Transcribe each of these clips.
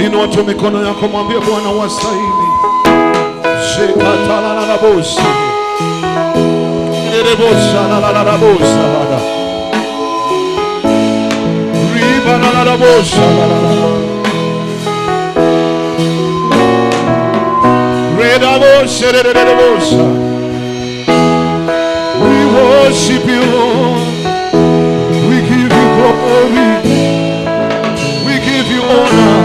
Inua tu mikono yako, mwambie Bwana wastahili. Shekatala na bosi. Nerebosa la bosa. Riba la bosa Reda bosa bosa. We worship you, we give you glory, we give you honor,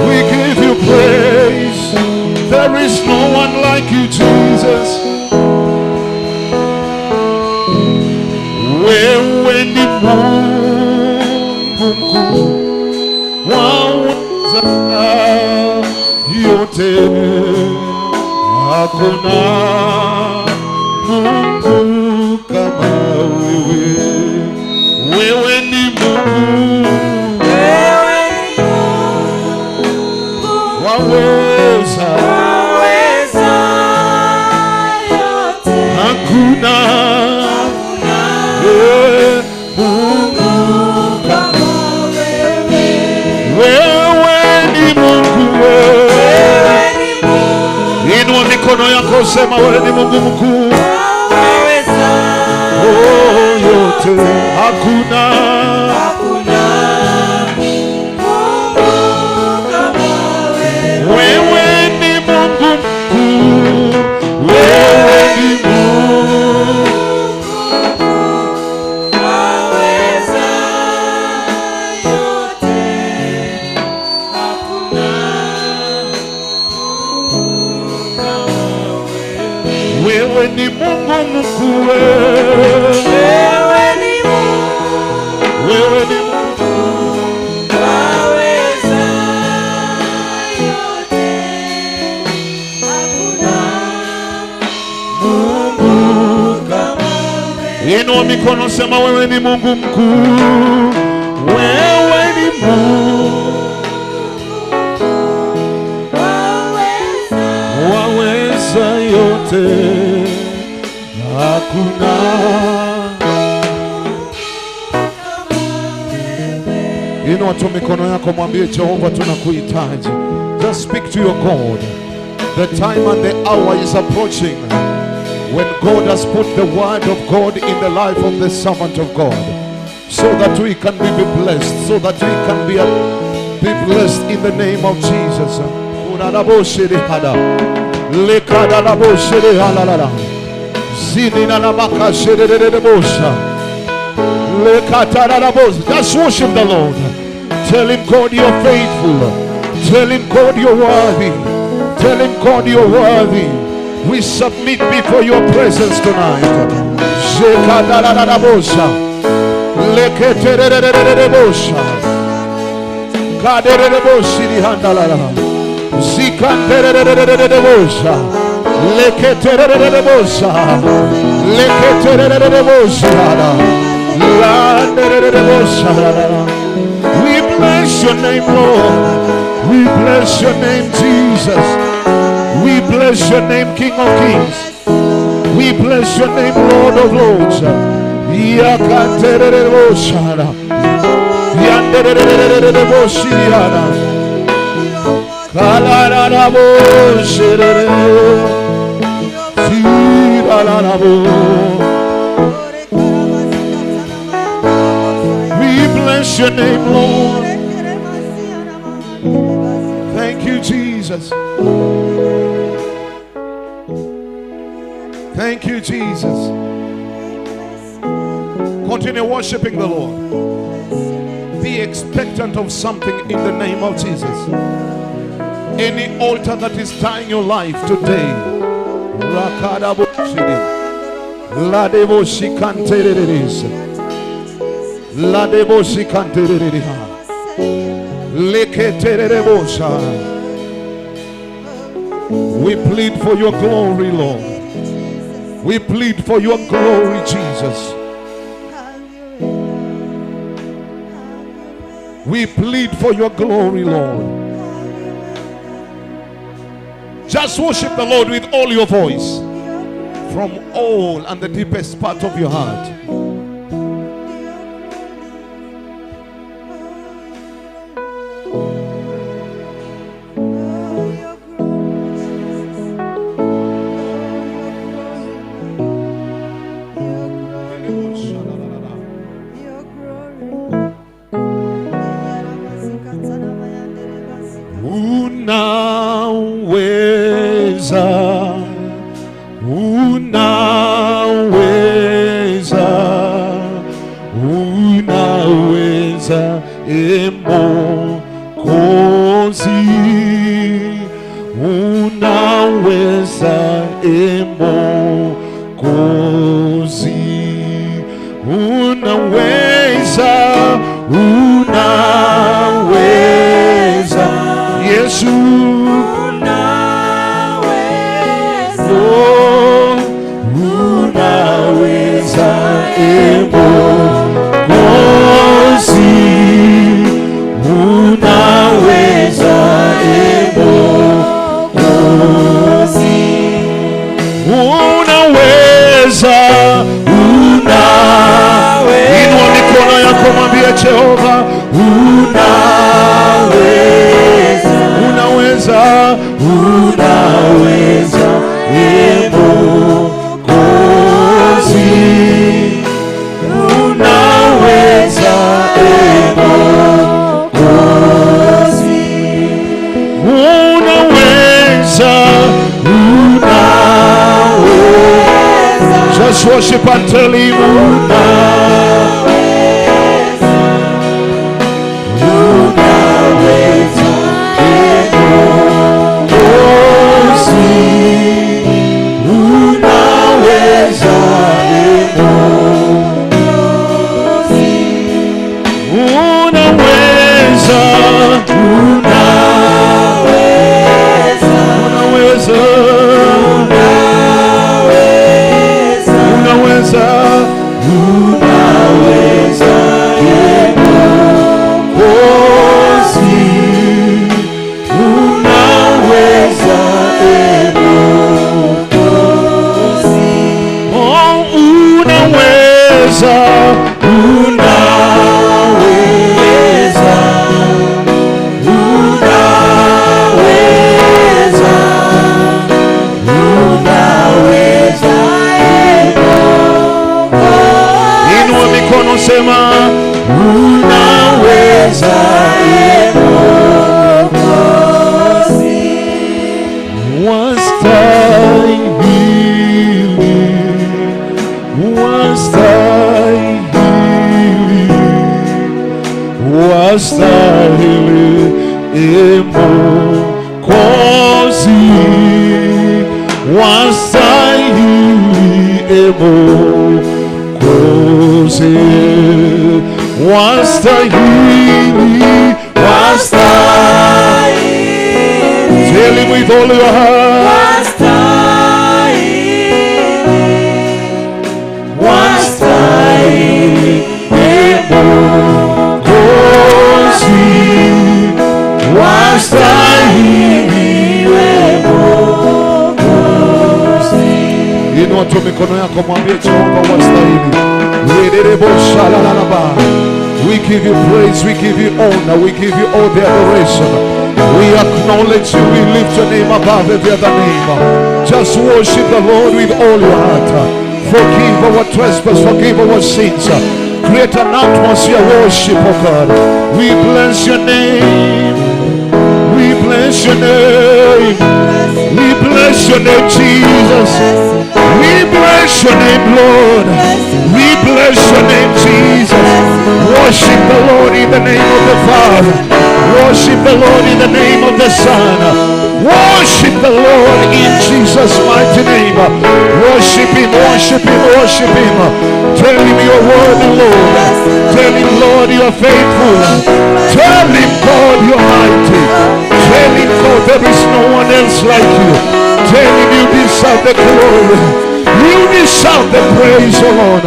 we give you praise. There is no one like you, Jesus. Wewe ni Mungu mkuu, waweza yote, hakuna Mungu kama wewe. Wewe ni Mungu, waweza yote, hakuna Mungu kama wewe. Wewe ni Mungu, wewe ni Mungu. Inua mikono yako, sema wewe ni Mungu mkuu, waweza yote, hakuna wewe ni Mungu mkuu, wewe ni Mungu, waweza yote, hakuna wewe ni Mungu mkuu, wewe ni Mungu, wewe ni Inua mikono, sema wewe ni Mungu mkuu, wewe ni Mungu, waweza yote, hakuna. Inua tu mikono yako, mwambie Jehova tunakuhitaji. Just speak to your God. The time and the hour is approaching when God has put the word of God in the life of the servant of God, so that we can be blessed, so that we can be blessed in the name of Jesus. Just worship the Lord. Tell him, God, you're faithful. Tell him, God, you're worthy. Tell him, God, you're worthy. We submit before your presence tonight. Shekadalalabosa, leketererererebosa, kadererebosi dihandalala, zikandererererebosa, leketererererebosa, leketererererebosa, landerererebosa. We bless your name, Lord. We bless your name, Jesus. We bless your name, King of Kings. We bless your name, Lord of Lords. Yakaterereboshara, yanderererereboshiriana, kalararaboshirere, sirararabo. your name, Lord. Thank you, Jesus. Thank you, Jesus. Continue worshiping the Lord. Be expectant of something in the name of Jesus. Any altar that is tying your life today, we plead for your glory, Lord. We plead for your glory, Jesus. We plead for your glory, Lord. Just worship the Lord with all your voice, from all and the deepest part of your heart. Just worship and tell him, tell him with all your heart. Inua tu mikono yako, mwambie Jehova wastahili. We give you praise, we give you honor, we give you all the adoration. We acknowledge you, we lift your name above every other name. Just worship the Lord with all your heart. Forgive our trespass, forgive our sins. Create an atmosphere of worship, oh God. We bless your name. We bless your name. We bless your name, Jesus. We bless your name, Lord. We bless your name, Jesus. Worship the Lord in the name of the Father. Worship the Lord in the name of the Son. Worship the Lord in Jesus' mighty name. Worship him, worship him, worship him. Tell him you are worthy, Lord. Tell him, Lord, you are faithful. Tell him, God, you are mighty. Tell him, God, there is no one else like you. Tell him you deserve the glory. You deserve the praise, O Lord.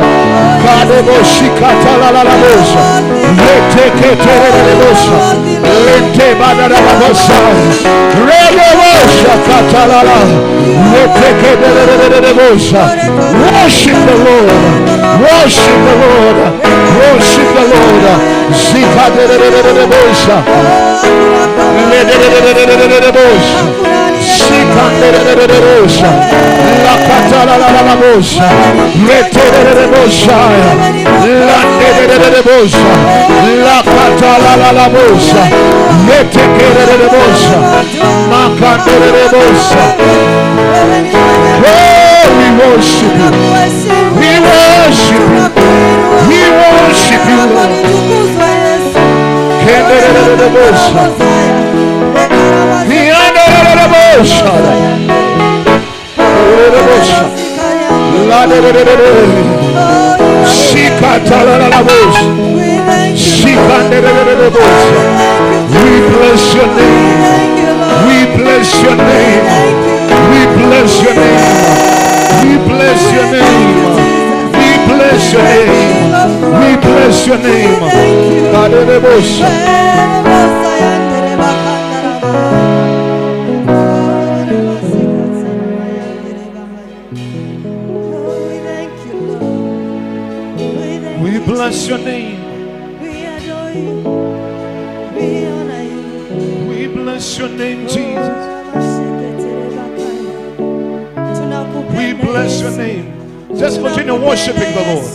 Worship the Lord. Worship the Lord. Worship the Lord. La catala la boscia, mettere boscia, la boscia, la catala la boscia, mettere boscia, ma candere boscia. Oh, we worship you. We worship you. We worship you, Lord. Candere boscia. We honor boscia. La de we bless your name. We bless your name. We bless your name. We bless your name. We bless your name. We bless your name. La de bless your name. We adore you. We honor you. We bless your name, Jesus. We bless your name. Just continue worshiping the Lord.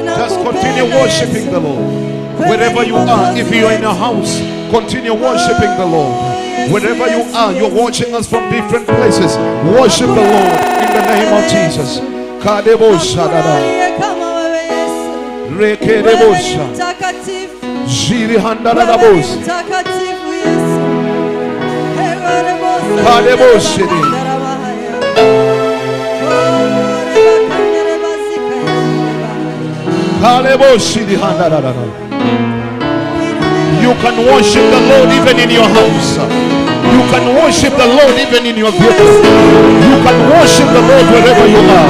Just continue worshiping the Lord. Wherever you are, if you are in a house, continue worshiping the Lord. Wherever you are, you're watching us from different places. Worship the Lord in the name of Jesus. Kadebo Shadada. Rekerebosha Jiri handala la bosa Kadeboshi Kaleboshi di handala la. You can worship the Lord even in your house. You can worship the Lord even in your vehicle. You can worship the Lord wherever you are.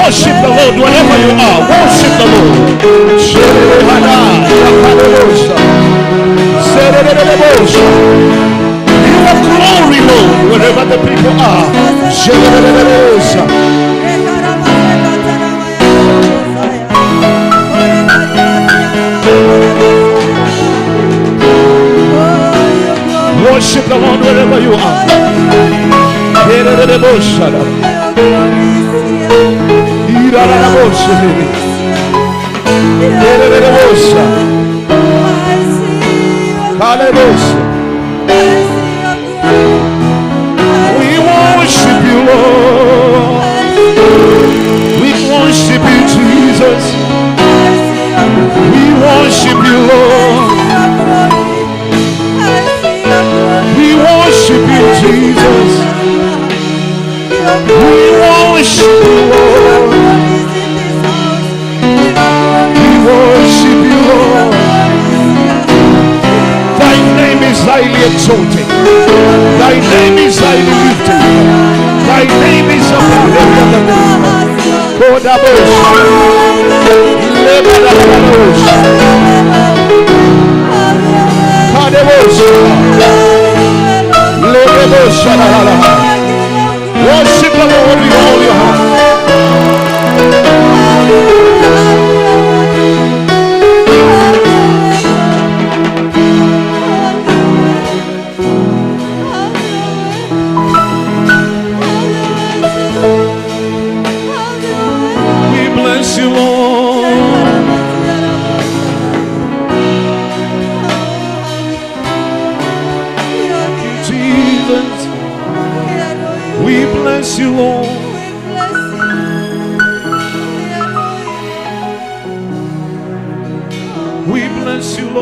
Worship the Lord wherever you are. Worship the Lord. You are glory, Lord, wherever the people are. Worship the Lord wherever you are. We worship you, Lord. We worship you, Jesus. We worship you, Lord. We worship you, Jesus. We worship you, Lord. We worship you, Lord. Thy name is highly exalted. Thy name is highly lifted. Thy name is above every other name. Worship the Lord with all your heart.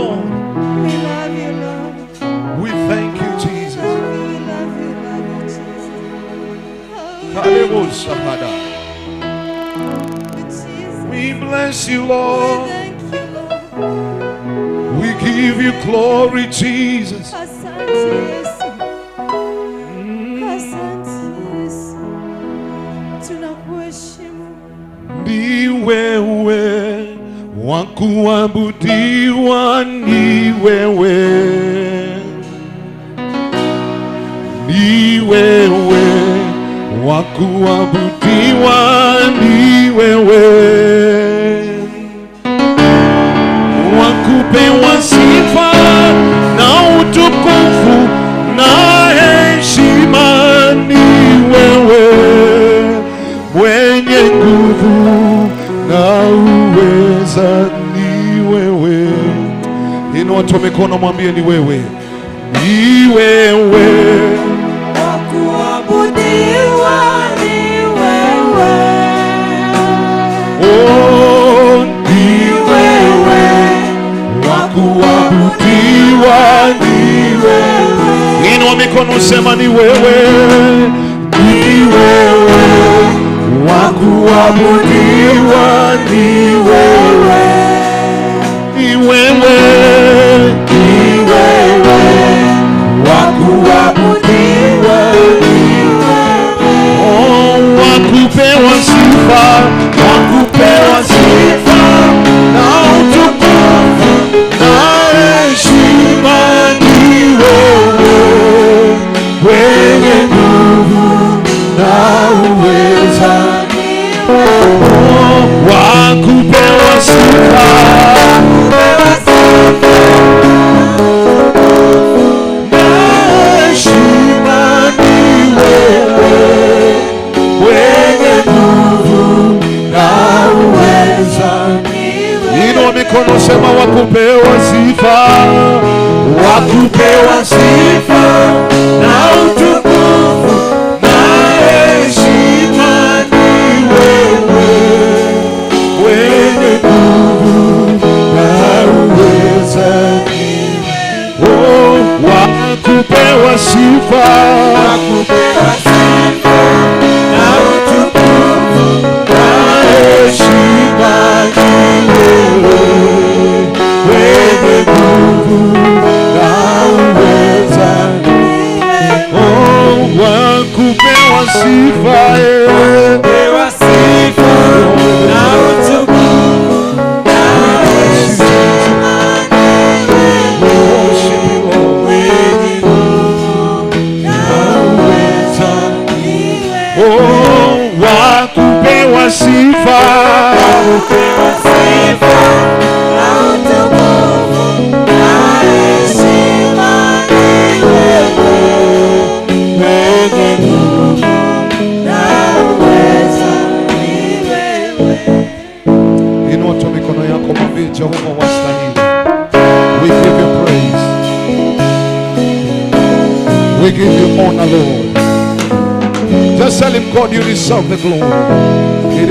Lord. We love you, Lord. We thank you, Jesus. We love you, Jesus. Hallelujah. Jesus. We bless you, We Lord. thank you, Lord. We give you glory, Jesus. Asante Yesu. Asante Yesu. Tunakuheshimu. Ni wewe wa kuabudiwa, ni wewe. Ni wewe wa kuabudiwa, ni wewe. Wa kupewa sifa na utukufu na heshima, ni wewe. Mwenye nguvu na uweza, ni wewe. Inua tu mikono, mwambie ni wewe. Ni wewe Wa kuabudiwa ni wewe. oh, ni wewe wa kuabudiwa, ni wewe. Inua mikono, sema ni wewe. Ni wewe wa kuabudiwa, ni wewe. Ni wewe, ni wewe wa kuabudiwa, ni wewe. Oh, wa kupewa sifa, wa kupewa sifa na utukufu na heshima, ni wewe. Mwenye nguvu na uweza, oh, wa kupewa sifa na heshima, ni wewe. Mwenye nguvu na uweza, inua mikono, sema wa kupewa sifa, wa kupewa sifa na utukufu na heshima, ni wewe. Mwenye nguvu na uweza, oh, wa kupewa sifa, wa kupewa sifa na utukufu na heshima, ni wewe. Mwenye nguvu na uweza, oh, wa kupewa sifa, kupewa sifa na utukufu na heshima, wa kupewa sifa, kupewa sifa na utukufu na heshima, ni wewe. Mwenye nguvu na uweza, ni wewe. Inua tu mikono yako, mwambie Jehova wastahili. We give you praise. We give you honor, Lord. Just tell him, God, you deserve the glory.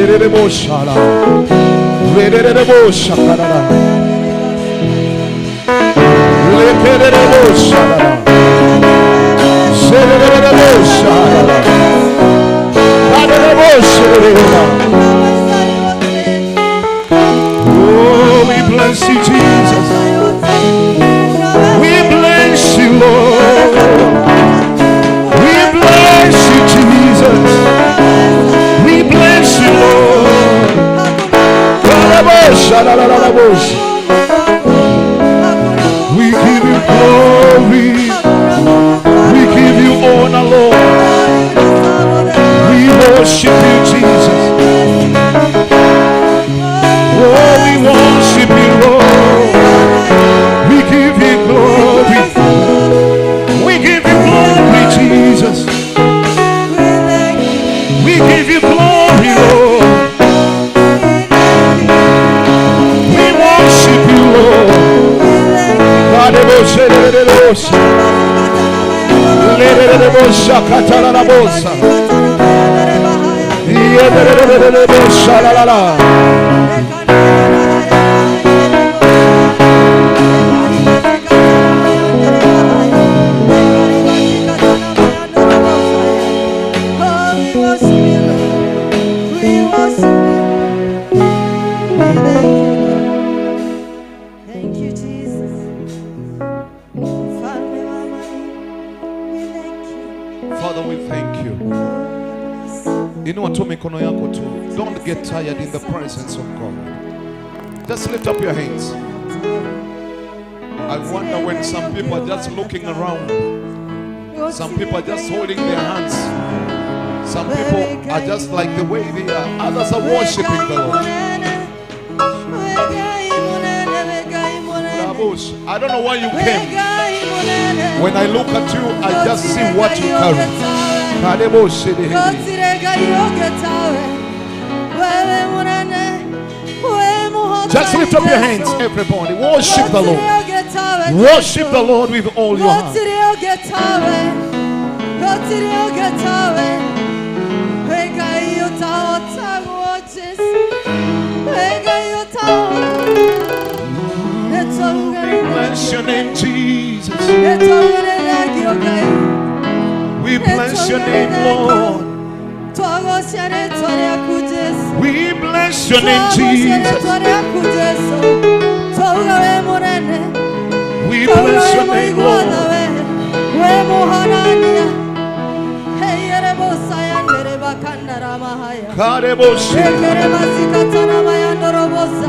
Oh, we bless you, Jesus. We bless you, Lord. We bless you, Jesus. We bless you, Lord. We give you glory. We give you honor, Lord. We worship you, Jesus. Oh, we worship you, Lord. We give you glory. We give you glory, Jesus. We give you glory, Lord. We worship you, Lord. Father, we thank you. Inua tu mikono yako tu. Don't get tired in the presence of God. Just lift up your hands. I wonder when some people are just looking around. Some people are just holding their hands. Some people are just like the way they are. Others are worshiping the Lord. I don't know why you came. When I look at you, I just see what you carry. Just lift up your hands, everybody. Worship the Lord. Worship the Lord with all your heart. Bless your name, Jesus. We bless your name, Lord. We bless your name, Jesus. We bless your name, Lord.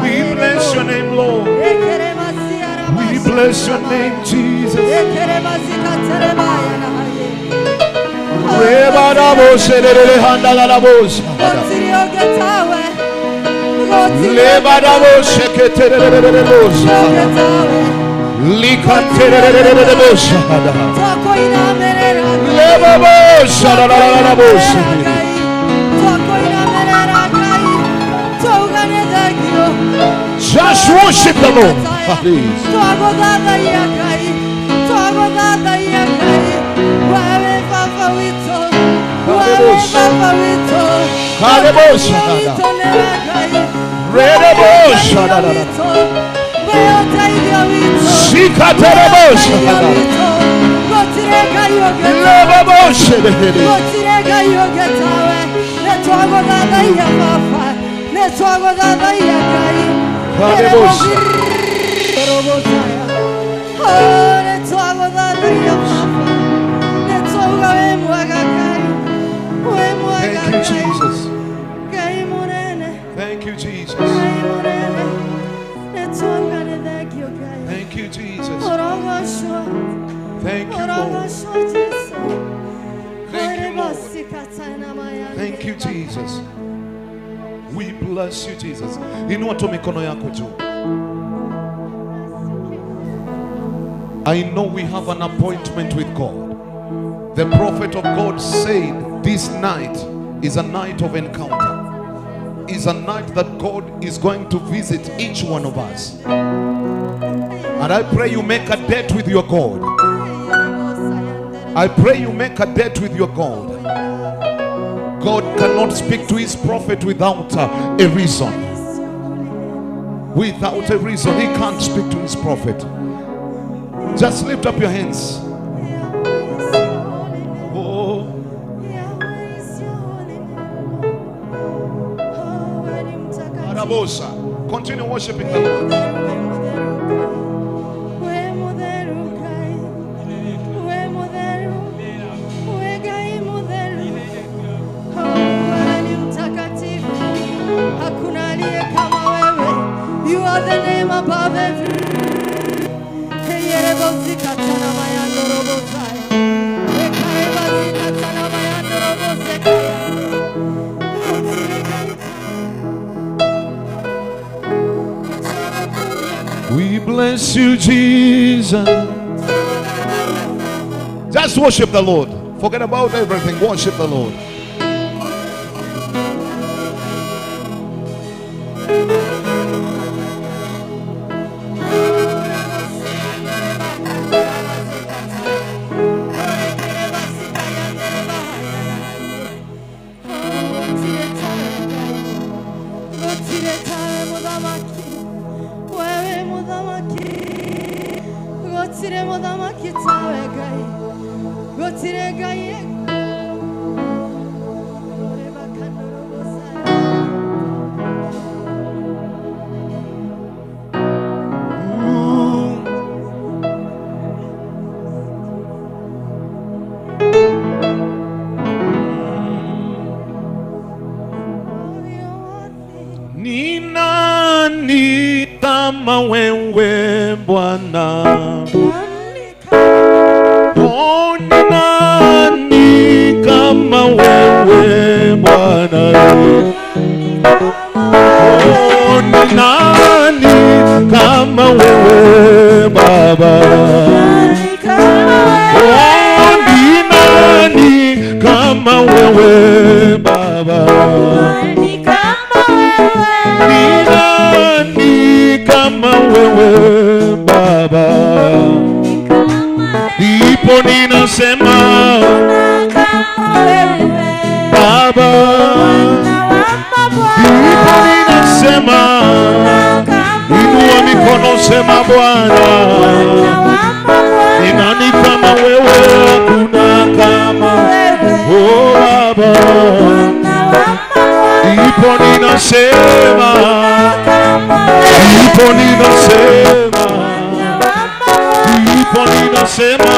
We bless your name, Lord. We bless your name, Jesus. Just worship the Lord. Thank you, Jesus. Thank you, Jesus. Thank you, Jesus. Thank you, Lord. Thank you, Lord. Thank you, Jesus. We bless you, Jesus. Inua tu mikono yako juu. I know we have an appointment with God. The prophet of God said this night is a night of encounter. Is a night that God is going to visit each one of us. And I pray you make a date with your God. I pray you make a date with your God. God cannot speak to his prophet without a reason. Without a reason, he can't speak to his prophet. Just lift up your hands. Oh. Arabosa. Continue worshiping the Lord. You are the name above every. We bless you, Jesus. Just worship the Lord. Forget about everything. Worship the Lord. Bwana. Oh, ni nani kama wewe Bwana? Oh, ni nani kama wewe Baba? Oh, ni nani kama wewe Baba? Ni nani kama wewe Baba? Ndipo ninasema Baba, ndipo ninasema, inua mikono sema Bwana, ni nani kama wewe? Hakuna kama oh Baba. Ndipo ninasema, ndipo ninasema, ndipo ninasema,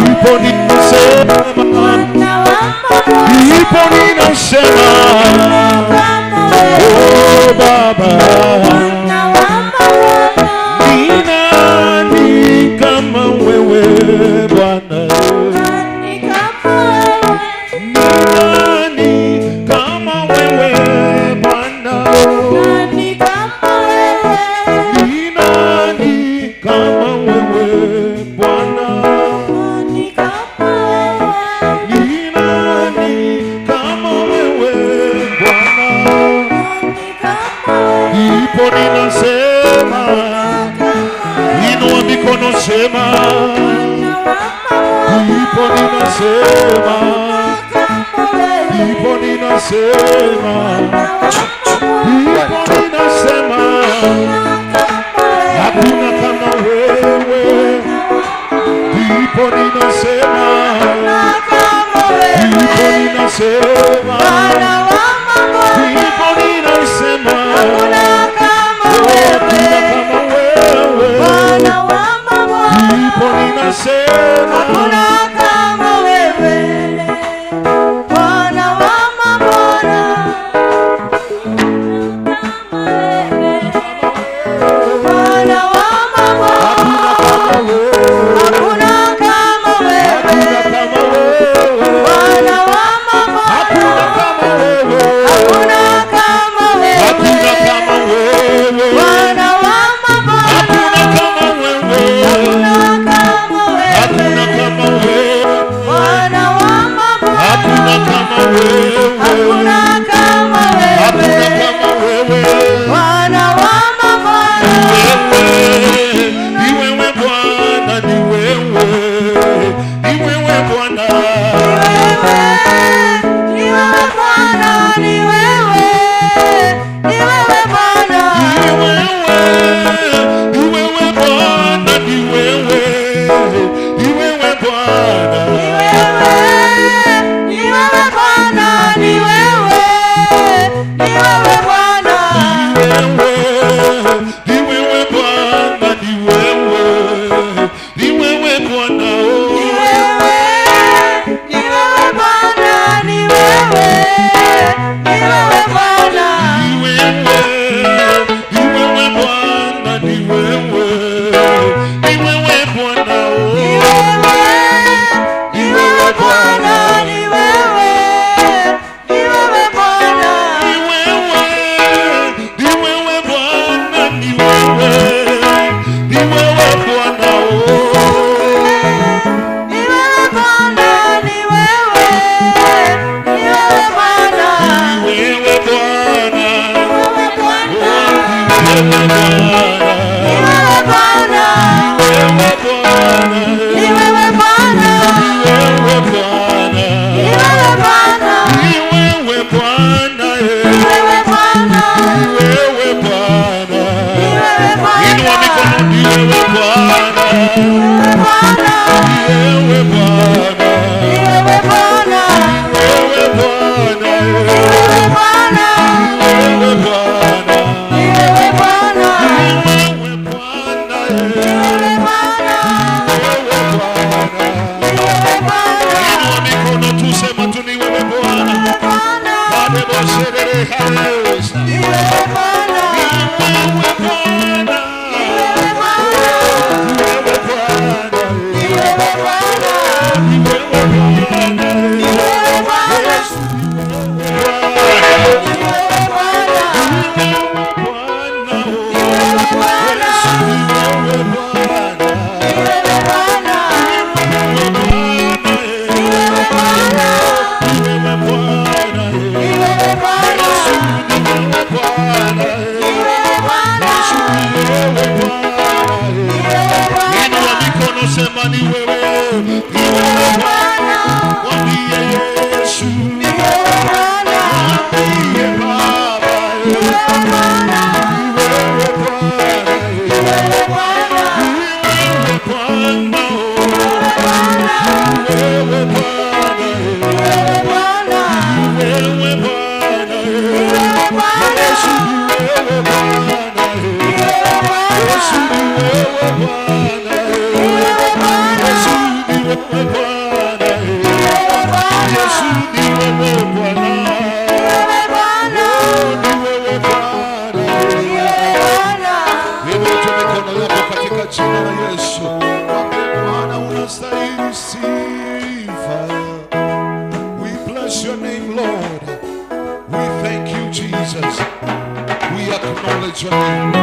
ndipo ninasema, ndipo ninasema, oh Baba, ni nani kama wewe Bwana? Ni nani kama wewe Bwana? Ni nani kama wewe Bwana? Ni nani kama wewe Bwana? Ndipo ninasema, inua mikono sema, ndipo ninasema, ndipo ninasema, ndipo ninasema, hakuna kama wewe. Ndipo ninasema, ndipo ninasema, ndipo ninasema, hakuna kama wewe. Ndipo ninasema,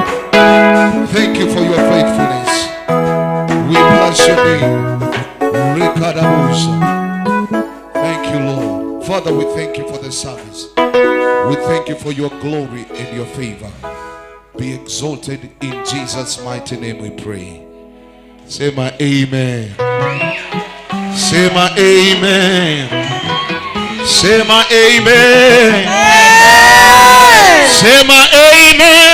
Thank you for your faithfulness. We bless your name. Thank you, Lord. Father, we thank you for the service. We thank you for your glory and your favor. Be exalted in Jesus' mighty name we pray. Say my amen. Say my amen. Say my amen. Say my amen.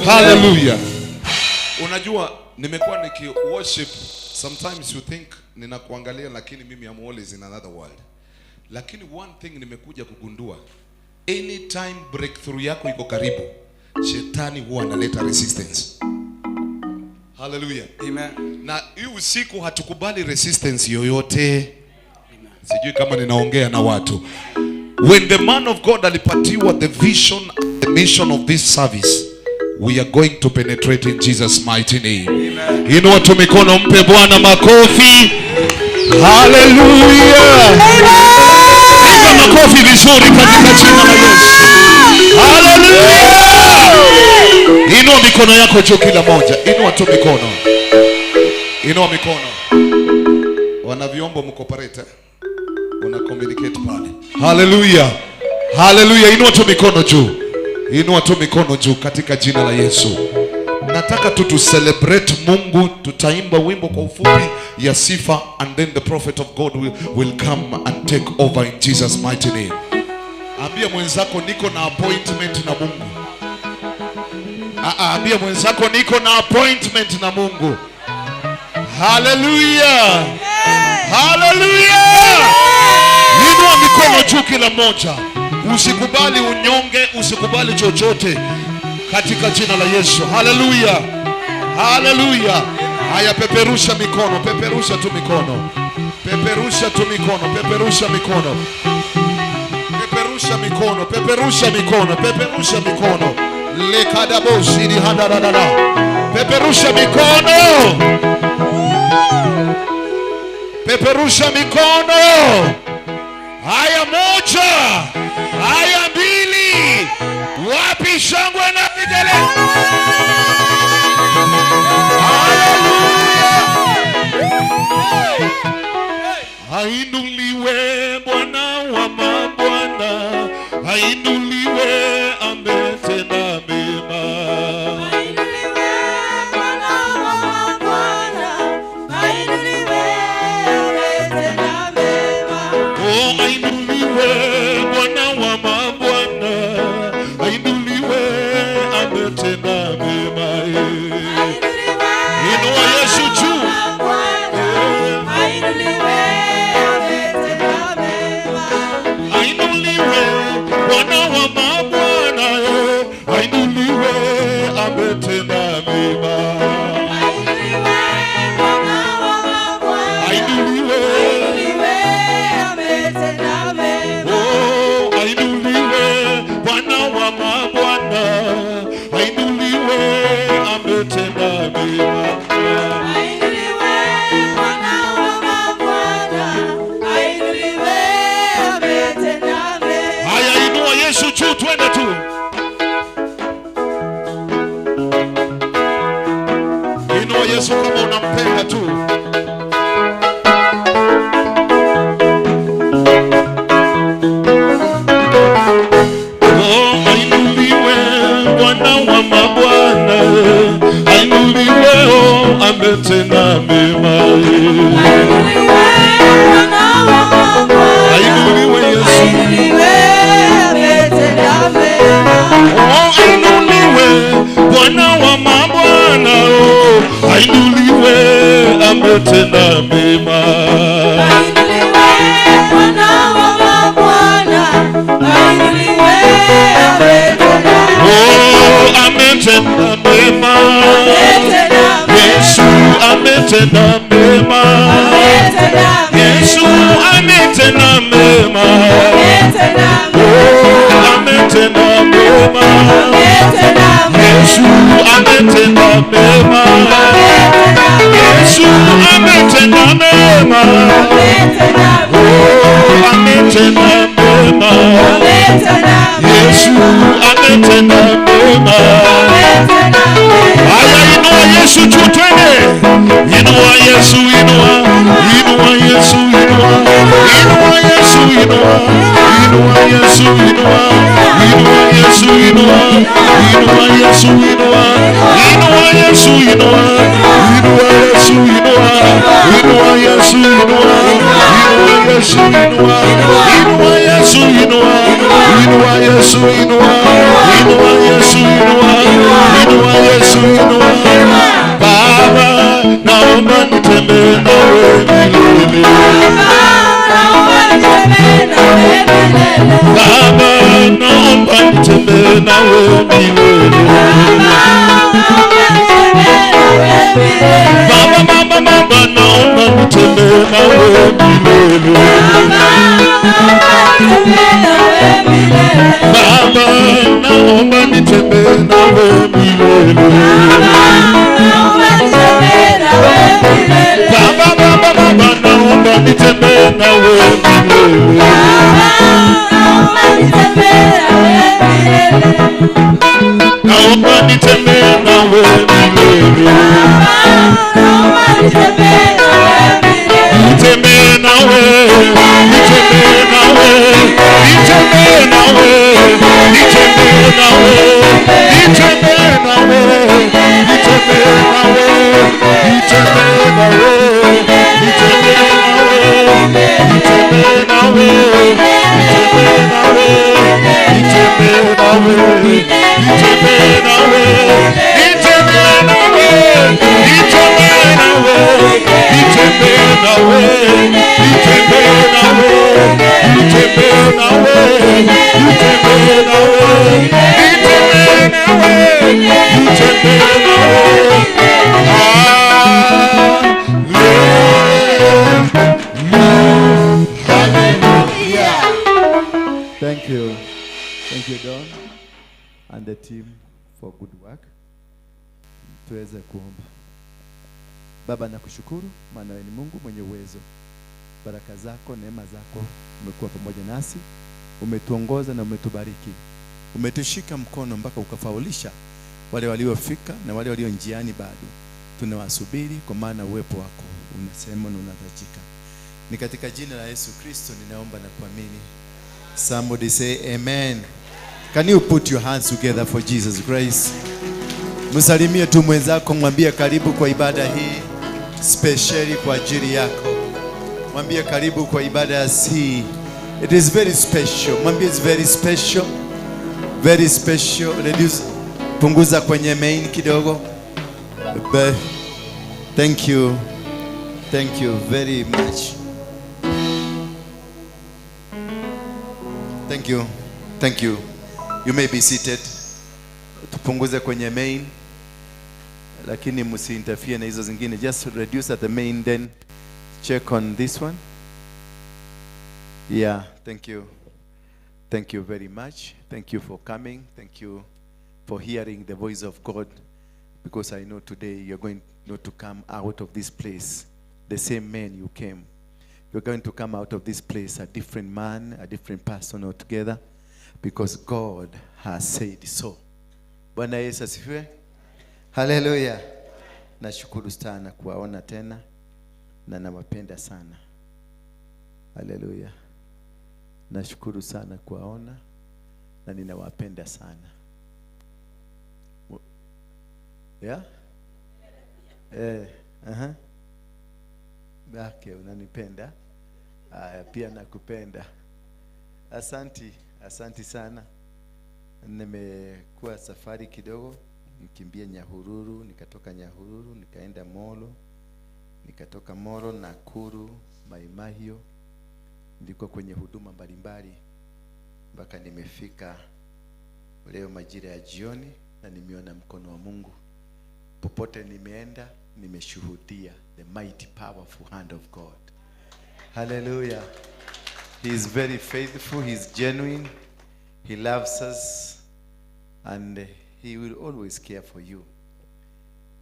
Hallelujah. Unajua nimekuwa niki worship, sometimes you think ninakuangalia lakini mimi am always in another world. Lakini one thing nimekuja kugundua, anytime breakthrough yako iko karibu, shetani huwa analeta resistance. Hallelujah. Amen. Na hii usiku hatukubali resistance yoyote. Amen. Sijui kama ninaongea na watu. When the man of God alipatiwa the vision, the mission of this service, we are going to penetrate in Jesus' mighty name. Amen. Inua tu mikono, mpe Bwana makofi. Hallelujah. Piga makofi vizuri katika jina la Yesu. Hallelujah. Inua mikono yako juu kila moja. Inua tu mikono. Inua mikono. Wana vyombo mkoparete. Una communicate pale. Hallelujah. Hallelujah. Inua tu mikono juu. Inua tu mikono juu katika jina la Yesu. Nataka tu celebrate Mungu. Tutaimba wimbo kwa ufupi ya sifa, and then the prophet of God will come and take over in Jesus mighty name. Ambia mwenzako niko na appointment na Mungu. Ambia mwenzako niko na appointment na Mungu. Hallelujah. Hallelujah. Inua mikono juu kila moja. Usikubali unyonge, usikubali chochote katika jina la Yesu. Hallelujah. Hallelujah. Haya, peperusha mikono, peperusha tu mikono. Peperusha tu mikono, peperusha mikono. Peperusha mikono, peperusha mikono, peperusha mikono. Lekadaboshi ni hadarada. Peperusha mikono. Peperusha mikono. Haya, moja. Haya, mbili. Wapi shangwe na vigele? Hallelujah. Hainuliwe Bwana wa mabwana, hainuliwe ametenda mema. Hainuliwe Bwana wa mabwana, hainuliwe ametenda mema. Oh, hainuliwe Bwana wa mabwana, hainuliwe ametenda mema. Inua Yesu juu. Hainuliwe ametenda mema. Hainuliwe Bwana wa mabwana, hainuliwe ametenda mema. Hainuliwe Bwana wa mabwana, Hainuliwe. hainuliwe ametenda mema. Oh, hainuliwe Bwana wa mabwana, hainuliwe ametenda mema. Hainuliwe Bwana wa mabwana, hainuliwe ametenda mema. Haya, inua Yesu juu, twende tu. Inua Yesu kama unampenda tu. Oh, hainuliwe Bwana wa mabwana, hainuliwe, oh, ametenda mema. Hainuliwe Bwana wa mabwana, Hainuliwe Yesu. hainuliwe ametenda mema. Oh, hainuliwe Bwana wa mabwana, oh, hainuliwe ametenda mema. Hainuliwe Bwana wa mabwana, hainuliwe ametenda mema. Oh, ametenda ametenda mema. Yesu ametenda mema. Yesu ametenda mema. Oh, ametenda mema. Yesu ametenda mema. Yesu ametenda mema. Oh, ametenda mema. Yesu ametenda mema. Aya, inua Yesu juu twende. Inua Yesu, inua. Inua Yesu, inua. Inua Yesu, inua. Inua Yesu, inua. Inua Yesu, inua. Inua Yesu, inua. Inua Yesu, inua. Inua Yesu, inua. Inua Yesu, inua. Inua Yesu, inua. Inua Yesu, inua. Inua Yesu, inua. Inua Yesu, inua. Inua Yesu, inua. Baba, naomba nitembee nawe milele. Baba, naomba nitembee nawe milele. Baba, mama, mama, naomba nitembee nawe milele. Baba, naomba nitembee nawe milele. Baba, baba, baba, naomba nitembee nawe milele. Naomba nitembee nawe milele. Nitembee nawe, nitembee nawe, nitembee nawe, nitembee nawe, nitembee nawe, nitembee nawe, nitembee nawe, nitembee nawe, nitembee nawe, nitembee nawe, nitembee nawe, nitembee nawe, nitembee nawe, nitembee nawe, nitembee nawe, nitembee nawe, nitembee nawe, nitembee nawe, nitembee nawe, nitembee nawe. Thank you. Thank you, Don and the team for good work. Tuweze kuomba. Baba, nakushukuru maana wewe ni Mungu mwenye uwezo. Baraka zako, neema zako umekuwa pamoja nasi. Umetuongoza na umetubariki. Umetushika mkono mpaka ukafaulisha wale waliofika na wale walio njiani bado. Tunawasubiri kwa maana uwepo wako unasema na unatajika. Ni katika jina la Yesu Kristo ninaomba na kuamini. Somebody say amen. Can you put your hands together for Jesus Christ? Msalimie tu mwenzako, mwambie karibu kwa ibada hii specially kwa ajili yako. Mwambie karibu kwa ibada hii. It is very special. Mwambie it's very special. Very special. Reduce, punguza kwenye main kidogo. But thank you. Thank you very much. Thank you. Thank you. You may be seated. Tupunguze kwenye main. Lakini msiinterfere na hizo zingine. Just reduce at the main, then check on this one. Yeah, thank you. Thank you very much. Thank you for coming. Thank you for hearing the voice of God. Because I know today you're going not to come out of this place the same man you came. You're going to come out of this place a different man, a different person altogether. Because God has said so. Bwana Yesu asifiwe. Hallelujah. Nashukuru sana kuwaona tena na nawapenda sana. Hallelujah. Nashukuru sana kuwaona na ninawapenda sana. Yeah? Okay, unanipenda. Pia nakupenda. Asanti sana. Nimekuwa safari kidogo, nikimbia Nyahururu, nikatoka Nyahururu, nikaenda Molo, nikatoka Molo Nakuru, Maimahio. Nilikuwa kwenye huduma mbalimbali mpaka nimefika leo majira ya jioni. na nimeona mkono wa Mungu. Popote nimeenda, nimeshuhudia the mighty powerful hand of God. Hallelujah. He is very faithful, he is genuine, he loves us, and he will always care for you.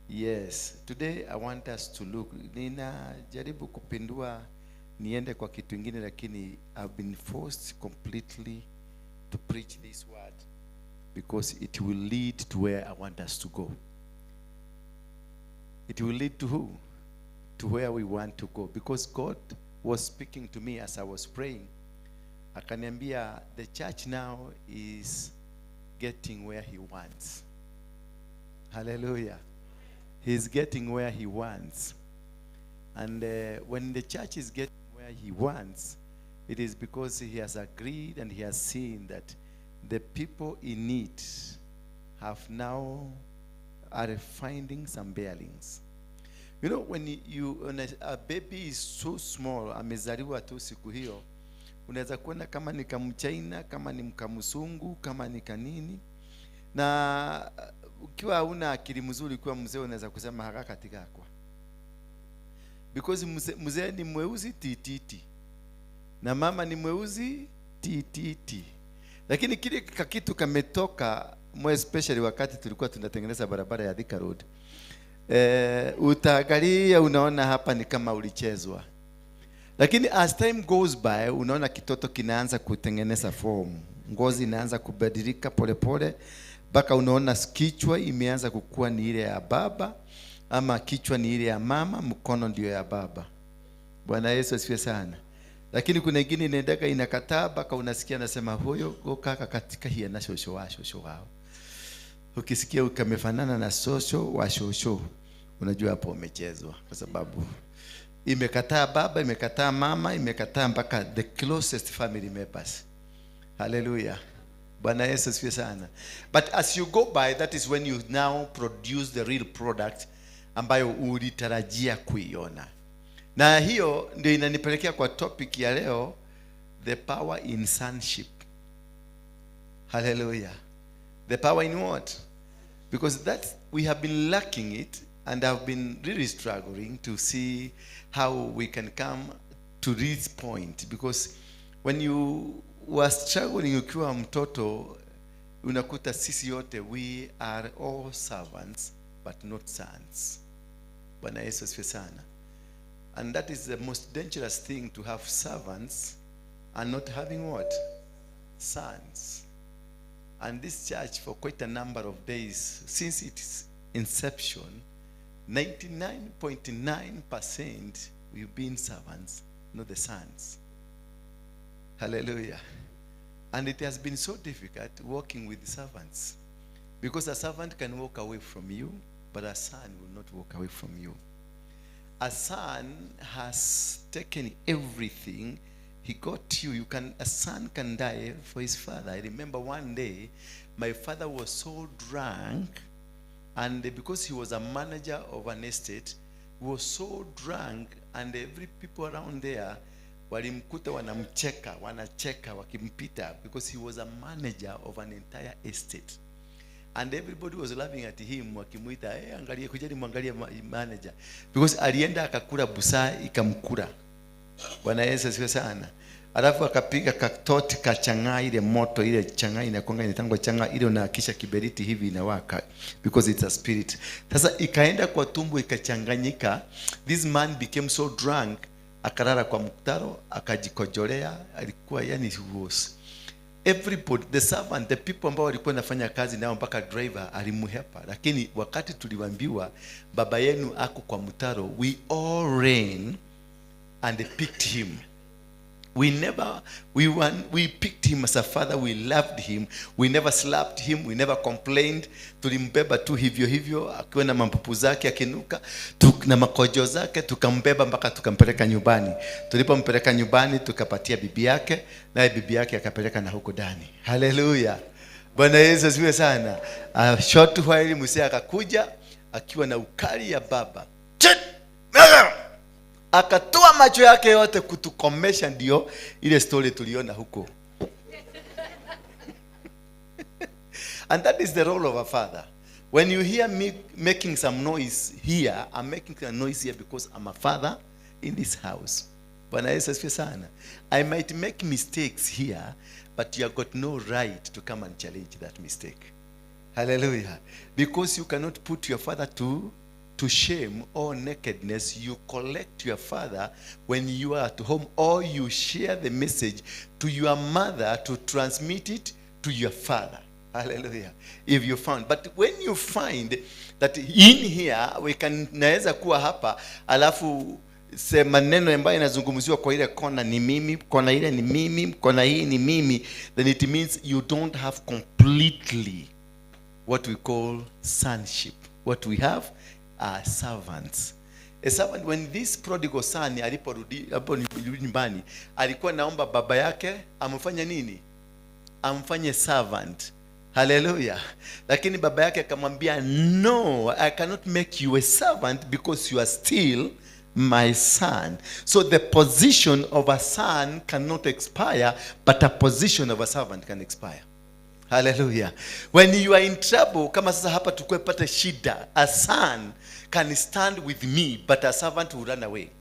Yes, today I want us to look. Ninajaribu kupindua niende kwa kitu kingine, lakini I've been forced completely to preach this word because it will lead to where I want us to go. It will lead to who? To where we want to go. Because God was speaking to me as I was praying. Akaniambia, the church now is getting where he wants. Hallelujah. He's getting where he wants. And when the church is getting where he wants, it is because he has agreed and he has seen that the people in it have now are finding some bearings. You know, when a baby is so small, amezaliwa tu siku hiyo, unaweza kuona kama ni kamchaina, kama ni mkamusungu, kama ni kanini. Na ukiwa una akili mzuri, ukiwa mzee, unaweza kusema haka katika kwa. Because mzee ni mweusi tititi. Na mama ni mweusi tititi. Lakini kile kakitu kametoka, more especially wakati tulikuwa tunatengeneza barabara ya Thika Road. Utaangalia unaona hapa ni kama ulichezwa. Lakini as time goes by, unaona kitoto kinaanza kutengeneza form. Ngozi inaanza kubadilika polepole, mpaka unaona kichwa imeanza kukua ni ile ya baba, ama kichwa ni ile ya mama, mkono ndio ya baba. Bwana Yesu asifiwe sana. Lakini kuna ingine inaendeka inakataa, mpaka unasikia anasema huyo kaka katika hii na shosho wao. Ukisikia ukamefanana na shosho wa shosho, unajua hapo umechezwa, kwa sababu imekataa baba, imekataa mama, imekataa mpaka the closest family members. Hallelujah. Bwana Yesu asifiwe sana. But as you go by, that is when you now produce the real product ambayo ulitarajia kuiona. Na hiyo ndio inanipelekea kwa topic ya leo, the power in sonship. Hallelujah. The power in what? Because that we have been lacking it, and I've been really struggling to see how we can come to this point. Because when you were struggling ukiwa mtoto, unakuta sisi yote, we are all servants but not sons. Bwana Yesu asifiwe sana. And that is the most dangerous thing, to have servants and not having what? Sons. And this church, for quite a number of days, since its inception, 99.9% we've been servants, not the sons. Hallelujah. And it has been so difficult working with servants, because a servant can walk away from you, but a son will not walk away from you. A son has taken everything. He got you. A son can die for his father. I remember one day, my father was so drunk, and because he was a manager of an estate, he was so drunk, and every people around there walimkuta wanacheka wakimpita, because he was a manager of an entire estate. And everybody was laughing at him, wakimuita, angalia kujeni mwangalia manager, because alienda akakula busaa ikamkula. Bwana Yesu asifiwe sana. Alafu akapiga katoti kachanga ile moto, ile changa inakonga inatangwa changa ile, unahakisha kiberiti hivi inawaka, because it's a spirit. Sasa ikaenda kwa tumbo ikachanganyika. This man became so drunk, akarara kwa mtaro, akajikojolea. Alikuwa yani, he was everybody, the servant, the people ambao walikuwa nafanya kazi nao, mpaka driver alimuhepa. Lakini wakati tuliwaambiwa baba yenu ako kwa mtaro, we all ran and picked him. We picked him as a father. We loved him. We never slapped him. We never complained. Tulimbeba tu hivyo hivyo, akiwa na mapupu zake akinuka, na makojo zake, tukambeba mpaka tukampeleka nyumbani. Tulipompeleka nyumbani, tukapatia bibi yake, na bibi yake akapeleka na huko ndani. Hallelujah. Bwana Yesu asifiwe sana. A short while mzee akakuja akiwa na ukali ya baba. Akatoa macho yake yote kutukomesha. Ndio ile story tuliona huko. And that is the role of a father. When you hear me making some noise here, I'm making a noise here because I'm a father in this house. Bwana Yesu asifiwe sana. I might make mistakes here, but you have got no right to come and challenge that mistake. Hallelujah. Because you cannot put your father to shame or nakedness. You collect your father when you are at home, or you share the message to your mother to transmit it to your father. Hallelujah. If you found. But when you find that in here, we can naweza kuwa hapa, alafu maneno ambayo yanazungumziwa kwa ile kona ni mimi, kona ile ni mimi, kona hii ni mimi, then it means you don't have completely what we call sonship. What we have are servants. A servant, when this prodigal son aliporudi nyumbani, alikuwa naomba baba yake amfanye nini? Amfanye servant. Hallelujah. Lakini baba yake akamwambia, no, I cannot make you a servant because you are still my son. So the position of a son cannot expire, but a position of a servant can expire. Hallelujah. When you are in trouble, kama sasa hapa tukwepata shida, a son can stand with me, but a servant will run away.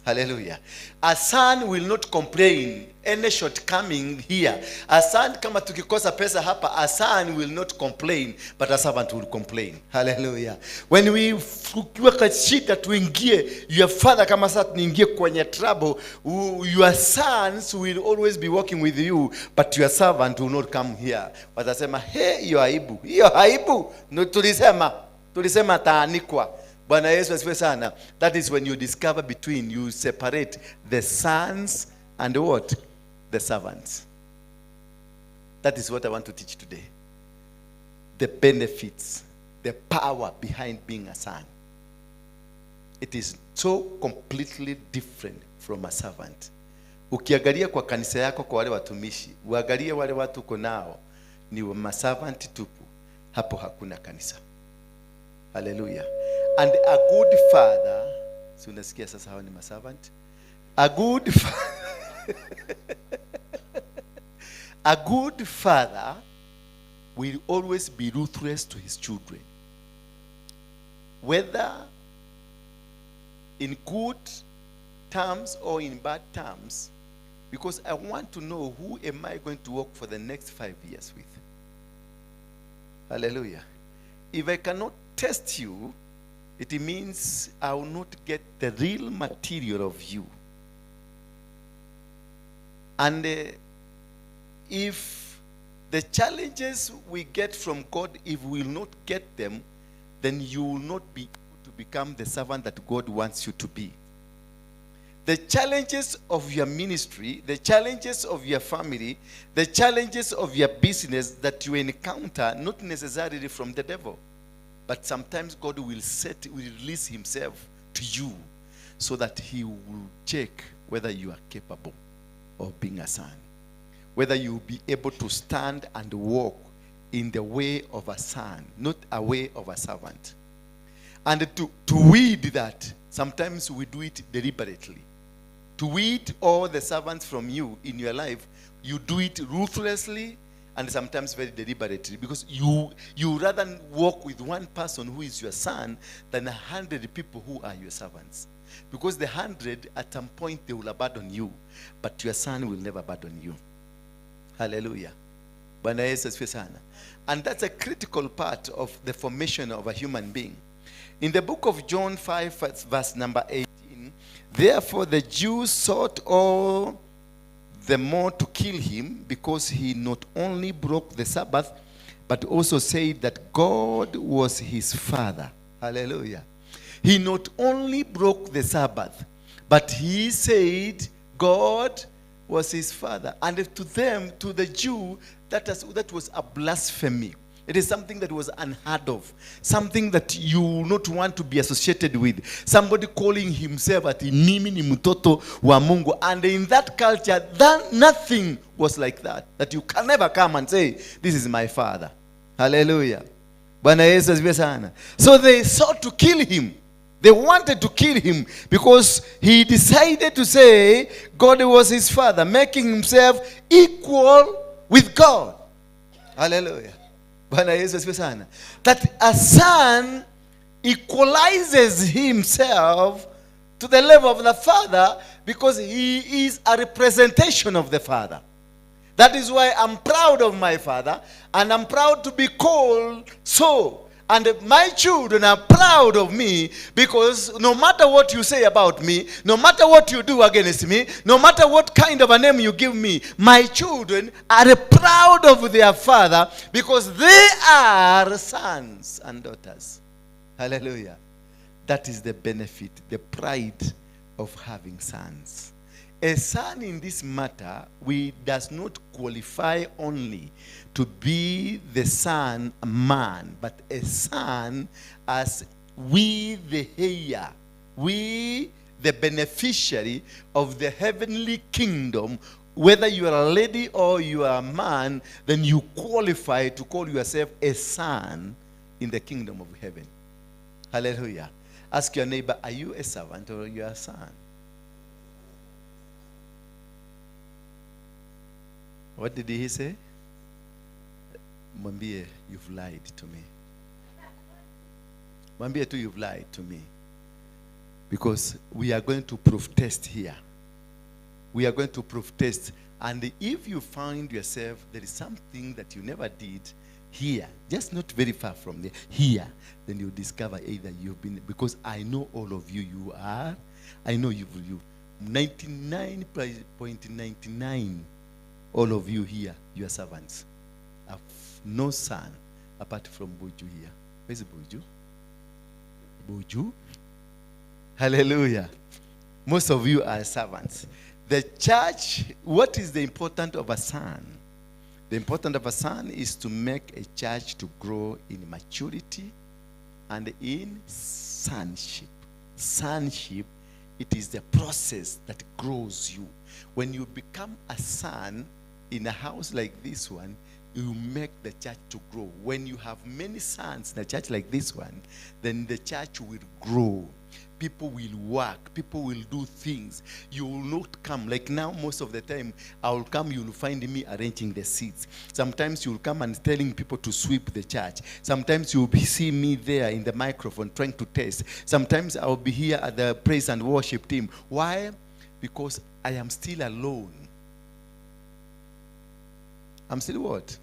Hallelujah. A son will not complain any shortcoming here. A son, kama tukikosa pesa hapa, a son will not complain, but a servant will complain. Hallelujah. When we tukiwa kwa shida tuingie, your father kama sasa tuingie kwenye trouble, your sons will always be working with you, but your servant will not come here. Watasema, hey, hiyo aibu. Hiyo aibu. No, tulisema taanikwa. Bwana Yesu asifiwe sana. That is when you discover between, you separate the sons and what? The servants. That is what I want to teach today. The benefits, the power behind being a son. It is so completely different from a servant. Ukiangalia kwa kanisa yako, kwa wale watumishi, uangalie wale watu uko nao ni maservant tupu, hapo hakuna kanisa. Hallelujah. And a good father, so unasikia sasa hawa ni maservant. A good father will always be ruthless to his children. Whether in good terms or in bad terms, because I want to know who am I going to work for the next 5 years with. Hallelujah. If I cannot test you, it means I will not get the real material of you. And if the challenges we get from God, if we will not get them, then you will not be able to become the servant that God wants you to be. The challenges of your ministry, the challenges of your family, the challenges of your business that you encounter, not necessarily from the devil, but sometimes God will release himself to you so that he will check whether you are capable of being a son, whether you will be able to stand and walk in the way of a son, not a way of a servant. And to weed that, sometimes we do it deliberately. To weed all the servants from you in your life, you do it ruthlessly and sometimes very deliberately, because you rather walk with one person who is your son than 100 people who are your servants. Because the 100, at some point, they will abandon you, but your son will never abandon you. Hallelujah. Bwana Yesu asifiwe sana. And that's a critical part of the formation of a human being. In the book of John 5, verse number 18, therefore the Jews sought all the more to kill him, because he not only broke the Sabbath, but also said that God was his father. Hallelujah. He not only broke the Sabbath, but he said God was his father. And to them, to the Jew, that was a blasphemy. It is something that was unheard of. Something that you will not want to be associated with. Somebody calling himself ati mimi ni mtoto wa Mungu. And in that culture, nothing was like that. That you can never come and say, this is my father. Hallelujah. Bwana Yesu asifiwe sana. So they sought to kill him. They wanted to kill him because he decided to say God was his father, making himself equal with God. Hallelujah. Bwana Yesu asifiwe sana. That a son equalizes himself to the level of the father because he is a representation of the father. That is why I'm proud of my father, and I'm proud to be called so. And my children are proud of me because no matter what you say about me, no matter what you do against me, no matter what kind of a name you give me, my children are proud of their father because they are sons and daughters. Hallelujah. That is the benefit, the pride of having sons. A son in this matter, does not qualify only to be the son man, but a son as we the heir, we the beneficiary of the heavenly kingdom. Whether you are a lady or you are a man, then you qualify to call yourself a son in the kingdom of heaven. Hallelujah. Ask your neighbor, are you a servant or are you a son? What did he say? Mwambie, you've lied to me. Mwambie tu, you've lied to me. Because we are going to proof test here. We are going to proof test. And if you find yourself, there is something that you never did here, just not very far from there, here, then you discover either you've been, because I know all of you, I know you 99.99, all of you here, you are servants. I have no son apart from Buju here. Where's Buju? Buju? Hallelujah. Most of you are servants. The church, what is the importance of a son? The importance of a son is to make a church to grow in maturity and in sonship. Sonship, it is the process that grows you. When you become a son in a house like this one, you make the church to grow. When you have many sons in a church like this one, then the church will grow. People will work. People will do things. You will not come. Like now, most of the time, I will come, you will find me arranging the seats. Sometimes you will come and telling people to sweep the church. Sometimes you will see me there in the microphone trying to test. Sometimes I will be here at the praise and worship team. Why? Because I am still alone. I'm still what?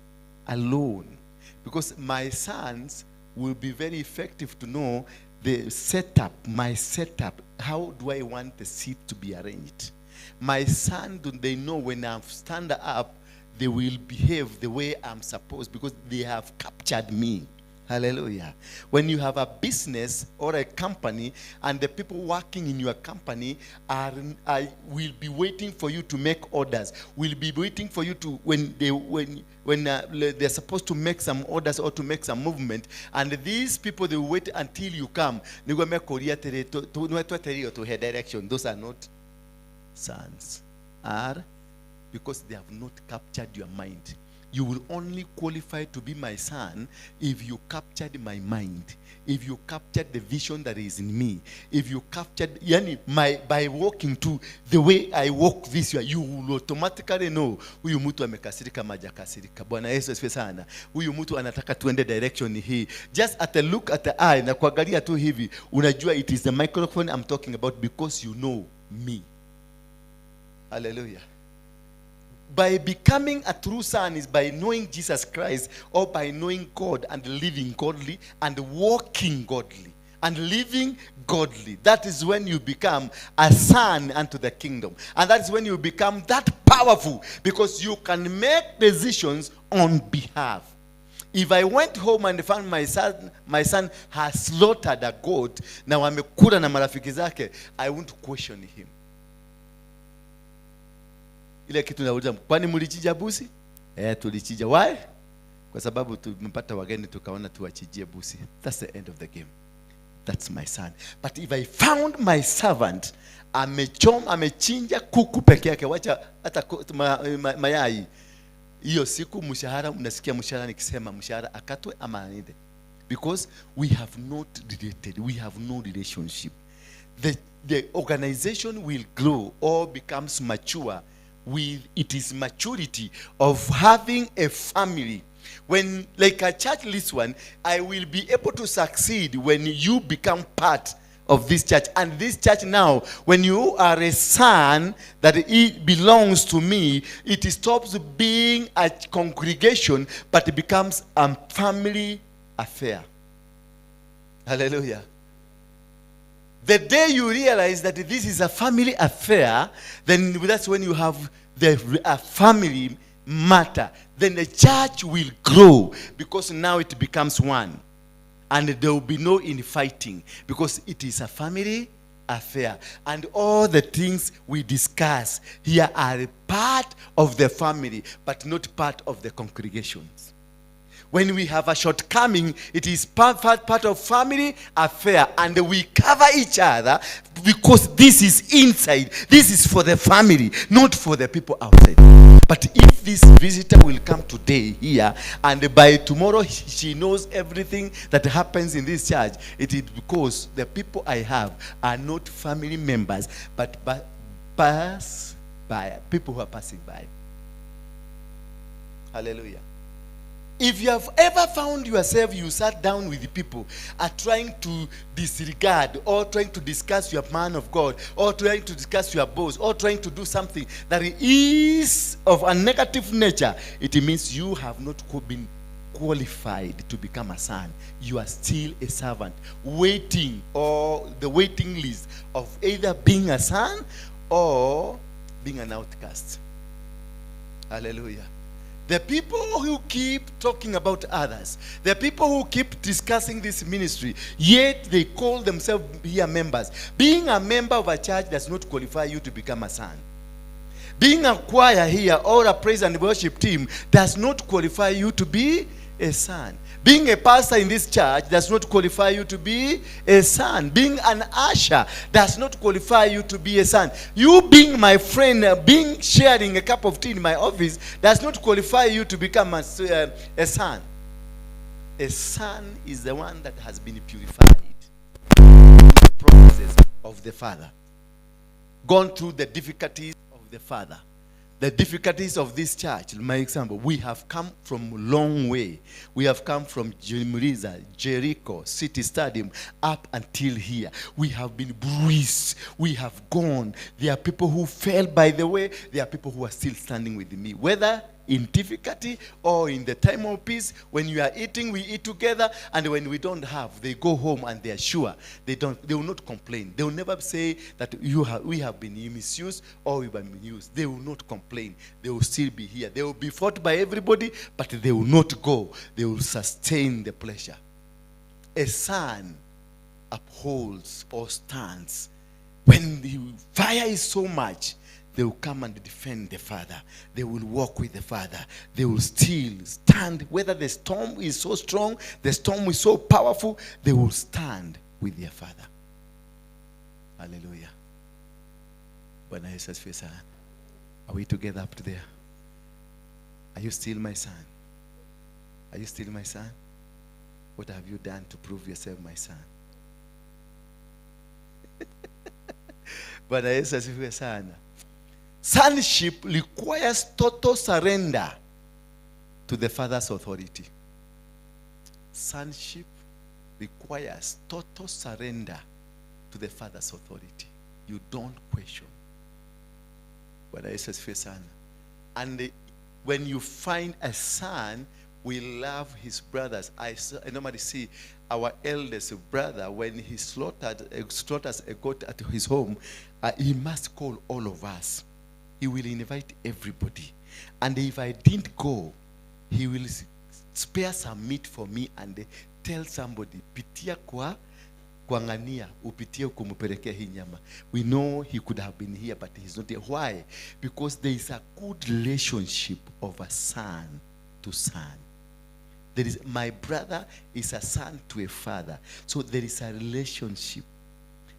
Alone. Because my sons will be very effective to know the setup, my setup. How do I want the seat to be arranged? My son, do they know when I stand up, they will behave the way I'm supposed because they have captured me. Hallelujah. When you have a business or a company and the people working in your company will be waiting for you to make orders, will be waiting for you to, when they're supposed to make some orders or to make some movement, and these people, they will wait until you come. To head direction. Those are not sons. Because they have not captured your mind. You will only qualify to be my son if you captured my mind, if you captured the vision that is in me, if you captured, by walking to the way I walk this way, you will automatically know huyu mtu amekasirika majakasirika. Bwana Yesu asifiwe sana. Huyu mtu anataka tuende direction hii. Just at a look at the eye na kuangalia tu hivi, unajua it is the microphone I'm talking about because you know me. Hallelujah. By becoming a true son is by knowing Jesus Christ, or by knowing God and living godly and walking godly and living godly. That is when you become a son unto the kingdom. And that is when you become that powerful because you can make decisions on behalf. If I went home and found my son has slaughtered a goat, now amekula na marafiki zake, I won't question him. Ile kitu nauliza, kwani mlichija busi? Tulichija. Why? Kwa sababu tumepata wageni tukaona tuachijie busi. That's the end of the game. That's my son. But if I found my servant amechinja kuku peke yake, wacha hata mayai, hiyo siku mshahara, unasikia mshahara nikisema mshahara akatwe ama aende. Because we have not related, we have no relationship. The organization will grow or becomes mature with its maturity of having a family When, like a church this one, I will be able to succeed when you become part of this church. And this church now, when you are a son that it belongs to me, it stops being a congregation, but it becomes a family affair. Hallelujah. The day you realize that this is a family affair, then that's when you have a family matter. Then the church will grow, because now it becomes one. And there will be no infighting, because it is a family affair. And all the things we discuss here are a part of the family, but not part of the congregations. When we have a shortcoming, it is part of family affair, and we cover each other, because this is inside. This is for the family, not for the people outside. But if this visitor will come today here, and by tomorrow she knows everything that happens in this church, it is because the people I have are not family members, but pass by, people who are passing by. Hallelujah. If you have ever found yourself, you sat down with the people, are trying to disregard, or trying to discuss your man of God, or trying to discuss your boss, or trying to do something that is of a negative nature, it means you have not been qualified to become a son. You are still a servant, waiting, or the waiting list of either being a son or being an outcast. Hallelujah. The people who keep talking about others, the people who keep discussing this ministry, yet they call themselves here members. Being a member of a church does not qualify you to become a son. Being a choir here or a praise and worship team does not qualify you to be a son. Being a pastor in this church does not qualify you to be a son. Being an usher does not qualify you to be a son. You being my friend, being sharing a cup of tea in my office does not qualify you to become a son. A son is the one that has been purified through the process of the Father, gone through the difficulties of the Father. The difficulties of this church, my example, we have come from a long way. We have come from Jimriza, Jericho, City Stadium, up until here. We have been bruised. We have gone. There are people who fell by the way. There are people who are still standing with me. Whether in difficulty or in the time of peace, when you are eating, we eat together, and when we don't have, they go home and they are sure they will not complain. They will never say that we have been misused or we have been used. They will not complain. They will still be here. They will be fought by everybody, but they will not go. They will sustain the pleasure. A son upholds or stands when the fire is so much. They will come and defend the Father. They will walk with the Father. They will still stand. Whether the storm is so strong, the storm is so powerful, they will stand with their Father. Hallelujah. Bwana Yesu asifiwe sana. Are we together up there? Are you still my son? Are you still my son? What have you done to prove yourself my son? Bwana Yesu asifiwe sana. Sonship requires total surrender to the Father's authority. Sonship requires total surrender to the Father's authority. You don't question. But I say, and when you find a son, we love his brothers. I normally see our eldest brother, when he slaughters a goat at his home, he must call all of us. He will invite everybody. And if I didn't go, he will spare some meat for me and tell somebody, pitia kwa kuangania, upitie kumupelekea hii nyama. We know he could have been here, but he's not here. Why? Because there is a good relationship of a son to son. There is, my brother is a son to a father. So there is a relationship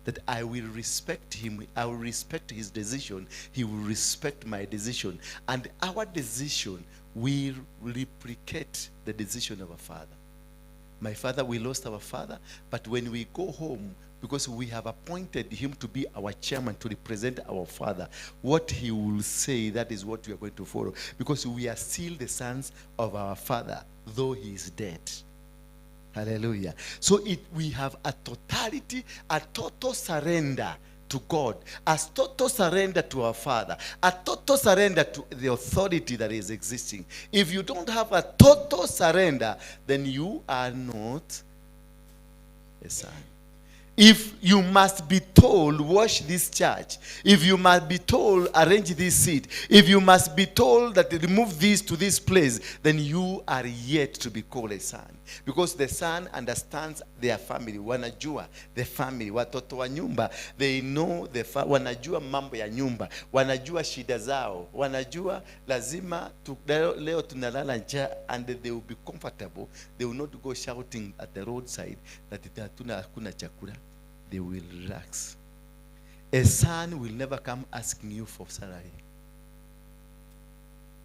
that I will respect him, I will respect his decision, he will respect my decision, and our decision will replicate the decision of our father. My father, we lost our father, but when we go home, because we have appointed him to be our chairman, to represent our father, what he will say, that is what we are going to follow, because we are still the sons of our father though he is dead. Hallelujah. So we have a totality, a total surrender to God, a total surrender to our Father, a total surrender to the authority that is existing. If you don't have a total surrender, then you are not a son. If you must be told, wash this church, if you must be told, arrange this seat, if you must be told that remove this to this place, then you are yet to be called a son. Because the son understands their family. Wanajua the family. Watoto wa nyumba, they know the wanajua mambo ya nyumba. Wanajua shida zao. Wanajua lazima leo tunalala njaa, and they will be comfortable. They will not go shouting at the roadside that hakuna chakula. They will relax. A son will never come asking you for salary.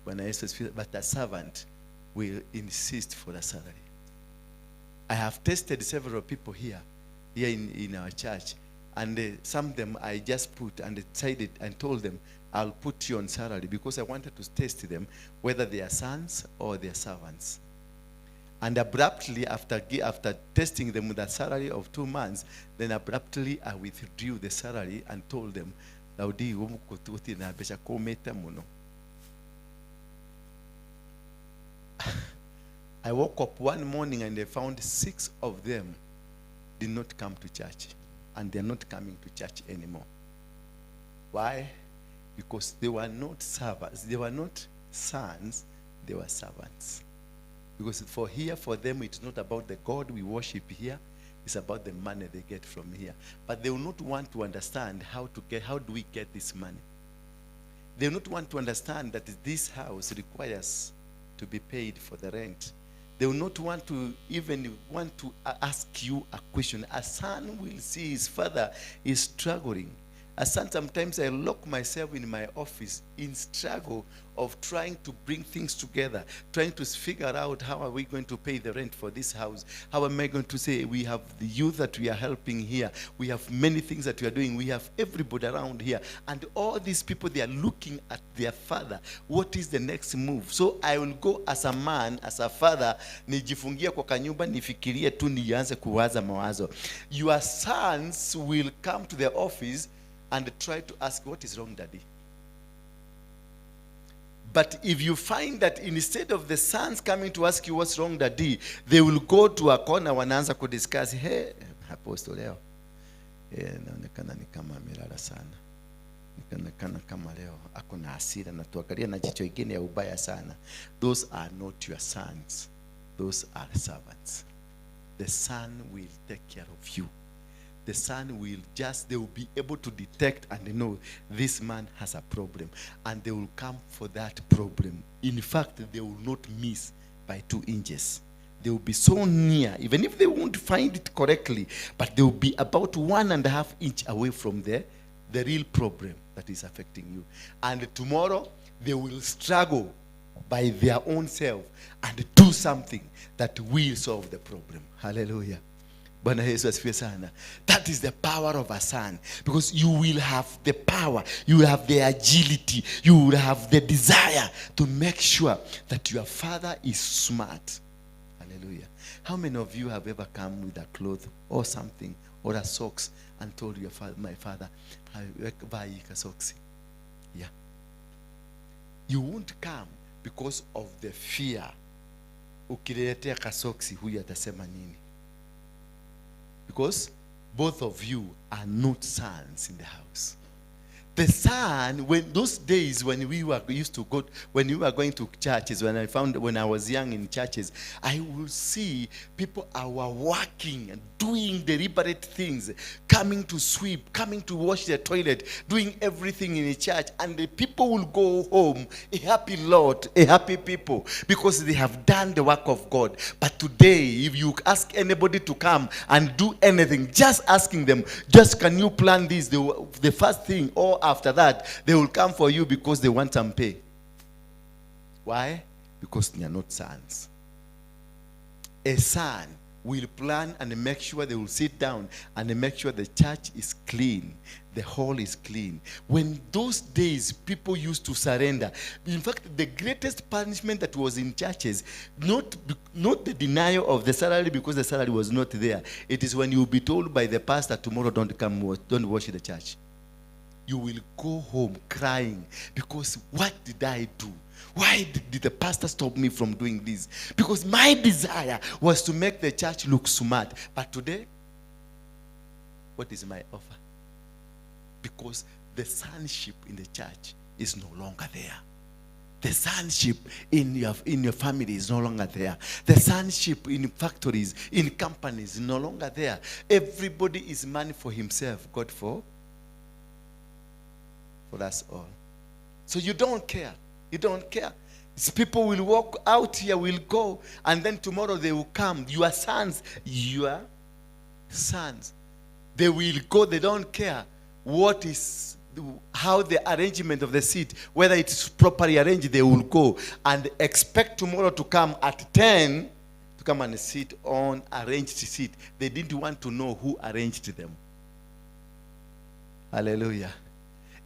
But a servant will insist for a salary. I have tested several people here in our church, and some of them I just put and decided and told them, I'll put you on salary, because I wanted to test them whether they are sons or they are servants. And abruptly, after testing them with a salary of 2 months, then abruptly I withdrew the salary and told them, I woke up one morning and I found 6 of them did not come to church. And they're not coming to church anymore. Why? Because they were not servants. They were not sons. They were servants. Because for them, it's not about the God we worship here. It's about the money they get from here. But they will not want to understand how do we get this money. They will not want to understand that this house requires to be paid for the rent. They will not want to ask you a question. A son will see his father is struggling. A son, sometimes I lock myself in my office in struggle of trying to bring things together, trying to figure out how are we going to pay the rent for this house. How am I going to say we have the youth that we are helping here. We have many things that we are doing. We have everybody around here. And all these people, they are looking at their father. What is the next move? So I will go as a man, as a father, nijifungia kwa kanyumba, nifikirie tu nianze kuwaza mawazo. Your sons will come to the office and try to ask, what is wrong, Daddy? But if you find that instead of the sons coming to ask you what's wrong, Daddy, they will go to a corner wanaanza kudiscuss, hey, Apostle leo, naonekana ni kama amelala sana. Naonekana kama leo ako na hasira na tuangalia na jicho ingine ya ubaya sana. Those are not your sons. Those are servants. The son will take care of you. The son they will be able to detect and know this man has a problem, and they will come for that problem. In fact, they will not miss by 2 inches. They will be so near, even if they won't find it correctly, but they will be about 1.5 inches away from the real problem that is affecting you. And tomorrow, they will struggle by their own self and do something that will solve the problem. Hallelujah. That is the power of a son, because you will have the power, you will have the agility, you will have the desire to make sure that your father is smart. Hallelujah. How many of you have ever come with a cloth or something or a socks and told your father, my father, I buy a socks? Yeah. You won't come because of the fear. Ukiletea kasoksi huyu atasema nini? Because both of you are not sons in the house. The son, when those days when we were going to churches, when I was young in churches, I would see people are working and doing deliberate things, coming to sweep, coming to wash their toilet, doing everything in a church, and the people will go home a happy lot, a happy people, because they have done the work of God. But today, if you ask anybody to come and do anything, just asking them, just can you plan this, the first thing, or after that, they will come for you because they want some pay. Why? Because they are not sons. A son will plan and make sure they will sit down and make sure the church is clean. The hall is clean. When those days people used to surrender, in fact, the greatest punishment that was in churches, not the denial of the salary because the salary was not there. It is when you will be told by the pastor, tomorrow don't wash the church. You will go home crying because what did I do? Why did the pastor stop me from doing this? Because my desire was to make the church look smart. But today, what is my offer? Because the sonship in the church is no longer there. The sonship in your family is no longer there. The sonship in factories, in companies is no longer there. Everybody is man for himself, God for us all. So you don't care. You don't care. These people will walk out here, will go, and then tomorrow they will come. Your sons. They will go, they don't care how the arrangement of the seat, whether it's properly arranged, they will go and expect tomorrow to come at 10 to come and sit on arranged seat. They didn't want to know who arranged them. Hallelujah.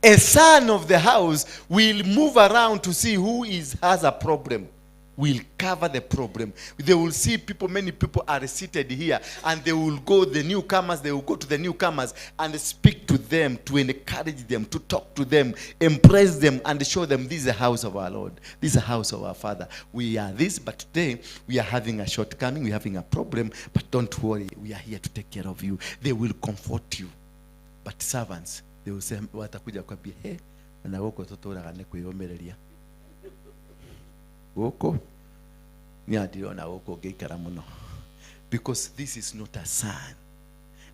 A son of the house will move around to see who has a problem. Will cover the problem. They will see many people are seated here, and they will go, they will go to the newcomers and speak to them, to encourage them, to talk to them, embrace them, and show them this is the house of our Lord. This is the house of our Father. We are this, but today we are having a shortcoming, we are having a problem, but don't worry, we are here to take care of you. They will comfort you. But servants, they will say, watakuja kwa bi, hey, na woko toto ragane kuyomereria. Woko ni adiona woko geikara muno. Because this is not a son.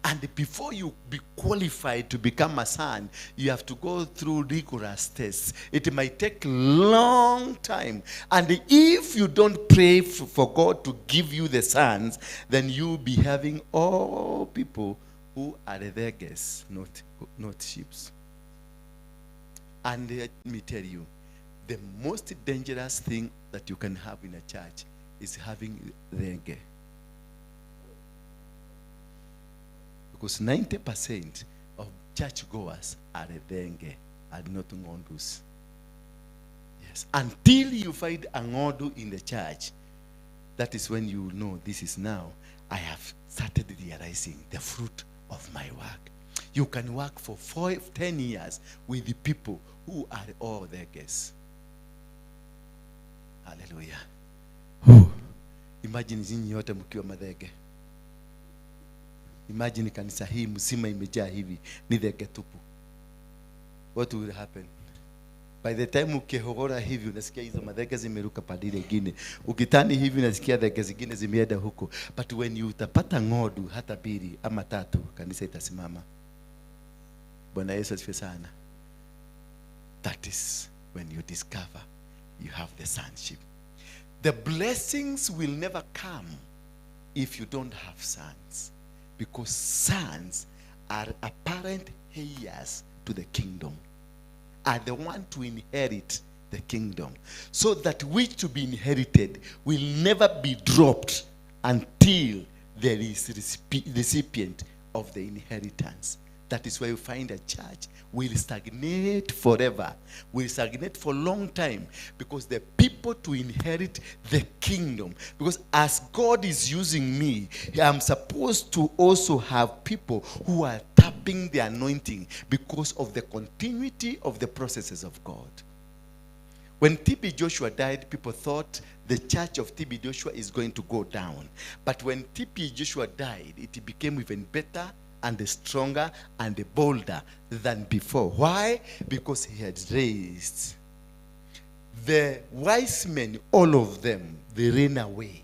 And before you be qualified to become a son, you have to go through rigorous tests. It might take long time. And if you don't pray for God to give you the sons, then you'll be having all people who are their guests, not sheep. And let me tell you, the most dangerous thing that you can have in a church is having renge. Because 90% of churchgoers are renge, are not ngondus. Yes. Until you find a ngondu in the church, that is when you know this is now, I have started realizing the fruit of my work. You can work for 10 years with the people who are all their guests. Hallelujah. Imagine zinyi yote mkiwa madhege. Imagine kanisa hii mzima imejaa hivi ni dhege tupu. What will happen? By the time ukihogora hivi unasikia hizo madhege zimeruka padile ingine. Ukitani hivi unasikia dhege zingine zimeenda huko. But when you utapata ngodu hata bili ama tatu, kanisa itasimama. Bwana Yesu asifiwe sana. That is when you discover you have the sonship. The blessings will never come if you don't have sons. Because sons are apparent heirs to the kingdom. Are the one to inherit the kingdom. So that which to be inherited will never be dropped until there is recipient of the inheritance. That is why you find a church will stagnate forever, will stagnate for a long time, because the people to inherit the kingdom. Because as God is using me, I'm supposed to also have people who are tapping the anointing because of the continuity of the processes of God. When T.B. Joshua died, people thought the church of T.B. Joshua is going to go down. But when T.B. Joshua died, it became even better and stronger and bolder than before. Why? Because he had raised the wise men, all of them, they ran away.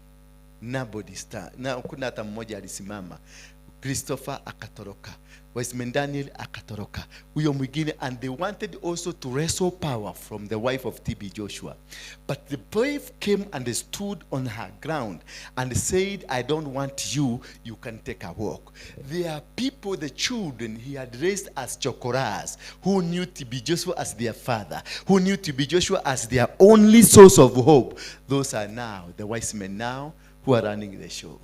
Nobody started. Na kuna hata mmoja alisimama. Christopher akatoroka. Wiseman Daniel akatoroka. Huyo mwingine, and they wanted also to wrestle power from the wife of T.B. Joshua. But the wife came and stood on her ground and said, I don't want you, you can take a walk. There are people, the children he had raised as chokoras, who knew T.B. Joshua as their father, who knew T.B. Joshua as their only source of hope. Those are now the wise men now who are running the show.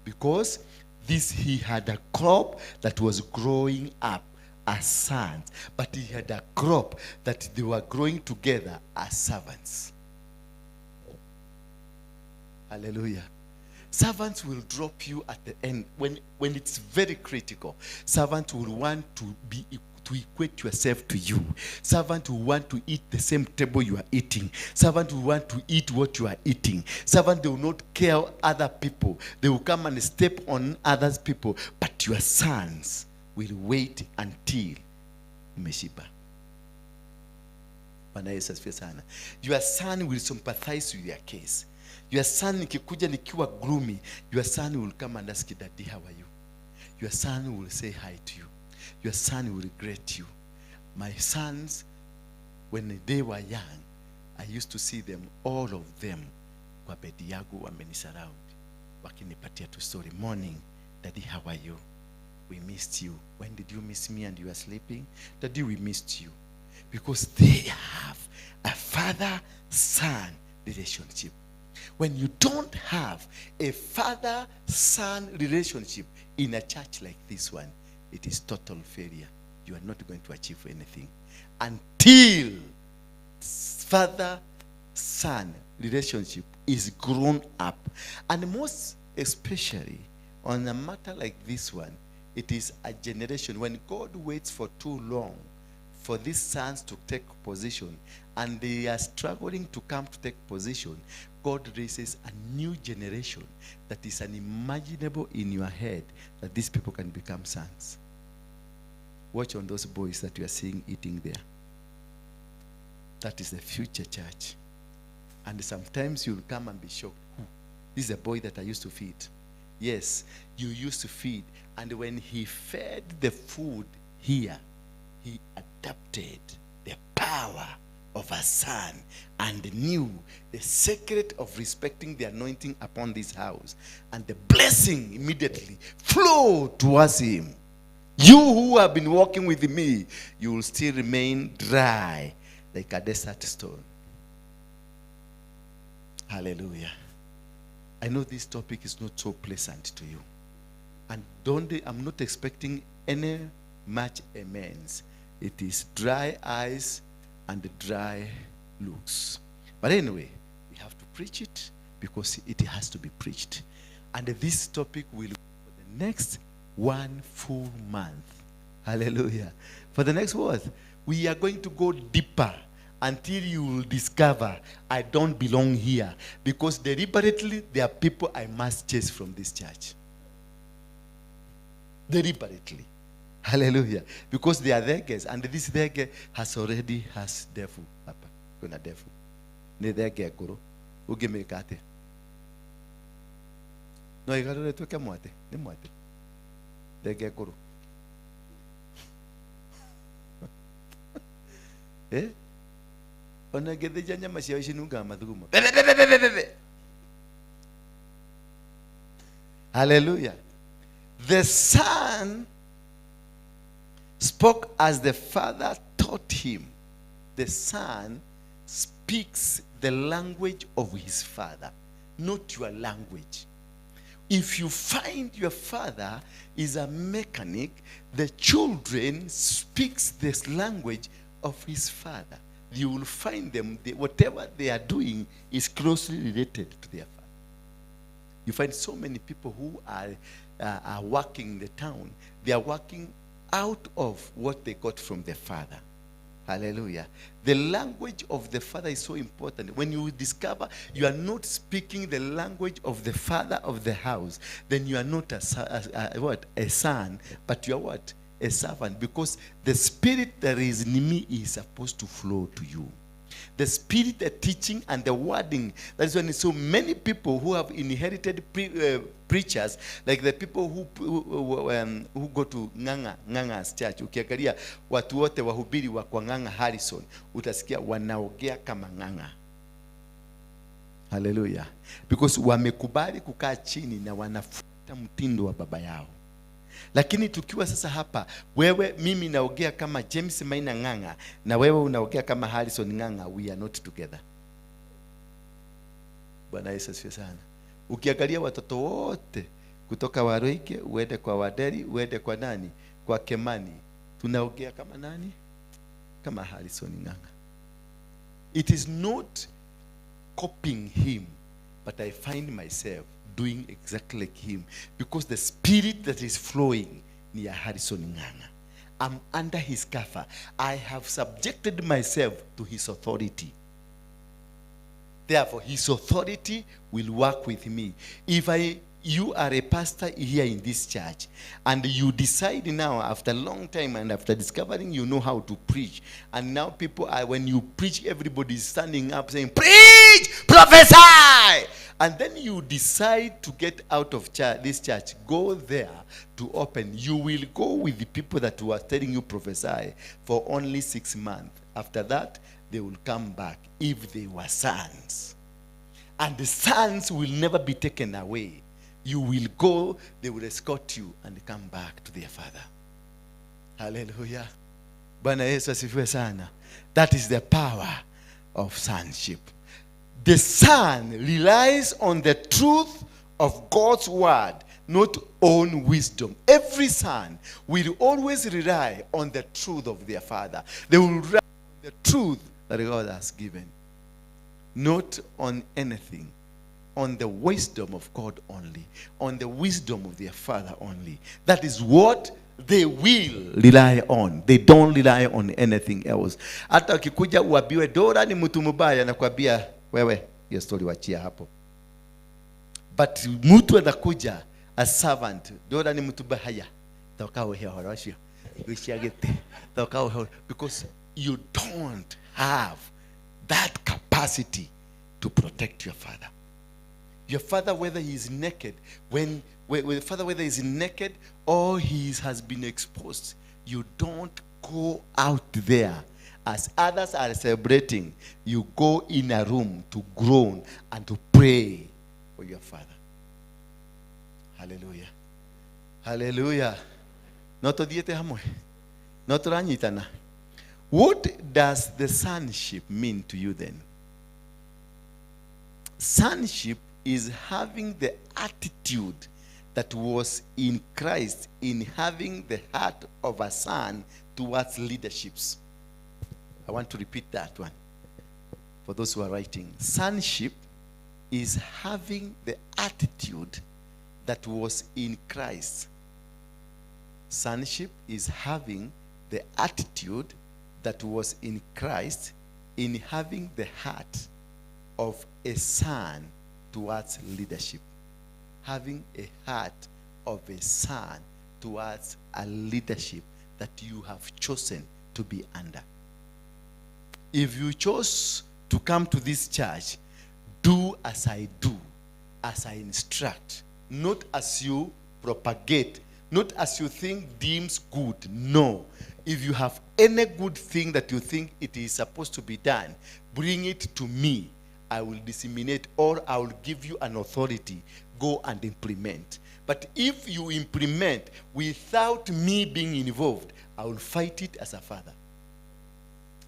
because he had a crop that was growing up as sons, but he had a crop that they were growing together as servants. Hallelujah. Servants will drop you at the end when it's very critical. Servants will want to equate yourself to you. Servants will want to eat the same table you are eating. Servants will want to eat what you are eating. Servants, they will not care other people. They will come and step on other people. But your sons will wait until umeshiba. Bwana Yesu asifiwe sana. Your son will sympathize with your case. Your son nikikuja nikiwa gloomy, your son will come and ask Daddy, how are you? Your son will say hi to you. Your son will regret you. My sons, when they were young, I used to see them, all of them, kwa bedi yangu wamenisurround, wakinipatia tu story. Morning, Daddy, how are you? We missed you. When did you miss me and you were sleeping? Daddy, we missed you. Because they have a father-son relationship. When you don't have a father-son relationship in a church like this one, it is total failure. You are not going to achieve anything until father-son relationship is grown up. And most especially on a matter like this one, it is a generation. When God waits for too long for these sons to take position, and they are struggling to come to take position, God raises a new generation that is unimaginable in your head that these people can become sons. Watch on those boys that you are seeing eating there. That is the future church. And sometimes you'll come and be shocked. This is a boy that I used to feed. Yes, you used to feed. And when he fed the food here, he adapted the power of a son and knew the secret of respecting the anointing upon this house, and the blessing immediately flowed towards him. You who have been walking with me, you will still remain dry like a desert stone. Hallelujah. I know this topic is not so pleasant to you, and I'm not expecting any much amens. It is dry eyes and dry looks. But anyway, we have to preach it because it has to be preached. And this topic will, for the next 1 full month. Hallelujah. For the next what? We are going to go deeper until you will discover I don't belong here. Because deliberately, there are people I must chase from this church. Deliberately. Hallelujah. Because they are their guests. And this their guest has devil. Papa. Kuna devil. Ne their guest guru. Uge me kate. No, you gotta to ke mwate. Ne mwate. Their guest guru. Eh? Ona gede janya mashiwa shinuga madhuguma. Hallelujah. The son spoke as the father taught him. The son speaks the language of his father, not your language. If you find your father is a mechanic, the children speaks this language of his father. You will find them, whatever they are doing is closely related to their father. You find so many people who are working in the town, they are working out of what they got from their father. Hallelujah. The language of the father is so important. When you discover you are not speaking the language of the father of the house, then you are not a son, but you are what? A servant. Because the spirit that is in me is supposed to flow to you. The spirit, the teaching, and the wording. That's when so many people who have inherited preachers, like the people who go to Ng'ang'a's church. Ukiangalia watu wote wahubiri wa kwa Ng'ang'a Harrison, utasikia wanaongea kama Ng'ang'a. Hallelujah. Because wamekubali kukaa chini na wanafuata mtindo wa baba yao. Lakini tukiwa sasa hapa, mimi naongea kama James Maina Ng'ang'a na wewe unaongea kama Harrison Ng'ang'a, we are not together. Bwana Yesu asifiwe sana. Ukiangalia watoto wote kutoka Waruinge uende kwa Waderi, uende kwa nani, kwa Kemani, tunaongea kama nani? Kama Harrison Ng'ang'a. It is not copying him, but I find myself doing exactly like him, because the spirit that is flowing near Harrison Ng'ang'a, I'm under his cover. I have subjected myself to his authority. Therefore, his authority will work with me. If you are a pastor here in this church, and you decide now, after a long time and after discovering you know how to preach, and now people are, when you preach, everybody is standing up saying, preach, prophesy, and then you decide to get out of this church, go there to open, you will go with the people that were telling you prophesy for only 6 months. After that, they will come back if they were sons. And the sons will never be taken away. You will go, they will escort you and come back to their father. Hallelujah. Bwana Yesu asifiwe sana. That is the power of sonship. The son relies on the truth of God's word, not on wisdom. Every son will always rely on the truth of their father. They will rely on the truth that God has given, not on anything, on the wisdom of God only, on the wisdom of their father only. That is what they will rely on. They don't rely on anything else. Hata ukikuja uambiwe Dora ni mtu mbaya, nakwambia wewe hiyo story wachia hapo. But mtu anakuja a servant, Dora ni mtu mbaya, tokao hero washio usiagete tokao hero, because you don't have that capacity to protect your father. Your father, whether he is naked, when father, whether he is naked or he has been exposed, you don't go out there as others are celebrating. You go in a room to groan and to pray for your father. Hallelujah. Hallelujah. Not odiete hamwe. Not ranyitana. What does the sonship mean to you then? Sonship is having the attitude that was in Christ, in having the heart of a son towards leaderships. I want to repeat that one for those who are writing. Sonship is having the attitude that was in Christ. Sonship is having the attitude that was in Christ, in having the heart of a son towards leadership. Having a heart of a son towards a leadership that you have chosen to be under. If you chose to come to this church, do as I do, as I instruct, not as you propagate, not as you think deems good. No. If you have any good thing that you think it is supposed to be done, bring it to me. I will disseminate, or I will give you an authority. Go and implement. But if you implement without me being involved, I will fight it as a father.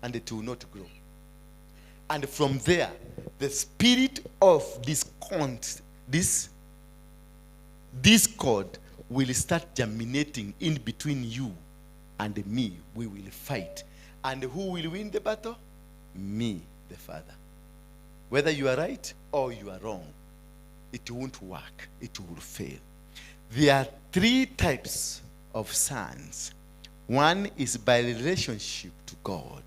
And it will not grow. And from there, the spirit of discord will start germinating in between you and me. We will fight. And who will win the battle? Me, the father. Whether you are right or you are wrong, it won't work. It will fail. There are 3 types of sons. One is by relationship to God.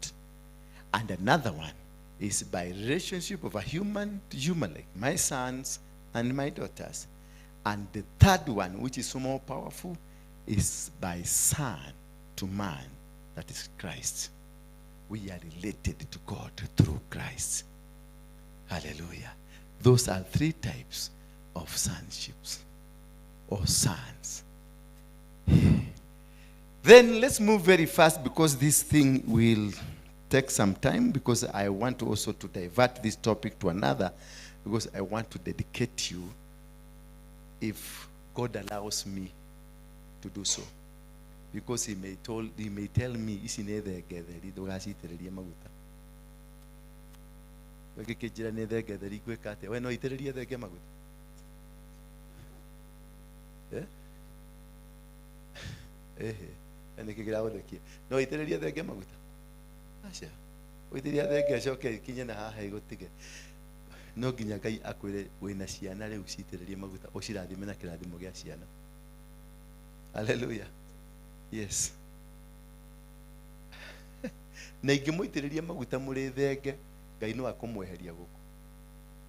And another one is by relationship of a human to human, like my sons and my daughters. And the third one, which is more powerful, is by son to man, that is Christ. We are related to God through Christ. Hallelujah. Those are 3 types of sonships or sons. Then let's move very fast, because this thing will take some time, because I want also to divert this topic to another, because I want to dedicate you, if God allows me to do so. Because he may tell me, Eh? Nikigira guthikia. No itĩrĩria thenge maguta. Acha. Uitĩrĩria thenge acoke kinye na haha igutige. No nginya Ngai akwĩre wĩna ciana rĩu citĩrĩrie maguta ũcirathime na kĩrathimo gĩa ciana. Hallelujah. Yes. Na ingĩmũitĩrĩria maguta mũrĩ thenge, Ngai no akũmweheria gũkũ.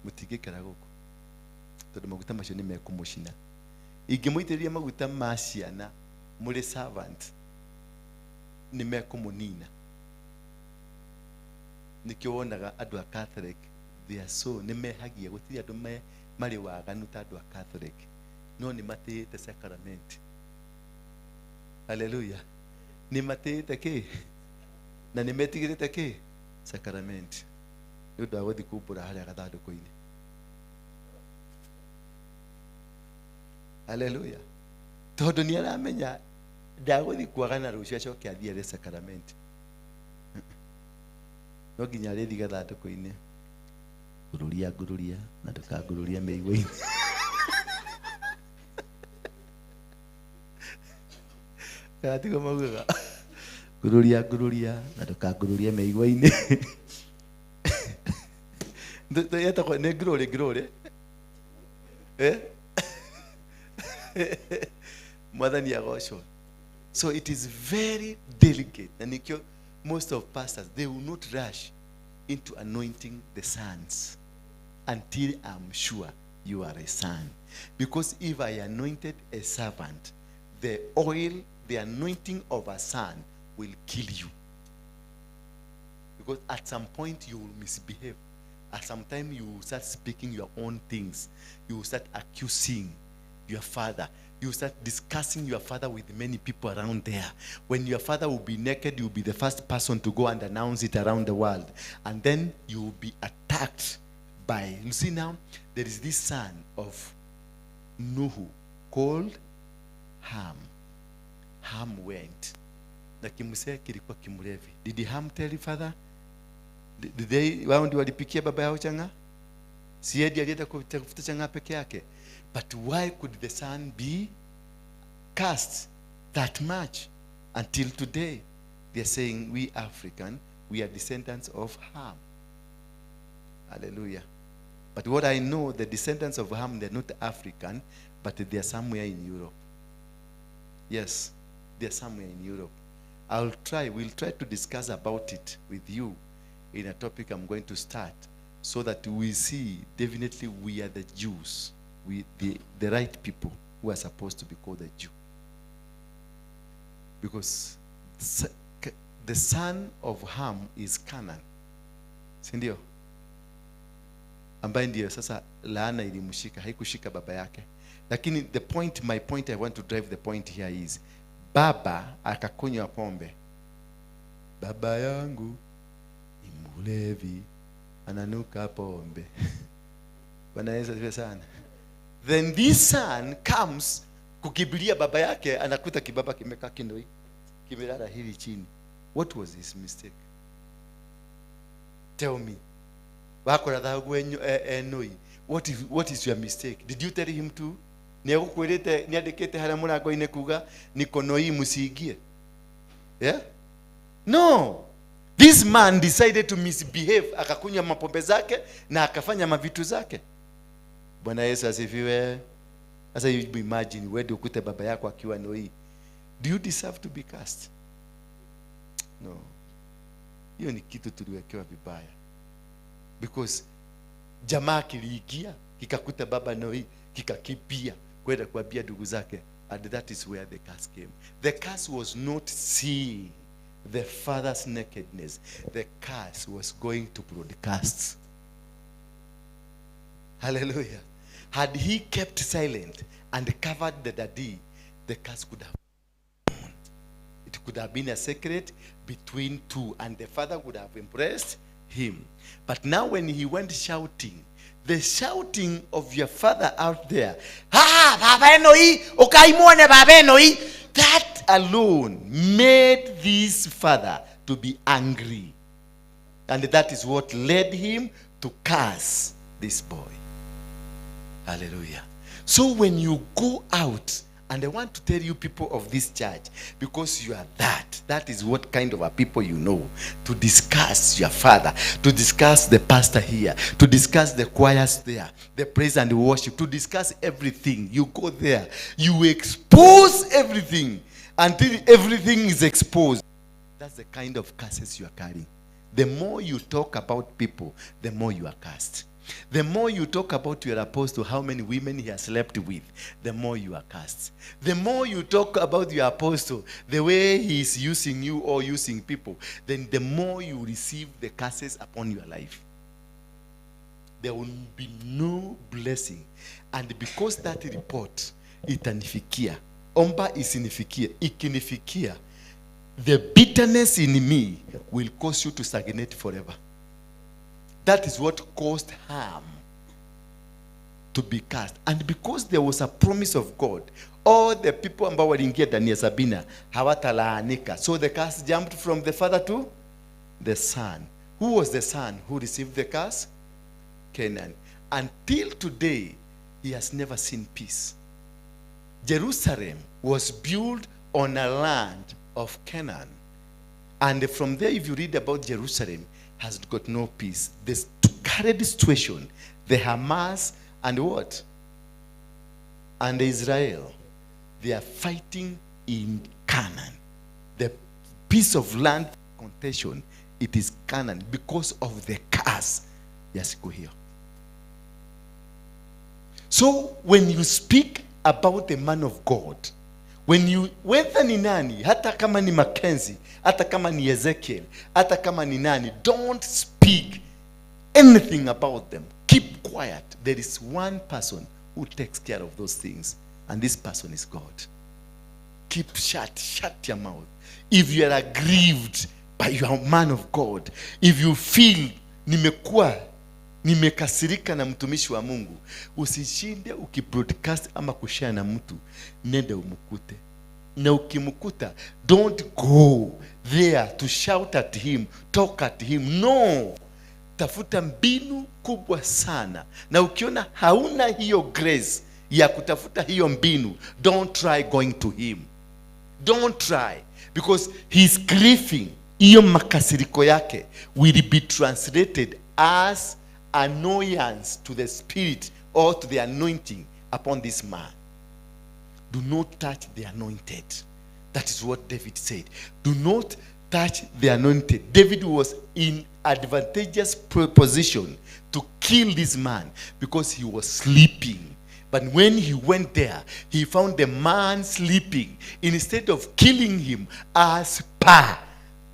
Mũtingĩkara gũkũ. Tondũ maguta macio nĩ mekũmũcina. Ingĩmũitĩrĩria maguta ma ciana mũrĩ servant, nĩ mekũmũnina. Nĩkĩo wonaga andũ a Catholic, they are so nĩ mehagia, gũtirĩ andũ marĩ waganu ta andũ a Catholic, no nĩ matĩĩte sacrament. Hallelujah. Nĩ matĩĩte kĩ? Na nĩ metigĩrĩte kĩ? Sacrament. Nĩ ũndũ wa gũthiĩ kumbũra harĩa gathandũkũ-inĩ. Hallelujah. Tondũ nĩ aramenya ndagũthiĩ kwagana rũciũ acoke athiĩ arĩ sacrament. No nginya arĩthiĩ gathandũkũ-inĩ. Ngururia na ndũkangururia mĩigua-inĩ. Gatigo maugaga ngururia na ndũkangururia mĩigua-inĩ. Yetagwo nĩ ngurũri. Mwathani agocwo. So it is very delicate. And most of pastors, they will not rush into anointing the sons until I'm sure you are a son. Because if I anointed a servant, the oil, the anointing of a son will kill you. Because at some point you will misbehave. At some time you will start speaking your own things. You will start accusing your father. You start discussing your father with many people around there. When your father will be naked, you will be the first person to go and announce it around the world. And then you will be attacked by, you see now, there is this son of Nuhu called Ham. Ham went. Na kimuse kilikuwa kimulevi. Did Ham tell your father? Did they, wao ndio walipikia baba yao changa? Si yeye alienda kutafuta changa peke yake. But why could the son be cast that much? Until today, they are saying, we African, we are descendants of Ham. Hallelujah. But what I know, the descendants of Ham, they're not African, but they are somewhere in Europe. Yes, they are somewhere in Europe. We'll try to discuss about it with you in a topic I'm going to start, so that we see definitely we are the Jews. We, the right people who are supposed to be called the Jew. Because the son of Ham is Canaan. Sindio? Ambaye ndio sasa laana ilimshika, haikushika baba yake. Lakini my point I want to drive the point here is, baba akakunywa pombe. Baba yangu ni mlevi, ananuka pombe. Bwana Yesu asifiwe sana. Then this son comes kukibiria baba yake, anakuta kibaba kimekaa kindoi, kimelala hili chini. What was his mistake? Tell me. Wakora dhagu enoi. What is your mistake? Did you tell him to? Niagukwirite niandikite haria murango-ini kuga nikonoi musigie. Yeah? No. This man decided to misbehave, akakunywa mapombe zake na akafanya mavitu zake. Bwana Yesu asifiwe. Sasa you imagine wewe ukute baba yako akiwa noi. Do you deserve to be cast? No. Hiyo ni kitu tuliwekewa vibaya. Because jamaa kiliingia kikakuta baba noi, kikakipia kwenda kuambia ndugu zake, and that is where the curse came. The curse was not seeing the father's nakedness. The curse was going to broadcast. Hallelujah. Had he kept silent and covered the daddy, the curse could have gone. It could have been a secret between two, and the father would have embraced him. But now when he went shouting, the shouting of your father out there, baba enoi, ukaimwone baba enoi, that alone made this father to be angry. And that is what led him to curse this boy. Hallelujah. So when you go out And I want to tell you, people of this church, because you are that is what kind of a people you know, to discuss your father, to discuss the pastor here, to discuss the choirs there, the praise and the worship, to discuss everything. You go there, you expose everything until everything is exposed. That's the kind of curses you are carrying. The more you talk about people, the more you are cursed. The more you talk about your apostle, how many women he has slept with, the more you are cursed. The more you talk about your apostle, the way he is using you or using people, then the more you receive the curses upon your life. There will be no blessing. And because that report itanifikia, omba isinifikia, ikinifikia, the bitterness in me will cause you to stagnate forever. That is what caused harm to be cast. And because there was a promise of God, all the people ambao waliingia ndani ya Sabina hawatalaanika. So the curse jumped from the father to the son. Who was the son who received the curse? Canaan. Until today, he has never seen peace. Jerusalem was built on a land of Canaan. And from there, if you read about Jerusalem, has got no peace. This current situation, the Hamas and what? And Israel, they are fighting in Canaan. The piece of land contention, it is Canaan because of the curse. Yes, go here. So when you speak about the man of God, whether ni nani, hata kama ni Mackenzie, hata kama ni Ezekiel, hata kama ni nani, don't speak anything about them. Keep quiet. There is one person who takes care of those things, and this person is God. Keep shut your mouth. If you are aggrieved by your man of God, if you feel nimekasirika na mtumishi wa Mungu, usishinde ukibroadcast ama kushare na mtu, nenda umukute. Na ukimkuta, don't go there to shout at him, talk at him. No. Tafuta mbinu kubwa sana. Na ukiona hauna hiyo grace ya kutafuta hiyo mbinu, don't try going to him. Don't try. Because he's grieving. Hiyo makasiriko yake will be translated as annoyance to the spirit or to the anointing upon this man. Do not touch the anointed. That is what David said. Do not touch the anointed. David was in advantageous position to kill this man because he was sleeping. But when he went there, he found the man sleeping. Instead of killing him as par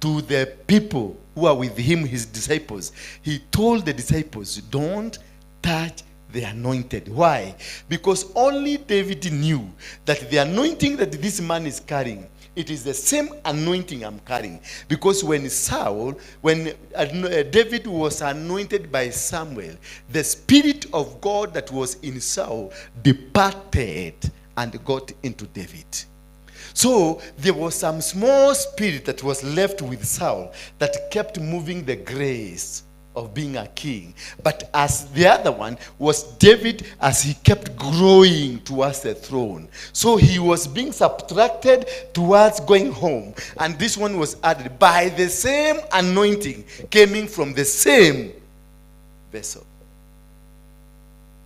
to the people who are with him, his disciples, he told the disciples, don't touch the anointed. Why? Because only David knew that the anointing that this man is carrying, it is the same anointing I'm carrying. Because when David was anointed by Samuel, the spirit of God that was in Saul departed and got into David. So there was some small spirit that was left with Saul that kept moving the grace of being a king. But as the other one was David, as he kept growing towards the throne. So he was being subtracted towards going home. And this one was added by the same anointing coming from the same vessel.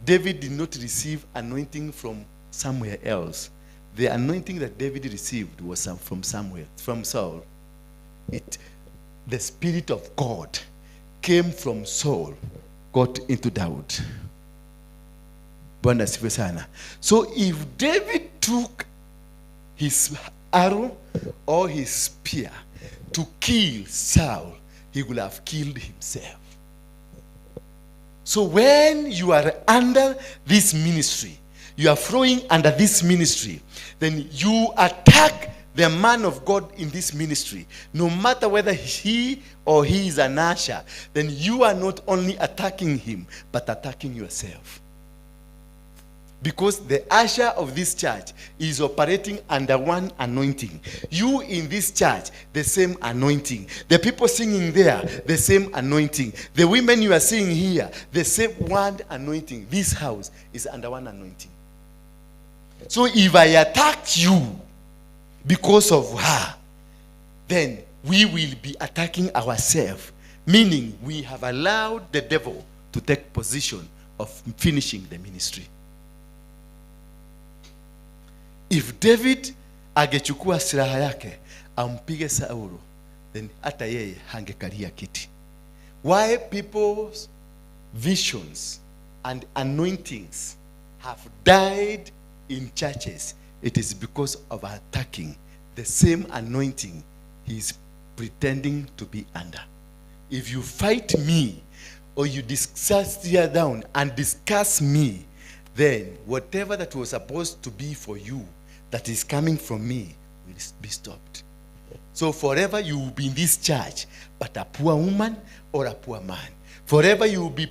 David did not receive anointing from somewhere else. The anointing that David received was from Saul. The Spirit of God came from Saul, got into Daud. Bwana asifiwe sana. So if David took his arrow or his spear to kill Saul, he would have killed himself. So when you are under this ministry, you are flowing under this ministry, then you attack the man of God in this ministry, no matter whether he or he is an usher, then you are not only attacking him, but attacking yourself. Because the usher of this church is operating under one anointing. You in this church, the same anointing. The people singing there, the same anointing. The women you are seeing here, the same one anointing. This house is under one anointing. So if I attack you because of her, then we will be attacking ourselves, meaning we have allowed the devil to take position of finishing the ministry. If David angechukua silaha yake ampige Saulu, then hata yeye hangekalia kiti. Why people's visions and anointings have died in churches, it is because of attacking the same anointing he is pretending to be under. If you fight me, or you discuss here down and discuss me, then whatever that was supposed to be for you that is coming from me will be stopped. So forever you will be in this church, but a poor woman or a poor man. Forever you will be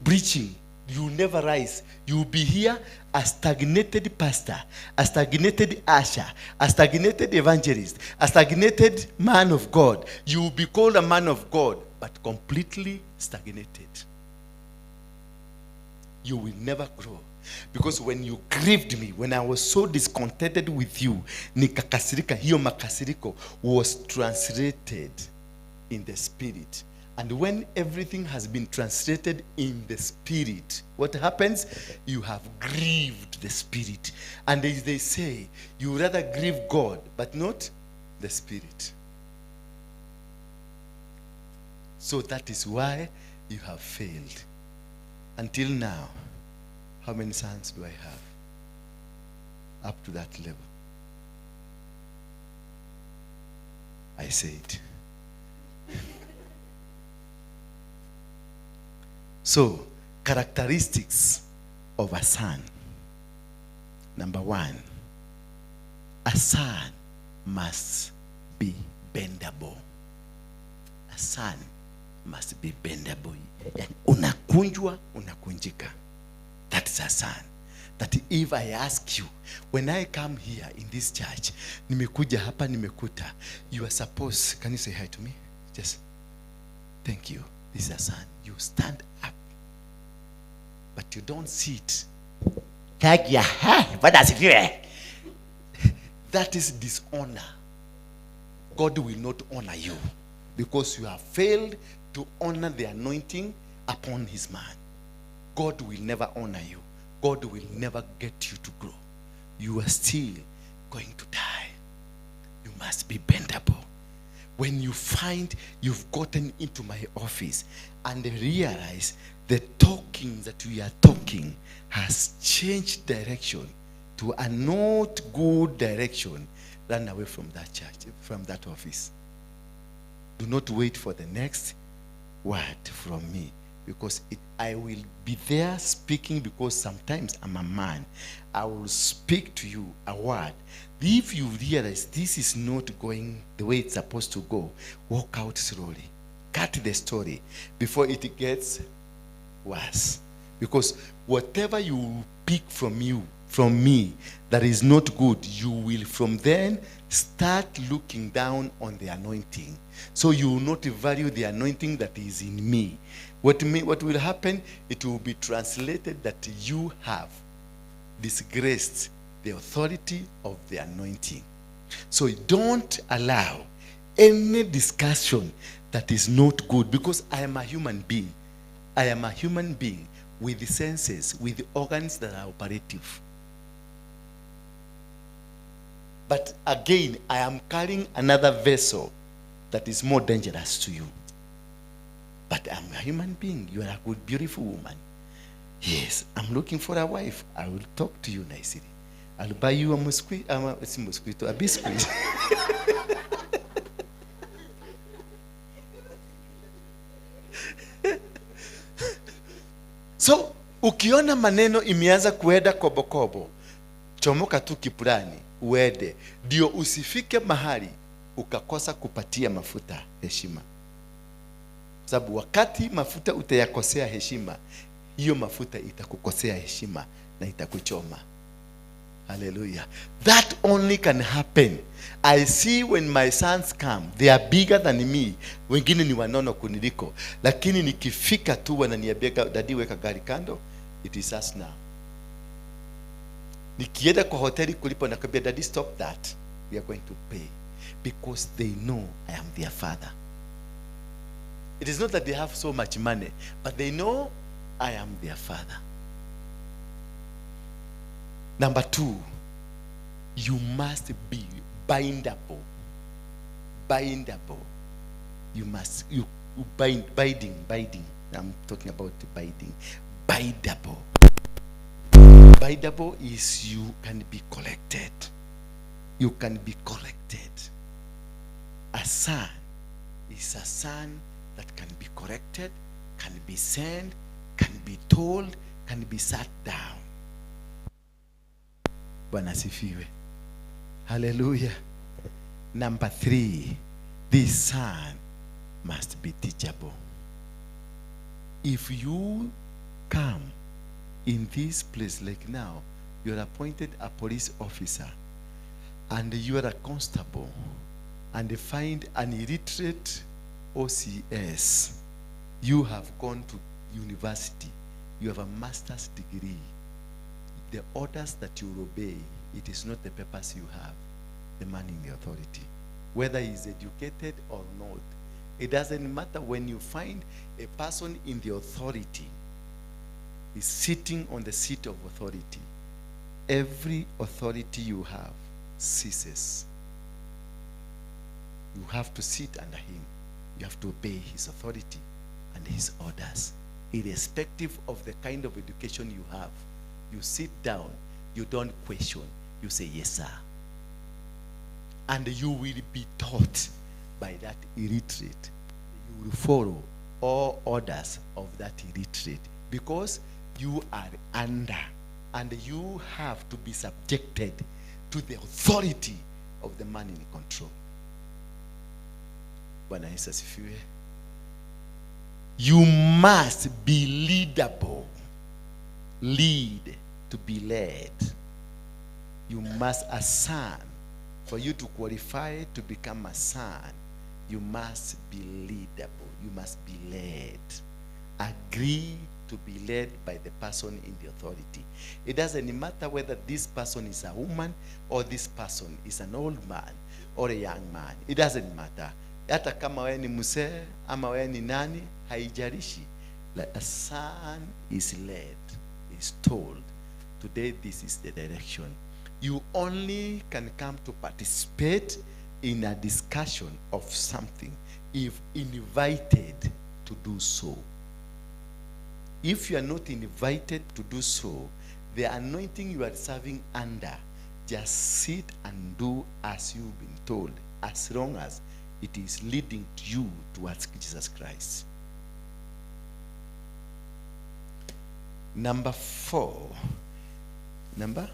preaching, you will never rise. You will be here a stagnated pastor, a stagnated usher, a stagnated evangelist, a stagnated man of God. You will be called a man of God, but completely stagnated. You will never grow. Because when you grieved me, when I was so discontented with you, nikakasirika, hiyo makasiriko was translated in the spirit. And when everything has been translated in the spirit, what happens? You have grieved the spirit. And as they say, you rather grieve God, but not the spirit. So that is why you have failed. Until now, how many sons do I have? Up to that level. I said. So, characteristics of a son. Number one, a son must be bendable. A son must be bendable. Yani unakunjwa, unakunjika. That is a son. That if I ask you, when I come here in this church, nimekuja hapa nimekuta, you are supposed, can you say hi to me? Just, thank you. This is a son. You stand up. But you don't sit. That is dishonor. God will not honor you because you have failed to honor the anointing upon his man. God will never honor you. God will never get you to grow. You are still going to die. You must be bendable. When you find you've gotten into my office and realize the talking that we are talking has changed direction to a not good direction, run away from that church, from that office. Do not wait for the next word from me, because I will be there speaking, because sometimes I'm a man. I will speak to you a word. If you realize this is not going the way it's supposed to go, walk out slowly. Cut the story before it gets worse. Because whatever you pick from me that is not good, you will from then start looking down on the anointing. So you will not value the anointing that is in me. What will happen? It will be translated that you have disgraced the authority of the anointing. So don't allow any discussion that is not good, because I am a human being. I am a human being with the senses, with the organs that are operative. But again, I am carrying another vessel that is more dangerous to you. But I'm a human being. You are a good, beautiful woman. Yes, I'm looking for a wife. I will talk to you nicely. I'll buy you a biscuit. So, ukiona maneno imeanza kuenda kobokobo, chomoka tu kipurani, uende. Ndio usifike mahali ukakosa kupatia mafuta heshima. Sababu wakati mafuta utayakosea heshima, hiyo mafuta itakukosea heshima na itakuchoma. Hallelujah. That only can happen. I see when my sons come, they are bigger than me. Wengine ni wanono kuniliko. Lakini nikifika tu wananiambia, daddy weka gari kando, it is us now. Nikienda kwa hoteli kulipa nakwambia, daddy stop that, we are going to pay, because they know I am their father. It is not that they have so much money, but they know I am their father. Number 2, you must be bindable. Bindable. You binding. I'm talking about binding. Bindable. Bindable is you can be collected. You can be corrected. A son is a son that can be corrected, can be sent, can be told, can be sat down. Bwana sifiwe. Hallelujah. Number 3, this son must be teachable. If you come in this place like now, you are appointed a police officer and you are a constable, and they find an illiterate OCS, you have gone to university, you have a master's degree, the orders that you obey, it is not the papers you have, the man in the authority. Whether he is educated or not, it doesn't matter. When you find a person in the authority is sitting on the seat of authority, every authority you have ceases. You have to sit under him. You have to obey his authority and his orders, irrespective of the kind of education you have. You sit down, you don't question, you say yes sir, and you will be taught by that illiterate. You will follow all orders of that illiterate, because you are under, and you have to be subjected to the authority of the man in control. Bwana Yesu asifiwe. You must be leadable. Lead, to be led. You must, a son, for you to qualify to become a son, you must be leadable. You must be led. Agree to be led by the person in the authority. It doesn't matter whether this person is a woman or this person is an old man or a young man. It doesn't matter. Hata kama wewe ni mzee ama wewe ni nani, haijalishi. Like a son is led, is told, today this is the direction. You only can come to participate in a discussion of something if invited to do so. If you are not invited to do so, the anointing you are serving under, just sit and do as you've been told, as long as it is leading you towards Jesus Christ. Number 5. Number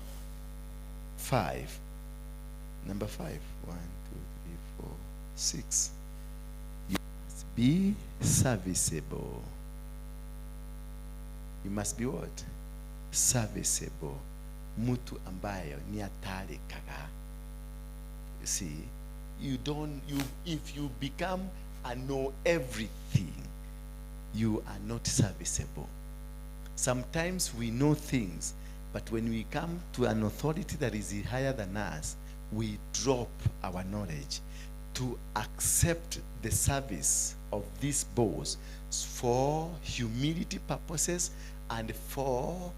5. 1, 2, 3, 4, 6. You must be serviceable. You must be what? Serviceable. Mutu ambayo ni atari kaga. You see, if you become a know everything, you are not serviceable. Sometimes we know things, but when we come to an authority that is higher than us, we drop our knowledge to accept the service of this boss for humility purposes and for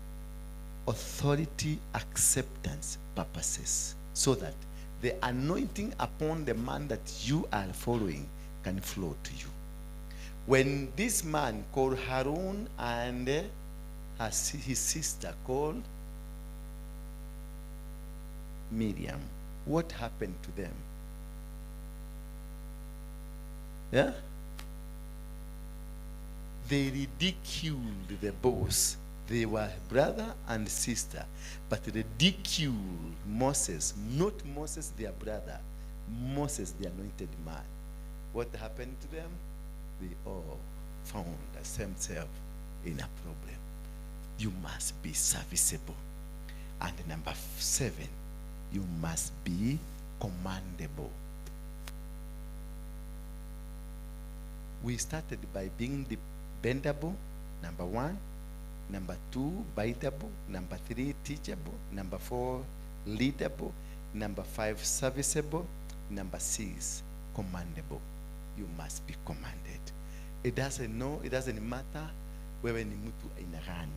authority acceptance purposes, so that the anointing upon the man that you are following can flow to you. When this man called Harun and his sister called Miriam, what happened to them? Yeah? They ridiculed the boss. They were brother and sister, but they ridiculed Moses, not Moses their brother, Moses the anointed man. What happened to them? They all found themselves in a problem. You must be serviceable. And number 7, you must be commandable. We started by being dependable, number 1. Number 2, biteable. Number 3, teachable. Number 4, leadable. Number 5, serviceable. Number 6, commandable. You must be commanded. It doesn't matter wewe ni mtu aina gani.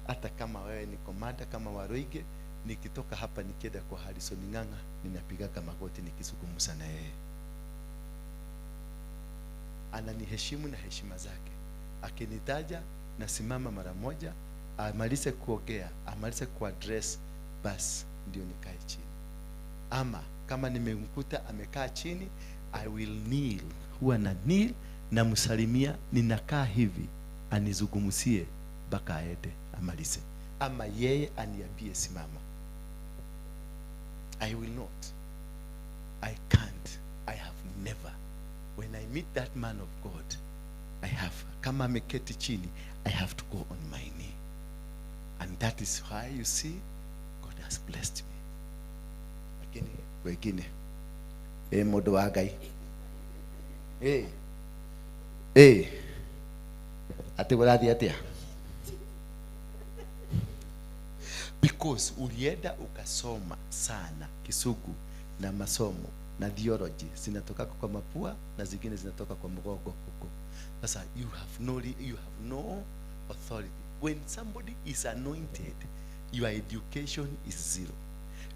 Hata kama wewe ni komanda kama Waruinge, nikitoka hapa nikienda kwa Harrison Ng'ang'a, ninapigaga magoti nikizungumza na yeye. Ananiheshimu na heshima zake. Akinitaja nasimama mara moja, amalize kuongea, amalize kuaddress, basi ndio nikae chini. Ama kama nimemkuta amekaa chini, I will kneel. Huwa na kneel na msalimia, ninakaa hivi, anizungumzie mpaka aende amalize. Ama yeye aniambie simama. I will not. I can't. I have never. When I meet that man of God, I have, kama ameketi chini, I have to go on my knee. And that is why you see, God has blessed me. Lakini wengine, modo wa Ngai. Ati walathi atia. Because ulienda ukasoma sana Kisugu na masomo na theology zinatoka kwa mapua na zingine zinatoka kwa mgongo huko. Sasa you have no authority. When somebody is anointed, your education is zero.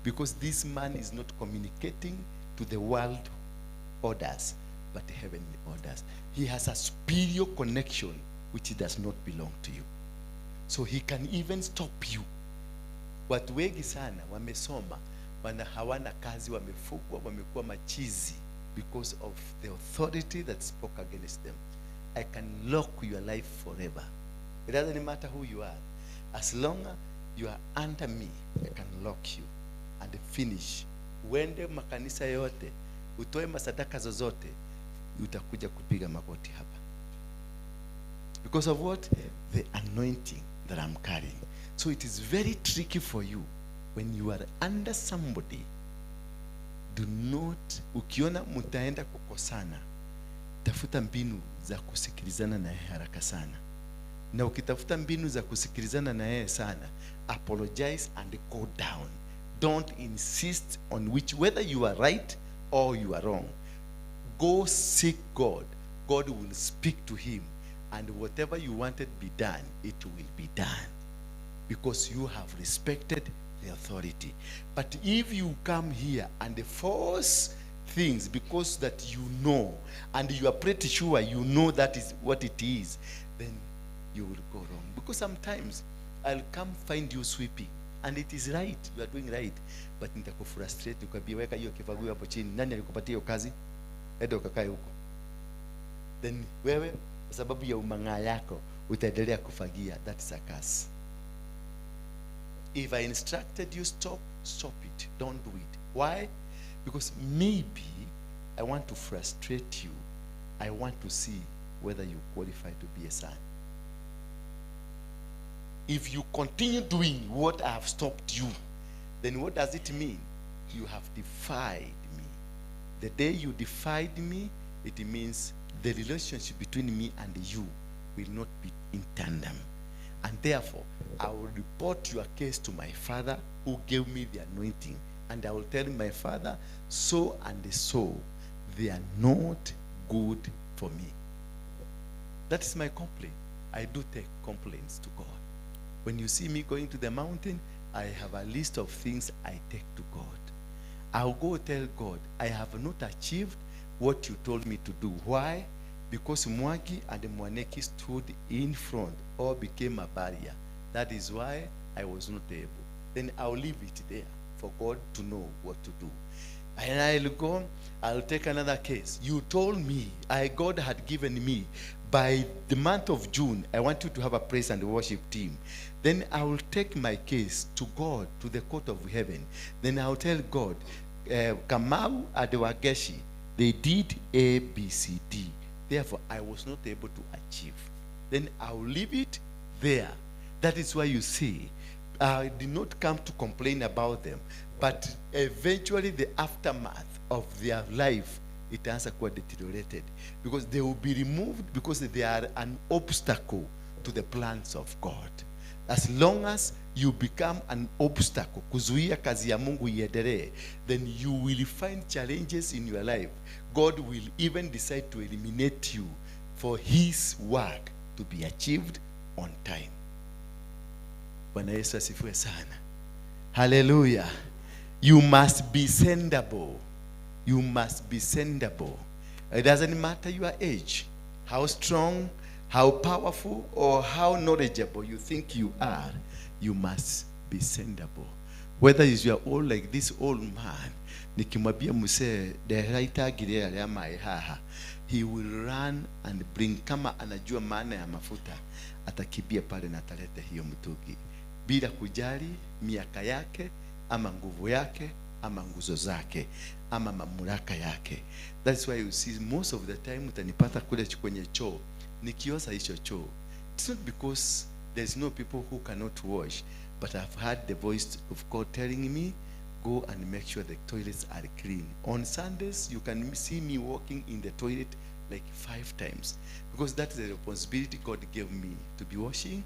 Because this man is not communicating to the world orders, but heavenly orders. He has a spiritual connection which does not belong to you. So he can even stop you. Watu wengi sana wamesoma, hawana kazi, wamefugwa, wamekuwa machizi because of the authority that spoke against them. I can lock your life forever. It doesn't matter who you are. As long as you are under me, I can lock you and finish. Uende makanisa yote, utoe masadaka zozote, utakuja kupiga magoti hapa. Because of what? The anointing that I'm carrying. So it is very tricky for you when you are under somebody. Do not, ukiona mtaenda kukosana, tafuta mbinu za kusikilizana na yeye haraka sana. Na ukitafuta mbinu za kusikilizana na yeye sana, apologize and go down. Don't insist on whether you are right or you are wrong. Go seek God. God will speak to him, and whatever you wanted be done, it will be done. Because you have respected the authority. But if you come here and force things because that you know, and you are pretty sure you know that is what it is, then you will go wrong. Because sometimes I'll come find you sweeping, and it is right, you are doing right, but nitakufrustrate, ukabia weka hiyo kifagio hapo chini. Nani alikupatia hiyo kazi? Enda ukakae huko. Then wewe kwa sababu ya umang'aa yako utaendelea kufagia. That is a curse. If I instructed you, stop it. Don't do it. Why? Because maybe I want to frustrate you. I want to see whether you qualify to be a son. If you continue doing what I have stopped you, then what does it mean? You have defied me. The day you defied me, it means the relationship between me and you will not be in tandem. And therefore, I will report your case to my father who gave me the anointing. And I will tell my father, so and so, they are not good for me. That is my complaint. I do take complaints to God. When you see me going to the mountain, I have a list of things I take to God. I'll go tell God, I have not achieved what you told me to do. Why? Because Mwagi and Mwaneki stood in front or became a barrier. That is why I was not able. Then I'll leave it there for God to know what to do. And I'll go, I'll take another case. You told me, God had given me, by the month of June, I want you to have a praise and worship team. Then I will take my case to God, to the court of heaven. Then I'll tell God, Kamau and Wageshi, they did A, B, C, D. Therefore, I was not able to achieve. Then I'll leave it there. That is why you see, I did not come to complain about them, but eventually the aftermath of their life, it has quite deteriorated, because they will be removed because they are an obstacle to the plans of God. As long as you become an obstacle, kuzuia kazi ya Mungu iendelee, then you will find challenges in your life. God will even decide to eliminate you for his work to be achieved on time. Bwana Yesu asifiwe sana. Hallelujah. You must be sendable. You must be sendable. It doesn't matter your age, how strong, how powerful, or how knowledgeable you think you are. You must be sendable. Whether is you are old like this old man, nikimwambia msee deraita gilea ya haha, he will run and bring. Kama anajua maana ya mafuta, atakibia pale na ataleta hiyo mtungi bila kujali miaka yake ama nguvu yake ama nguzo zake ama mamlaka yake. That's why you see most of the time utanipata kule kwenye choo nikiosa hicho choo. It's not because there's no people who cannot wash, but I've heard the voice of God telling me, go and make sure the toilets are clean. On Sundays, you can see me walking in the toilet like 5 times, because that's the responsibility God gave me, to be washing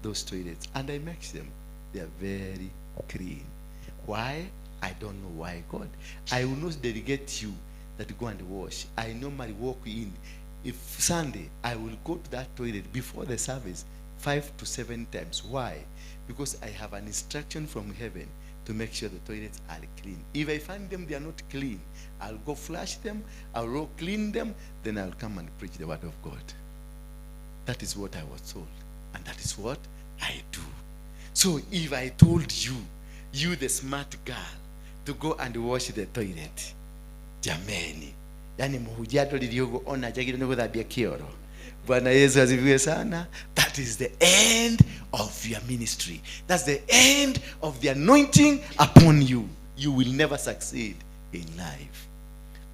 those toilets. And I make them. They are very clean. Why? I don't know why, God. I will not delegate you that go and wash. I normally walk in. If Sunday, I will go to that toilet before the service 5 to 7 times. Why? Because I have an instruction from heaven to make sure the toilets are clean. If I find them they are not clean, I'll go flush them, I'll go clean them, then I'll come and preach the word of God. That is what I was told, and that is what I do. So if I told you, you the smart girl, to go and wash the toilet, jameni, yani muhujato liliogo ona jagiro nego dhabia kioro. Bwana Yesu asifiwe sana. That is the end of your ministry. That's the end of the anointing upon you. You will never succeed in life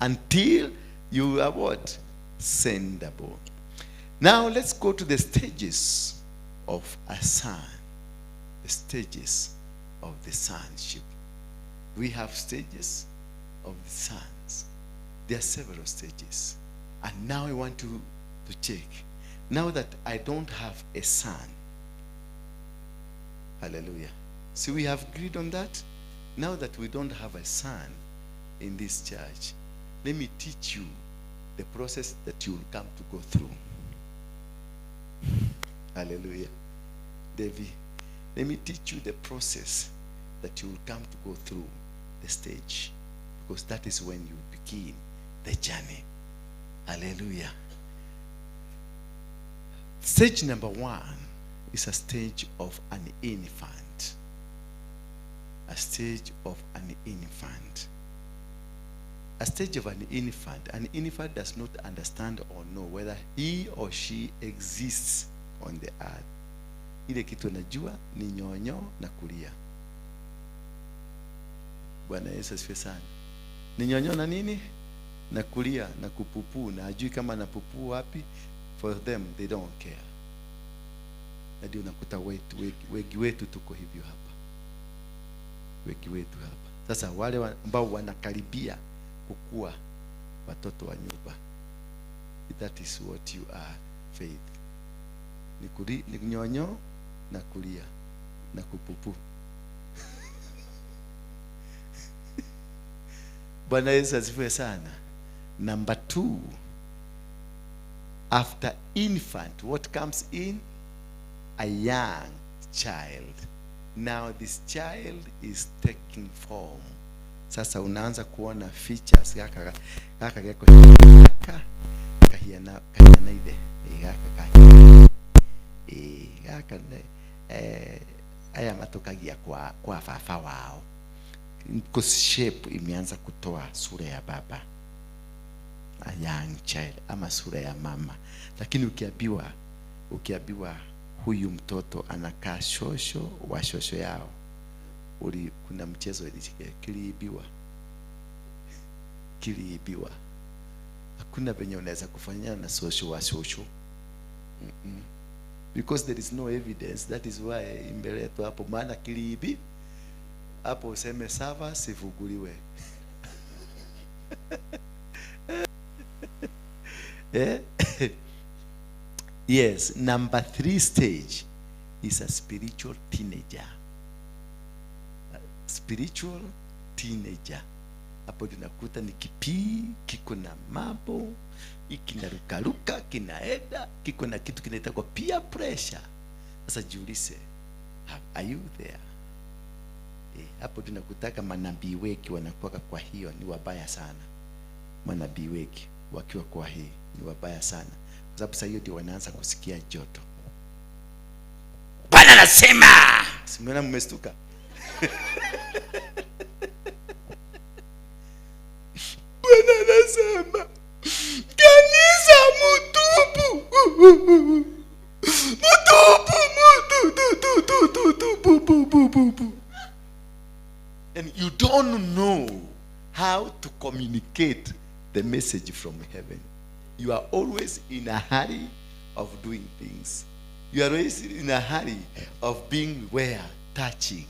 until you are what? Sendable. Now let's go to the stages of a son. The stages of the sonship. We have stages of the sons. There are several stages. And now I want to check. Now that I don't have a son. Hallelujah. See, we have agreed on that. Now that we don't have a son in this church, let me teach you the process that you will come to go through. Hallelujah. David, let me teach you the process that you will come to go through the stage, because that is when you begin the journey. Hallelujah. Stage number 1 is a stage of an infant. A stage of an infant. A stage of an infant. An infant does not understand or know whether he or she exists on the earth. Ile kitu najua ni nyonyo na kulia. Bwana Yesu asifiwe sana. Ni nyonyo na nini? Na kulia na kupupu, na ajui kama na pupu wapi. For them, they don't care. Na ndio unakuta wengi wetu tuko hivyo hapa. Wengi wetu hapa. Sasa wale ambao wanakaribia kukua watoto wa nyumba. That is what you are, faith. Ni nyonyo na kulia na kupupu. Bwana Yesu asifiwe sana. Number 2, after infant, what comes in? A young child. Now this child is taking form. Sasa unaanza kuona features kaka geko kaka kahiana ile kaka aya matokagia kwa fafa wao. Because shape imeanza kutoa sura ya baba. A young child ama sura ya mama. Lakini ukiambiwa huyu mtoto anakaa shosho wa shosho yao, kuna mchezo kiliibiwa. Hakuna penye unaweza kufanya na shosho wa shosho. Because there is no evidence. That is why imbeleto hapo, maana kiliibi hapo useme sava sifuguliwe. Yes, number 3 stage is a spiritual teenager. A spiritual teenager. Hapo tunakuta ni kipii, kiko na mambo, kinarukaruka, kinaenda, kiko na kitu kinaitwa kwa peer pressure. Sasa jiulize, are you there? Hapo tunakutaka manabii wengi wanakuwa kwa hiyo ni wabaya sana. Manabii wengi wakiwa kwa hii ni wabaya sana. Kwa sababu sasa hiyo ndio wanaanza kusikia joto. Bwana anasema, simeona mmestuka. Bwana anasema, kanisa mutupu. Mutupu. And you don't know how to communicate the message from heaven. You are always in a hurry of doing things. You are always in a hurry of being where? Touching.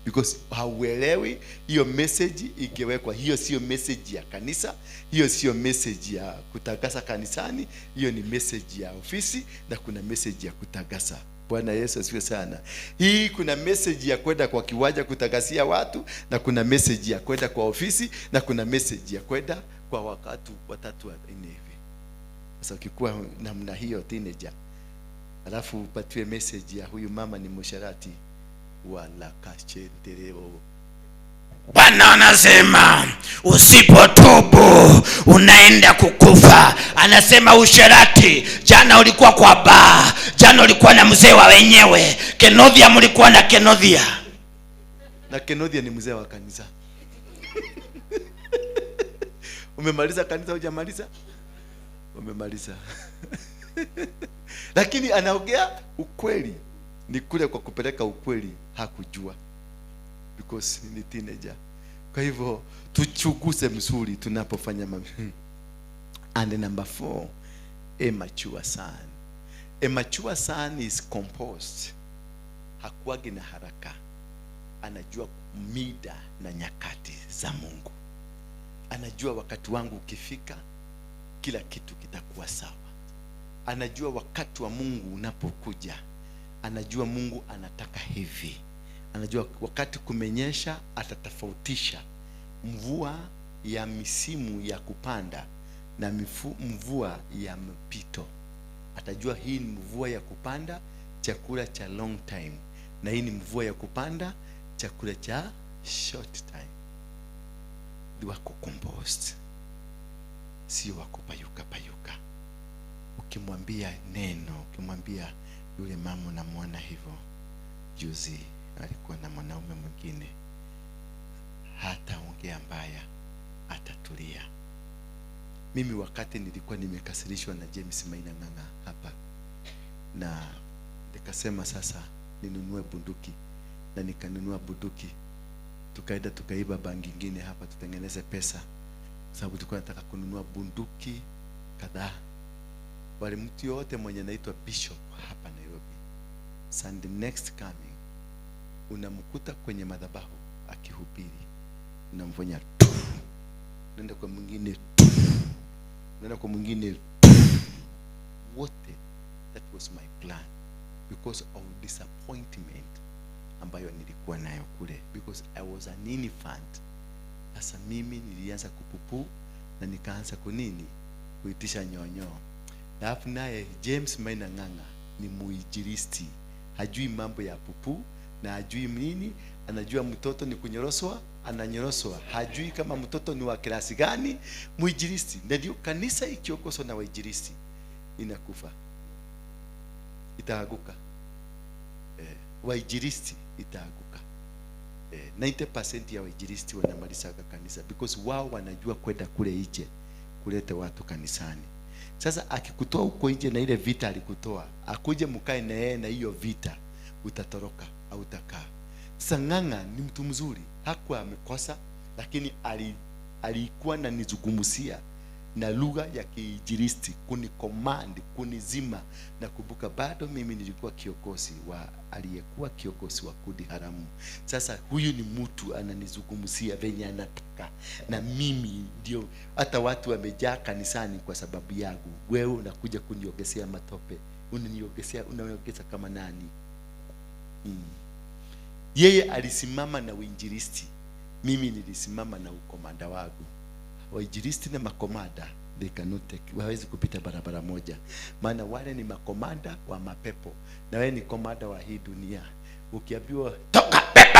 Because hauelewi hiyo message ikiwekwa. Hiyo sio message ya kanisa, hiyo sio message ya kutakasa kanisani, hiyo ni message ya ofisi, na kuna message ya kutakasa. Bwana Yesu asifiwe sana. Hii kuna message ya kwenda kwa kiwanja kutakasia watu, na kuna message ya kwenda kwa ofisi, na kuna message ya kwenda kwa wakati watatu wa hivi. Sasa ukikuwa namna hiyo teenager, alafu upatiwe message ya huyu mama ni msharati, wala kachendeleo. Bwana anasema usipotubu unaenda kukufa. Anasema usherati, jana ulikuwa kwa baa, jana ulikuwa na mzee wa wenyewe. Kenodhia mlikuwa na Kenodhia. Na Kenodhia ni mzee wa kanisa. Umemaliza kanisa hujamaliza? Umemaliza. Lakini anaongea ukweli. Ni kule kwa kupeleka ukweli hakujua. Because ni teenager. Kwa hivyo tuchukuse mzuri tunapofanya And number 4, a mature son. A mature son is composed. Hakuagi na haraka. Anajua mida na nyakati za Mungu. Anajua wakati wangu ukifika kila kitu kitakuwa sawa. Anajua wakati wa Mungu unapokuja. Anajua Mungu anataka hivi. Anajua wakati kumenyesha atatofautisha mvua ya misimu ya kupanda na mvua ya mpito. Atajua hii ni mvua ya kupanda chakula cha long time, na hii ni mvua ya kupanda chakula cha short time. Ni wako composed, sio wako payuka. Ukimwambia neno, ukimwambia yule mama unamwona hivyo, juzi alikuwa na mwanaume mwingine, hata ongea mbaya, atatulia. Mimi wakati nilikuwa nimekasirishwa na James Mainanganga hapa, na nikasema sasa ninunue bunduki, na nikanunua bunduki. Tukaenda tukaiba bangi nyingine hapa tutengeneze pesa, sababu tulikuwa nataka kununua bunduki kadhaa. Wale mtu yote mwenye anaitwa bishop hapa Nairobi, Sunday next coming, unamkuta kwenye madhabahu akihubiri, unamfanya nenda kwa mwingine, nenda kwa mwingine wote. That was my plan because of disappointment ambayo nilikuwa nayo kule, because I was an infant. Sasa mimi nilianza kupupu na nikaanza kuitisha nyonyo. Na hapo naye James Mainanganga ni muinjilisti, hajui mambo ya pupu na hajui nini. Anajua mtoto ni kunyoroswa, ananyoroswa. Hajui kama mtoto ni wa klasi gani. Muinjilisti. Ndio kanisa ikiongozwa na wainjilisti inakufa, itaaguka. Wainjilisti itaaguka. 90% ya wainjilisti wanamaliza kanisa because wao wanajua kwenda kule nje kuleta watu kanisani. Sasa akikutoa huko nje na ile vita alikutoa, akuje mkae na yeye na hiyo vita, utatoroka au utakaa. Sasa Nganga ni mtu mzuri, hakuwa amekosa, lakini alikuwa na nizungumzia na lugha ya kiinjilisti, kunicommand, kunizima. Na kumbuka bado mimi nilikuwa kiongozi wa aliyekuwa kiongozi wa kundi haramu. Sasa huyu ni mtu ananizungumzia venye anataka, na mimi ndio hata watu wamejaa kanisani kwa sababu yangu. Wewe unakuja kuniongezea matope Unaniongeza kama nani? Yeye alisimama na uinjilisti, mimi nilisimama na ukomanda wangu. Wainjilisti na makomanda, they cannot take, hawezi kupita barabara moja, maana wale ni makomanda wa mapepo na wewe ni komanda wa hii dunia. Ukiambiwa toka pepo,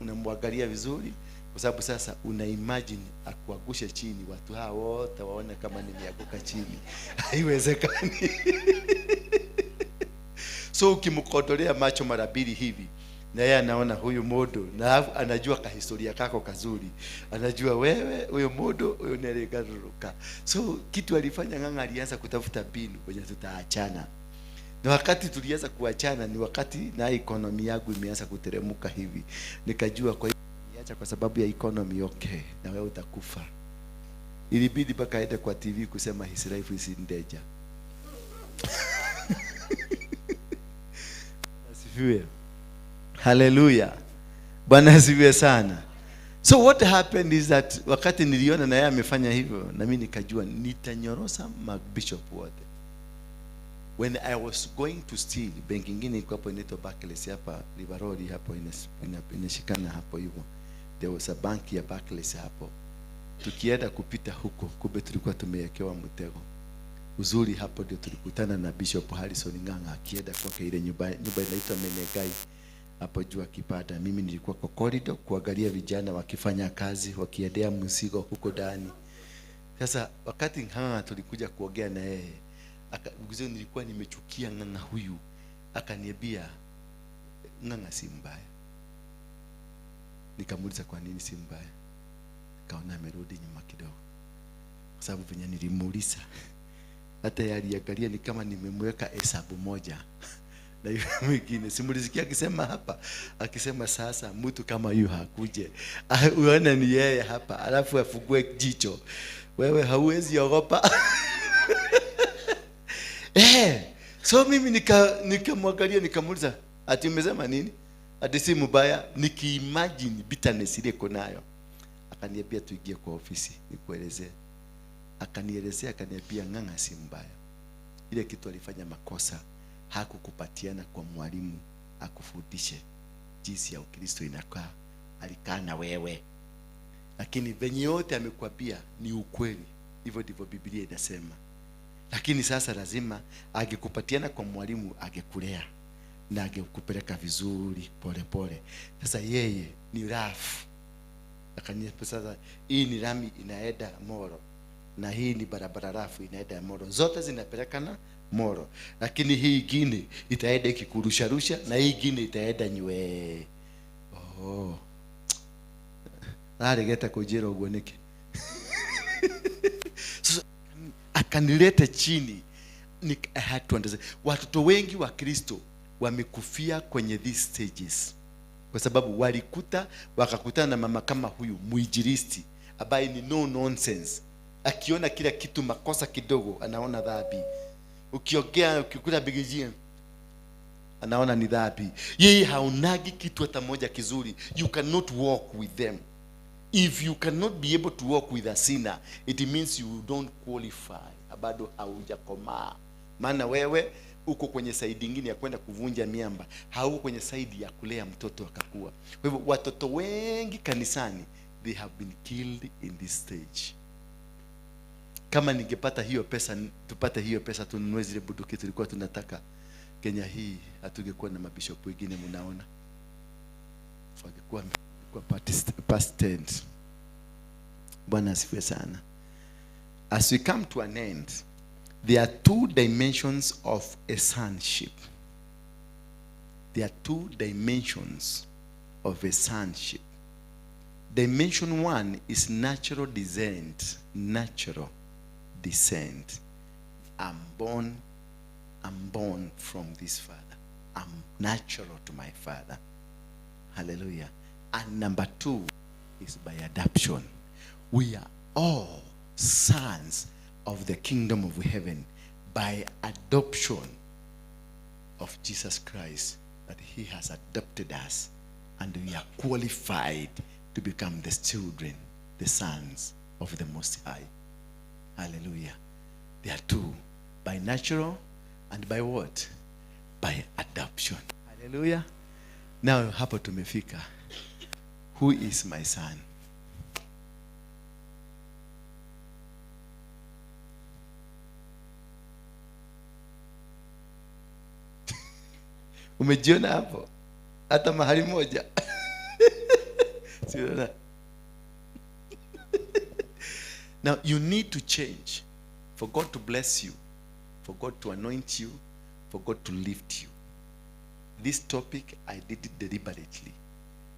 unamwangalia vizuri, kwa sababu sasa una imagine akuangushe chini, watu hao wote waone kama nimeanguka chini. Haiwezekani. So ukimkodolea macho mara mbili hivi, na yeye anaona huyu modo, na anajua kahistoria kako kazuri, anajua wewe huyo modo, huyo nelegaruka. So kitu alifanya Ng'ang'a, alianza kutafuta mbinu kwenye tutaachana. Na wakati tulianza kuachana ni wakati na economy yangu imeanza kuteremuka hivi. Nikajua kwa hiyo niacha kwa sababu ya economy, okay, na wewe utakufa. Ilibidi mpaka aende kwa TV kusema his life is in danger. Asifiwe. Hallelujah. Bwana asifiwe sana. So what happened is that wakati niliona na yeye amefanya hivyo, na mimi nikajua nitanyorosa mabishop wote. When I was going to steal, benki nyingine iko hapo inaitwa Barclays hapa Riveroli hapo inashikana hapo hivyo. There was a bank ya Barclays hapo. Tukienda kupita huko, kumbe tulikuwa tumewekewa mtego. Uzuri hapo ndio tulikutana na Bishop Harrison Ng'ang'a akienda kwake ile nyumba inaitwa Menegai hapo juu akipata. Mimi nilikuwa kwa corridor kuangalia vijana wakifanya kazi, wakiendea mzigo huko ndani. Sasa wakati Ng'ang'a tulikuja kuongea na yeye, akaguzio nilikuwa nimechukia Ng'ang'a huyu. Akaniambia Ng'ang'a si mbaya. Nikamuuliza kwa nini si mbaya? Kaona amerudi nyuma kidogo. Kwa sababu venye nilimuuliza, hata yaliangalia ni kama nimemweka hesabu moja na yule mwingine. Simulisikia akisema hapa, akisema sasa mtu kama huyu hakuje, uone ni yeye hapa, alafu afungue jicho, wewe hauwezi ogopa. So mimi nikamwangalia nikamuuliza, ati umesema nini? Ati si mbaya. Nikiimagine bitterness ile iko nayo. Akaniambia tuingie kwa ofisi nikuelezee. Akanielezea, akaniambia Ng'ang'a si mbaya. Ile kitu alifanya makosa, hakukupatiana kwa mwalimu akufundishe jinsi ya Ukristo inakaa. Alikaa na wewe, lakini venye yote amekwambia ni ukweli. Hivyo ndivyo Biblia inasema. Lakini sasa lazima angekupatiana kwa mwalimu, angekulea na angekupeleka vizuri pole pole. Sasa yeye ni rafu. Akaniambia sasa hii ni rami inaenda Moro, na hii ni barabara rafu inaenda Moro. Zote zinapelekana Moro, lakini hii ingine itaenda ikikurusha rusha, na hii ingine itaenda nywe. Aligeta kujira ugoneke. So akanileta chini. I had to understand. Watoto wengi wa Kristo wamekufia kwenye these stages, kwa sababu wakakutana na mama kama huyu muinjilisti ambaye ni no nonsense. Akiona kila kitu makosa kidogo anaona dhambi. Ukiongea ukikula bigijia anaona ni dhambi. Yeye haonagi kitu hata moja kizuri. You cannot walk with them. If you cannot be able to walk with a sinner, it means you don't qualify. Bado haujakomaa. Maana wewe uko kwenye side nyingine ya kwenda kuvunja miamba, hauko kwenye side ya kulea mtoto akakua. Kwa hivyo watoto wengi kanisani, they have been killed in this stage. Kama ningepata hiyo pesa, tupate hiyo pesa tununue zile bunduki tulikuwa tunataka, Kenya hii hatungekuwa na mabishop wengine mnaona. Wangekuwa past tense. Bwana asifiwe sana. As we come to an end, there are two dimensions of a sonship. There are two dimensions of a sonship. Dimension one is natural descent. Natural descent. I'm born from this father. I'm natural to my father. Hallelujah. And number two is by adoption. We are all sons of the kingdom of heaven by adoption of Jesus Christ, that he has adopted us, and we are qualified to become the children, the sons of the Most High. Hallelujah. There are two, by natural And by what? By adoption. Hallelujah. Now hapo tumefika. Who is my son? Umejiona hapo? Hata mahali moja. Siona. Now you need to change for God to bless you, for God to anoint you, for God to lift you. This topic I did it deliberately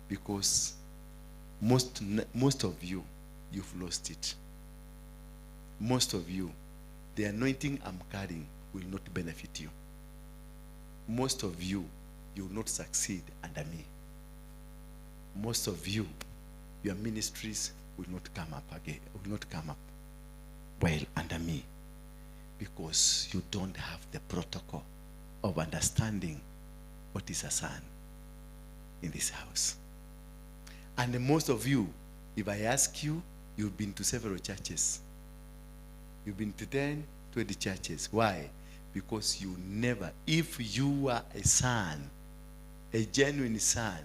because most of you, you've lost it. Most of you, the anointing I'm carrying will not benefit you. Most of you, you will not succeed under me. Most of you, your ministries will not come up again, will not come up well under me, because you don't have the protocol of understanding what is a son in this house. And most of you, if I ask you, you've been to several churches. You've been to 10, 20 churches. Why? Because you never, if you were a son, a genuine son,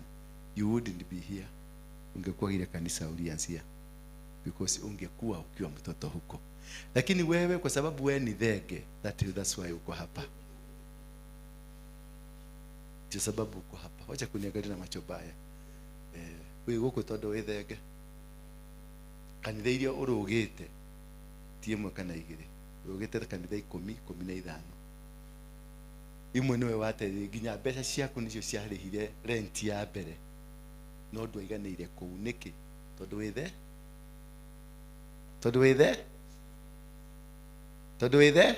you wouldn't be here. Ungekuwa ile kanisa ulianzia, because ungekuwa ukiwa mtoto huko. Lakini wewe kwa sababu wewe ni dhege, that's why uko hapa. Kwa sababu uko hapa. Wacha kuniangalia na macho baya. Wewe uko todo we dhege. Kanitha iria urugite tie mwe kana igire. Urugite kanitha 10, 15. Imwe niwe wateithia nginya mbeca ciaku nicio ciarĩhire rent ya mbere. No ndwaiganĩire kũu nĩkĩ? Tondũ wĩthe? Tondũ wĩthe? Tondũ wĩthe?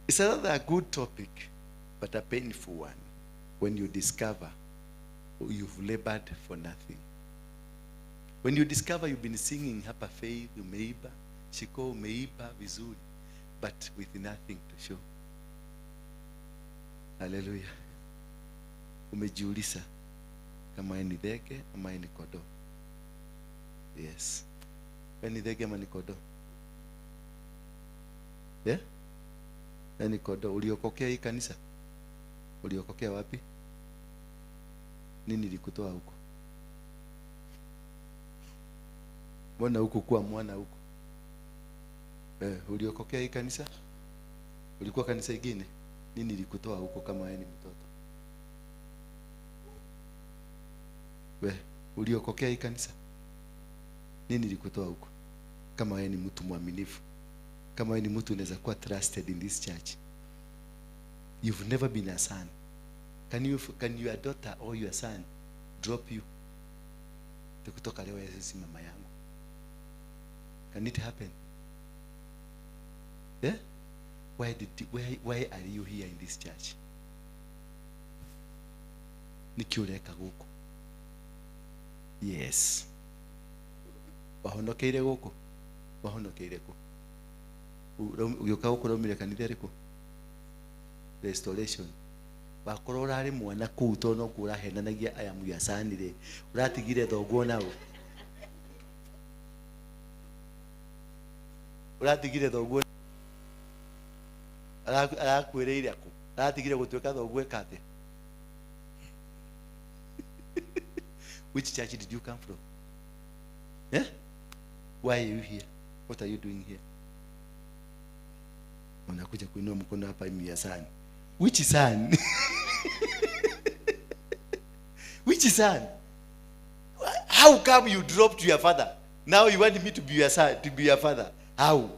It's another good topic, but a painful one when you discover you've labored for nothing. When you discover you've been singing hapa faith, umeiba, shiko umeiba vizuri, but with nothing to show. Hallelujah. Umejiuliza kama ni dhege ama ni kodo. Yes. Ni dhege ama ni kodo? Yeah? Ni kodo. Uliokokea hii kanisa? Uliokokea wapi? Nini likutoa huko? Mbona huko kuwa mwana huko? Uliokokea hii kanisa? Ulikuwa kanisa ingine? Nini likutoa huko kama wewe ni mtoto? Uliokokea hii kanisa? Nini likutoa huko? Kama wewe ni mtu mwaminifu. Kama wewe ni mtu unaweza kuwa trusted in this church. You've never been a son. Can your daughter or your son drop you? Kutoka leo yesi mama yangu. Can it happen? Yeah? Why are you here in this church? Nikiureka guko. Yes. Wahonokeire guko. Wahonokeire guko. Uyoka guko romire kanitha riko. Restoration. Wakorwo urari mwana kuu to no kurahenanagia aya muyasanire. Uratigire thoguo nawe. Uratigire thoguo. Arakwĩrĩire aku. Aratigire gũtuĩka thoguo ekate. Which church did you come from? Yeah? Why are you here? What are you doing here? Unakuja kuinua mkono hapa imia sana. Which son? Which son? How come you dropped your father? Now you want me to be your son, to be your father? How?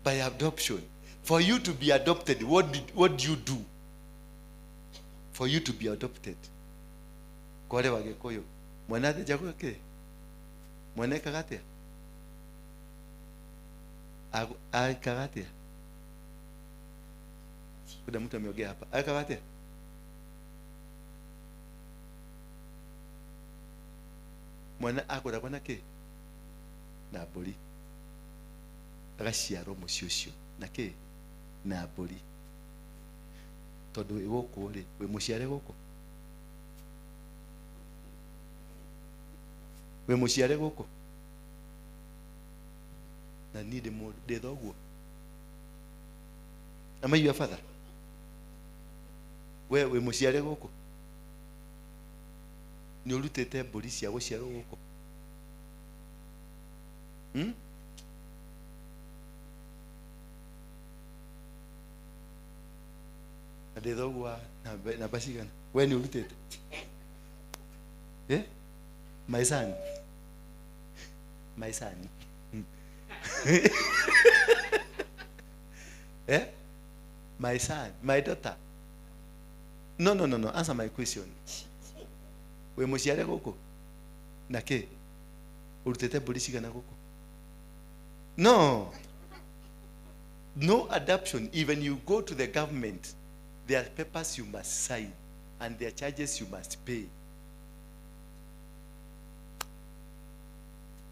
By adoption. For you to be adopted, what do you do? For you to be adopted. Kore wagekoyo. Mwana ate jago ke? Mwana kagatea? Kagatea? Kuna mtu ameongea hapa. Kagatea? Mwana akora kwana ke? Na boli. Agaciarwo mucio cio na ke? Na boli. Tondu igũkũ ri we muciare gũkũ. we muciare guku na need more de thoguo. Am I your father? We muciare guku ni urutete mburi cia guciarwo guku. De thoguo na basigana we ni urutete my son my son, my daughter. No, answer my question. We muciare guku na ke urutete mburi cigana guku? No adoption. Even you go to the government, there are papers you must sign and there are charges you must pay.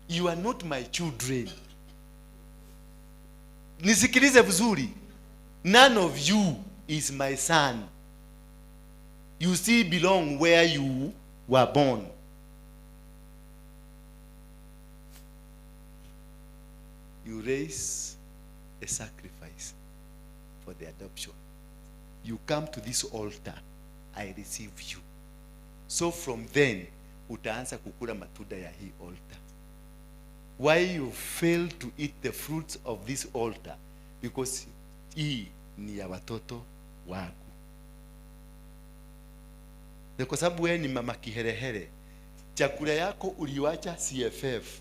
You are not my children. Nisikilize vizuri. None of you is my son. You still belong where you were born. You raise a sacrifice for the adoption. You come to this altar, I receive you. So from then, utaanza kukula matunda ya hii altar. Why you fail to eat the fruits of this altar? Because hii ni ya watoto wangu. Na kwa sababu wewe ni mama kiherehere, chakula yako uliwacha CFF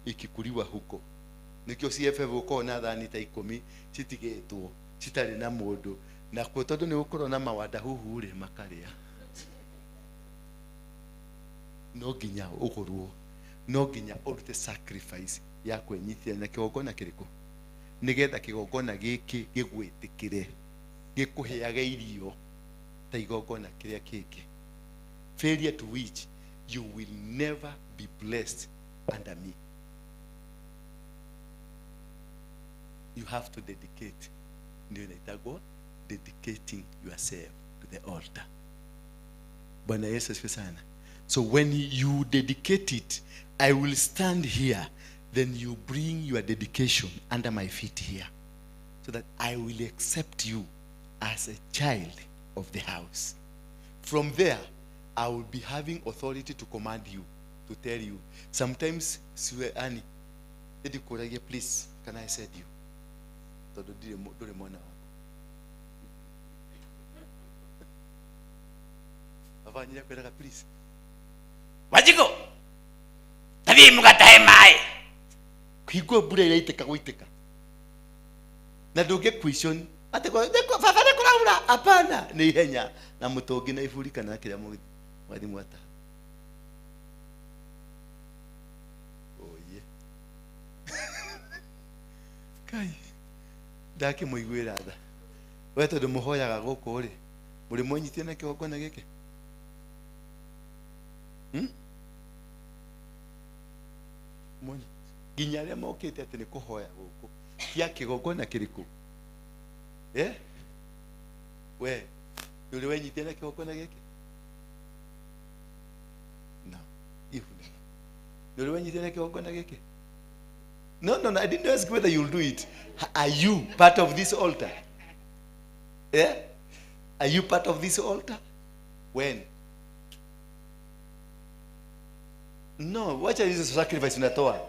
ikikuliwa huko. Nikio CFF uko na thani ta 10 citigetwo citari na mundu na kwa tondu ni ukorwo na mawada huhu ri makaria. No ginya ukorwo, no ginya urute sacrifice ya kwenyithia na kigongona kiriko nigetha kigongona giki gigwitikire gikuheaga irio ta igongona kiria kiki. Failure to which you will never be blessed under me. You have to dedicate. Ndio inaitagwa dedicating yourself to the altar. Bwana Yesu asifiwe sana. So when you dedicate it, I will stand here. Then you bring your dedication under my feet here, so that I will accept you as a child of the house. From there, I will be having authority to command you, to tell you. Sometimes, Annie, please, can I say you? Please. Wajiko! Tabi mukatahe mai. Kiko bure yaiteka guiteka. Na nduge question ate ko baba ne kuraura hapana ni ihenya na mutongi na ifurika na kira mwadi mwata. Oye. Kai. Dake muigwira tha. Weto ndo muhoyaga guku ri. Muri mwenyitie na kigongona gike. Mwenye ginyare mokete ati ni kuhoya guku kia kigongona kiriku we yule wenyitie na kigongona gike no even yule wenyitie na kigongona gike no I didn't ask whether you'll do it. Are you part of this altar? Are you part of this altar? When? No, what is this sacrifice unatoa?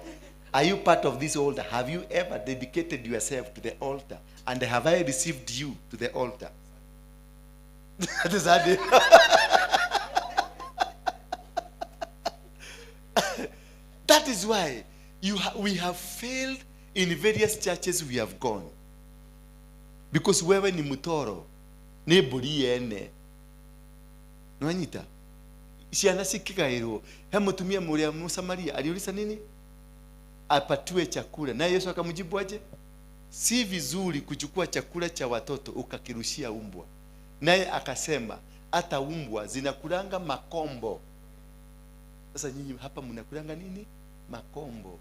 Are you part of this altar? Have you ever dedicated yourself to the altar? And have I received you to the altar? That is it. That is why we have failed in various churches we have gone. Because wewe ni mutoro, ni mburi yene. Nwanyita. Ciana cikikairwo he mutumia muria Musamaria aliuliza nini apatiwe chakula na Yesu akamjibu aje, si vizuri kuchukua chakula cha watoto ukakirushia umbwa. Naye akasema hata umbwa zinakulanga makombo. Sasa nyinyi hapa mnakulanga nini? Makombo.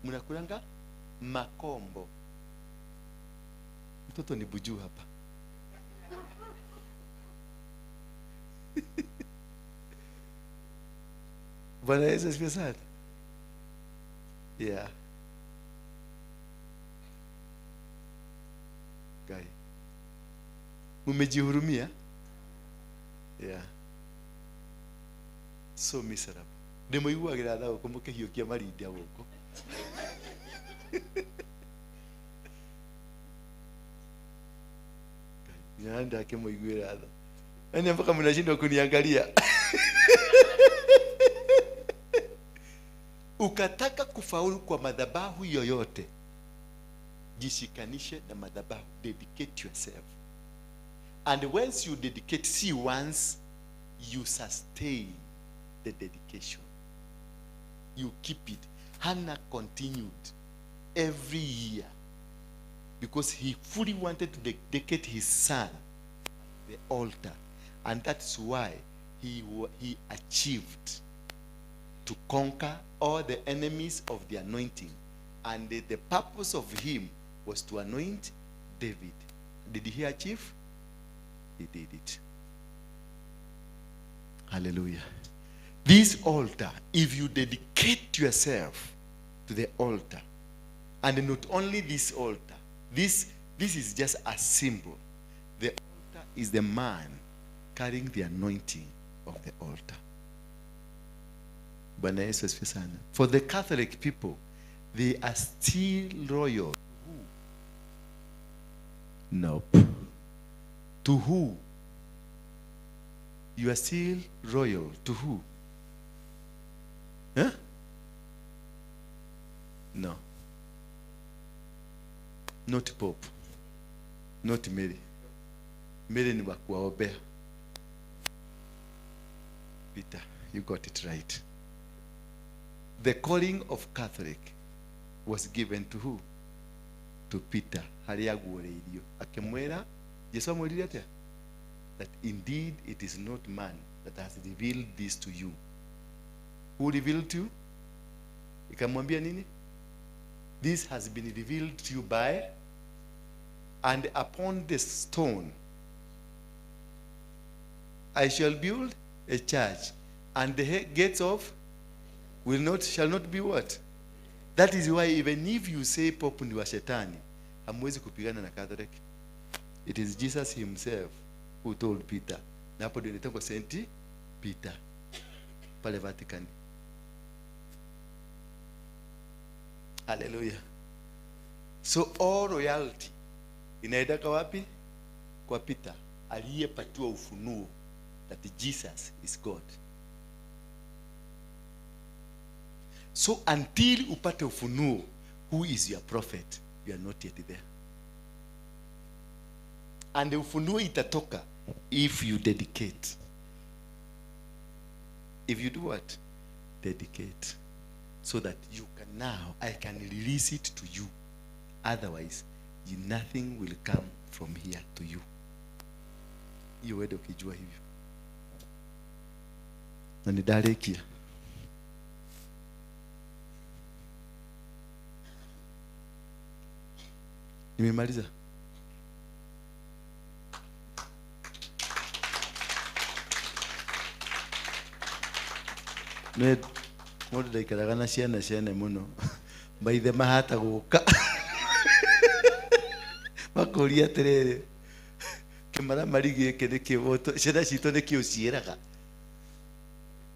Mnakulanga makombo. Mtoto ni buju hapa. Bwana Yesu asifiwe sana. Yeah. Guy. Mumejihurumia? Yeah. So miserable. Demo iguagira tha uko mukihiokia marindia guko. Nyanda akimwiguira tha. Yaani mpaka mnashindwa kuniangalia. Ukataka kufaulu kwa madhabahu yoyote, jishikanishe na madhabahu. Dedicate yourself. And once you dedicate, see once you sustain the dedication. You keep it. Hannah continued every year because he fully wanted to dedicate his son the altar. And that's why he achieved to conquer all the enemies of the anointing. And the purpose of him was to anoint David. Did he achieve? He did it. Hallelujah. This altar, if you dedicate yourself to the altar, and not only this altar, this is just a symbol. The altar is the man carrying the anointing of the altar. Bwana Yesu asifiwe sana. For the Catholic people, they are still royal. Nope. To who? You are still royal. To who? Huh? No. Not Pope. Not Mary. Mary ni wakuwaombea. Peter, you got it right. The calling of Catholic was given to who? To Peter. Hariaguoreirio. Akemwera, Yesu amwirire atia? That indeed it is not man that has revealed this to you. Who revealed to you? Ikamwambia nini? This has been revealed to you by, and upon the stone I shall build a church, and the gates of shall not be what? That is why even if you say Pope ni wa shetani, hamwezi kupigana na Catholic. It is Jesus himself who told Peter. Na hapo ndio nitako Saint Peter pale Vatican. Hallelujah. So all royalty inaendaka wapi? Kwa Peter aliyepatiwa ufunuo that Jesus is God. So until upate ufunuo who is your prophet, you are not yet there. And the ufunuo itatoka if you dedicate. If you do what? Dedicate. So that you can now, I can release it to you. Otherwise, nothing will come from here to you. Hiyo wewe ukijua hivyo. Na nidarekia. Nimemaliza. Ne modu daikaraga na ciana muno. Maithe mahata guka. Makoria terere. Kimara marigi kene kivoto. Ciana cito ne kiucieraga.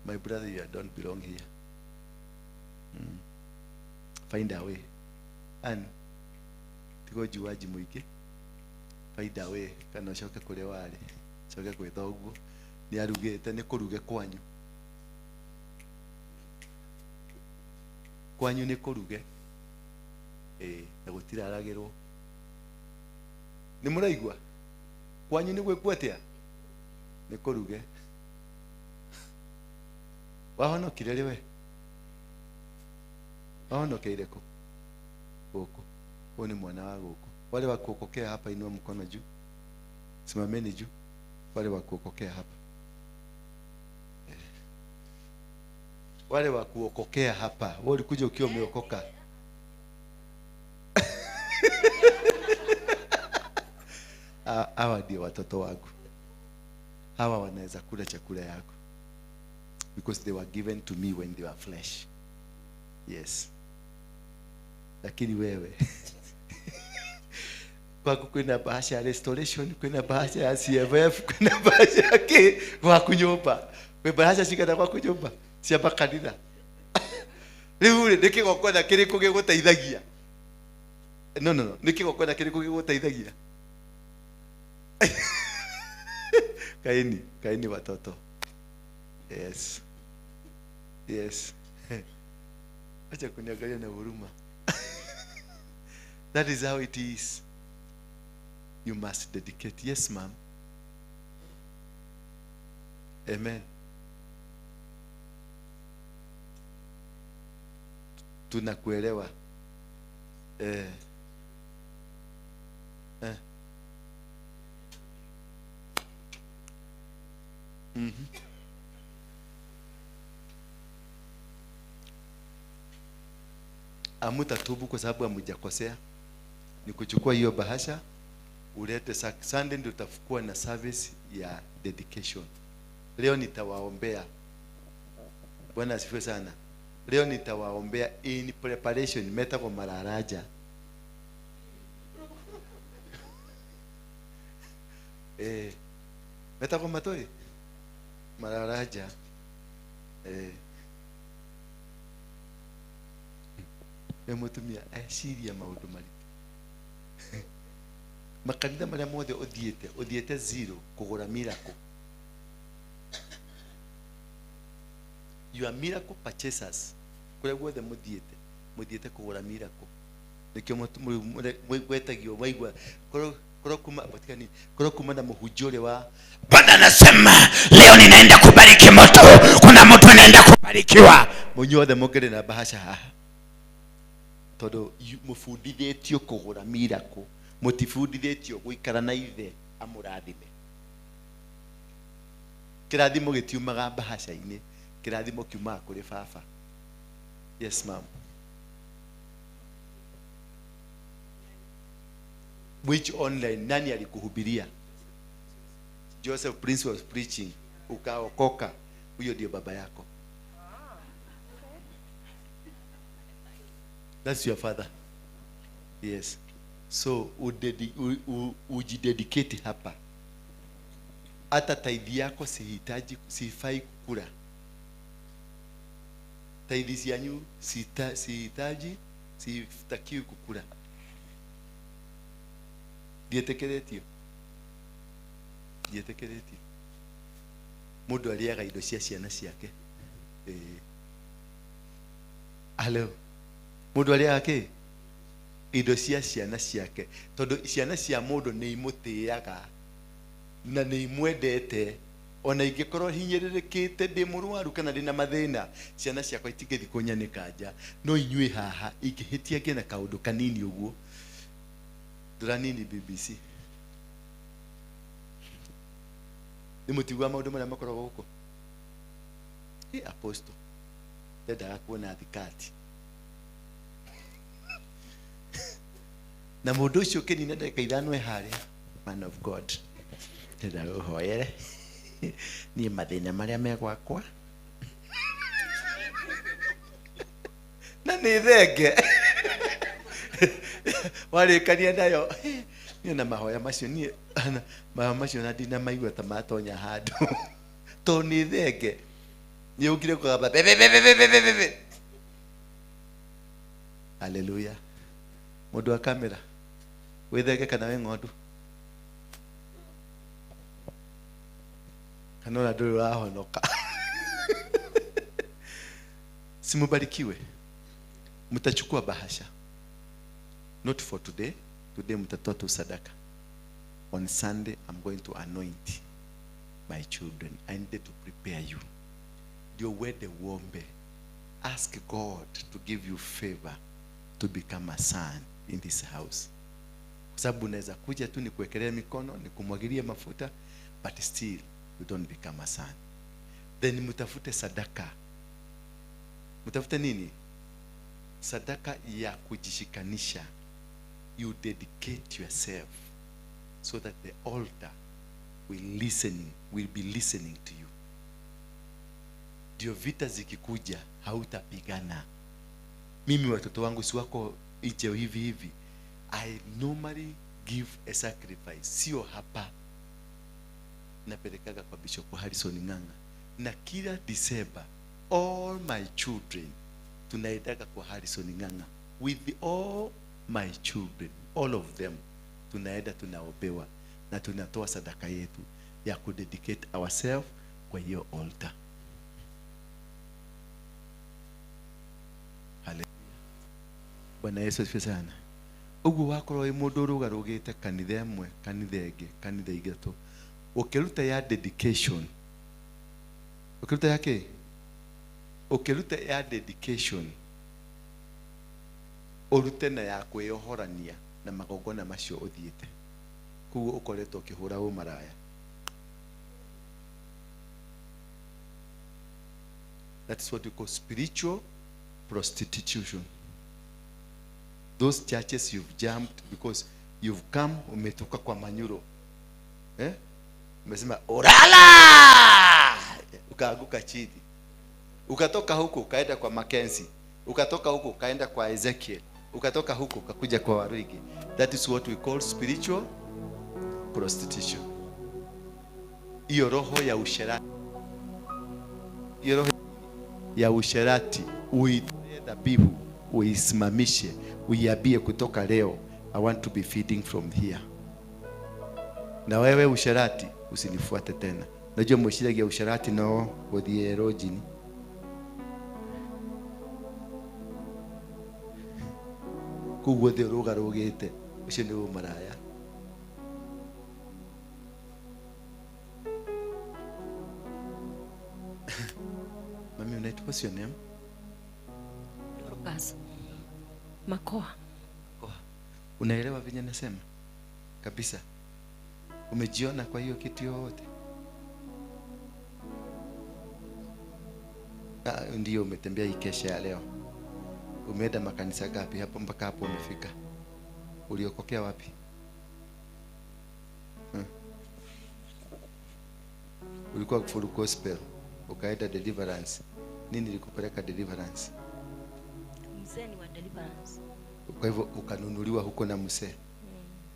My brother, you don't belong here. Find a way. And tigo juaji muige. Find a way. Kana shoka kule wale. Shoka kwe thoguo. Ni arugete ne kuruge kwanyu. Kwanyu ni kuruge. Na gutira aragirwo. Ni muraigwa. Kwanyu ni gwekwo atia? Ni kuruge. Wahonokire rĩ we? Wahonokeire kũ? Gũkũ. Huyu ni mwana wa gũkũ. Wale wa kuokokea hapa, inua mkono juu. Simameni juu. Wale wa kuokokea hapa. Wale wa kuokokea hapa. Wewe ulikuja ukiwa umeokoka. Hawa ndio watoto wangu. Hawa wanaweza kula chakula yako. because they were given to me when they were flesh. Yes. Lakini wewe kwako kuna bahasha ya restoration, kuna bahasha ya CFF, kuna bahasha yake kwa kunyumba. We bahasha shikana kwa kunyumba. Siapa kanitha. Riu niki gokona kiriko giguteithagia. No. Niki gokona kiriko giguteithagia. Kaini watoto. Yes. Acha kuniangalia na huruma. That is how it is. You must dedicate. Yes, ma'am. Amen. Tunakuelewa. Amutatubu kwa sababu hamjakosea. Ni kuchukua hiyo bahasha ulete Sunday, ndio utakuwa na service ya dedication. Leo nitawaombea. Bwana asifiwe sana. Leo nitawaombea in preparation meta kwa mararaja. Meta kwa matoi mararaja. Emutumia ashiria maundu mari. Makanitha maria mothe othiete zero kugura miracle. You are miracle purchasers. Kule guothe muthiete kugura miracle. Nikio mwetagio waigwa koro kuma na muhujore wa Bwana anasema leo ninaenda kubariki moto. Kuna mtu anaenda kubarikiwa. Munyothe mukire na bahasha haha. Todo mufundithitio kugura miracle. Mutifundithitio guikara na ithe amurathime. Kirathimo gitiumaga bahasha-ini, kirathimo kiumaga kuri baba. Yes, ma'am. Which online nani alikuhubiria? Joseph Prince was preaching, ukaokoka. Huyo ndio baba yako. That's your father. Yes. So ujidedicate hapa. Hata tithe yako sifai kukula. Tithe yanyu sitakiwi kukula. Dietekeretio. Mundu aliaga indo cia ciana ciake. Hello. Mundu aliaga ke? Indo cia ciana ciake. Tondu ciana cia mundu ni imutiaga na ni imwendete. Ona ingikorwo hinyiririkite ndi murwaru kana ndi na mathina, ciana ciakwa itigethi kunyanika nja, no inyue haha ikihitia ngina kaundu kanini uguo nini BBC ni mutigwa maundu maria makoragwo guko. Apostle ndendaga kuona thikati na mundu ucio kinina ndeka ithano haria. Man of God, ndendaga uhoyere ni mathina maria megwakwa na ni thenge warikania nayo ni na mahoya macio ni macio na dina maigua ta matonya handu to ni thenge ni ukire kugamba bebe. Haleluya. Mundu wa kamera withenge kana we ng'ondu kanona ndu rahonoka. Simubarikiwe. Mtachukua bahasha. Not for today. Today mtatoa tu sadaka. On Sunday I'm going to anoint my children. I need to prepare you. Ndio wede uombe. Ask God to give you favor to become a son in this house. Kwa sababu unaweza kuja tu nikuwekelea mikono, nikumwagilia mafuta, but still you don't become a son. Then mtafute sadaka. Mtafute nini? Sadaka ya kujishikanisha. You dedicate yourself so that the altar will be listening to you. ndio vita zikikuja hautapigana. Mimi watoto wangu si wako nje hivi hivi, I normally give a sacrifice. Sio hapa, napelekaga kwa Bishop Harrison Ng'ang'a, na kila December all my children tunaendaga kwa Harrison Ng'ang'a with all my children, all of them tunaenda, tunaobewa na tunatoa sadaka yetu ya kudedicate ourselves kwa hiyo altar. Hallelujah. Bwana Yesu asifiwe sana. Ugu wakorwo wi mundu rugarugite kanitha imwe, kanitha ingi, kanitha igatu, ukiruta ya dedication, ukiruta yake, ukiruta ya dedication, urute na ya kweyohorania na magongona macio uthiite, kuguo ukoretwo ukihura umaraya. That is what we call spiritual prostitution. Those churches you've jumped because you've come, umetoka kwa manyuro, umesema orala, ukaanguka chini, ukatoka huko ukaenda kwa Mackenzie, ukatoka huko ukaenda kwa Ezekiel, ukatoka huko ukakuja kwa Waruinge. That is what we call spiritual prostitution. Hiyo roho ya usherati, hiyo roho ya usherati uitoe dhabihu, uisimamishe, uiambie kutoka leo I want to be feeding from here. Na wewe usherati usinifuate tena. Najua mwishiragia usherati no godie rojini. Kuguo ruga rugite ucio ni umaraya. Mami, unaitwa what's your name? Lucas. Makoa. Unaelewa venye nasema? Kabisa. Umejiona kwa hiyo kitu yote? Ndio umetembea hii kesha ya leo. Umeenda makanisa gapi hapo mpaka hapo umefika? Uliokokea wapi? Ulikuwa full gospel, ukaenda deliverance. Nini ilikupeleka deliverance? Mzee ni wa deliverance. Kwa hivyo ukanunuliwa huko na mzee.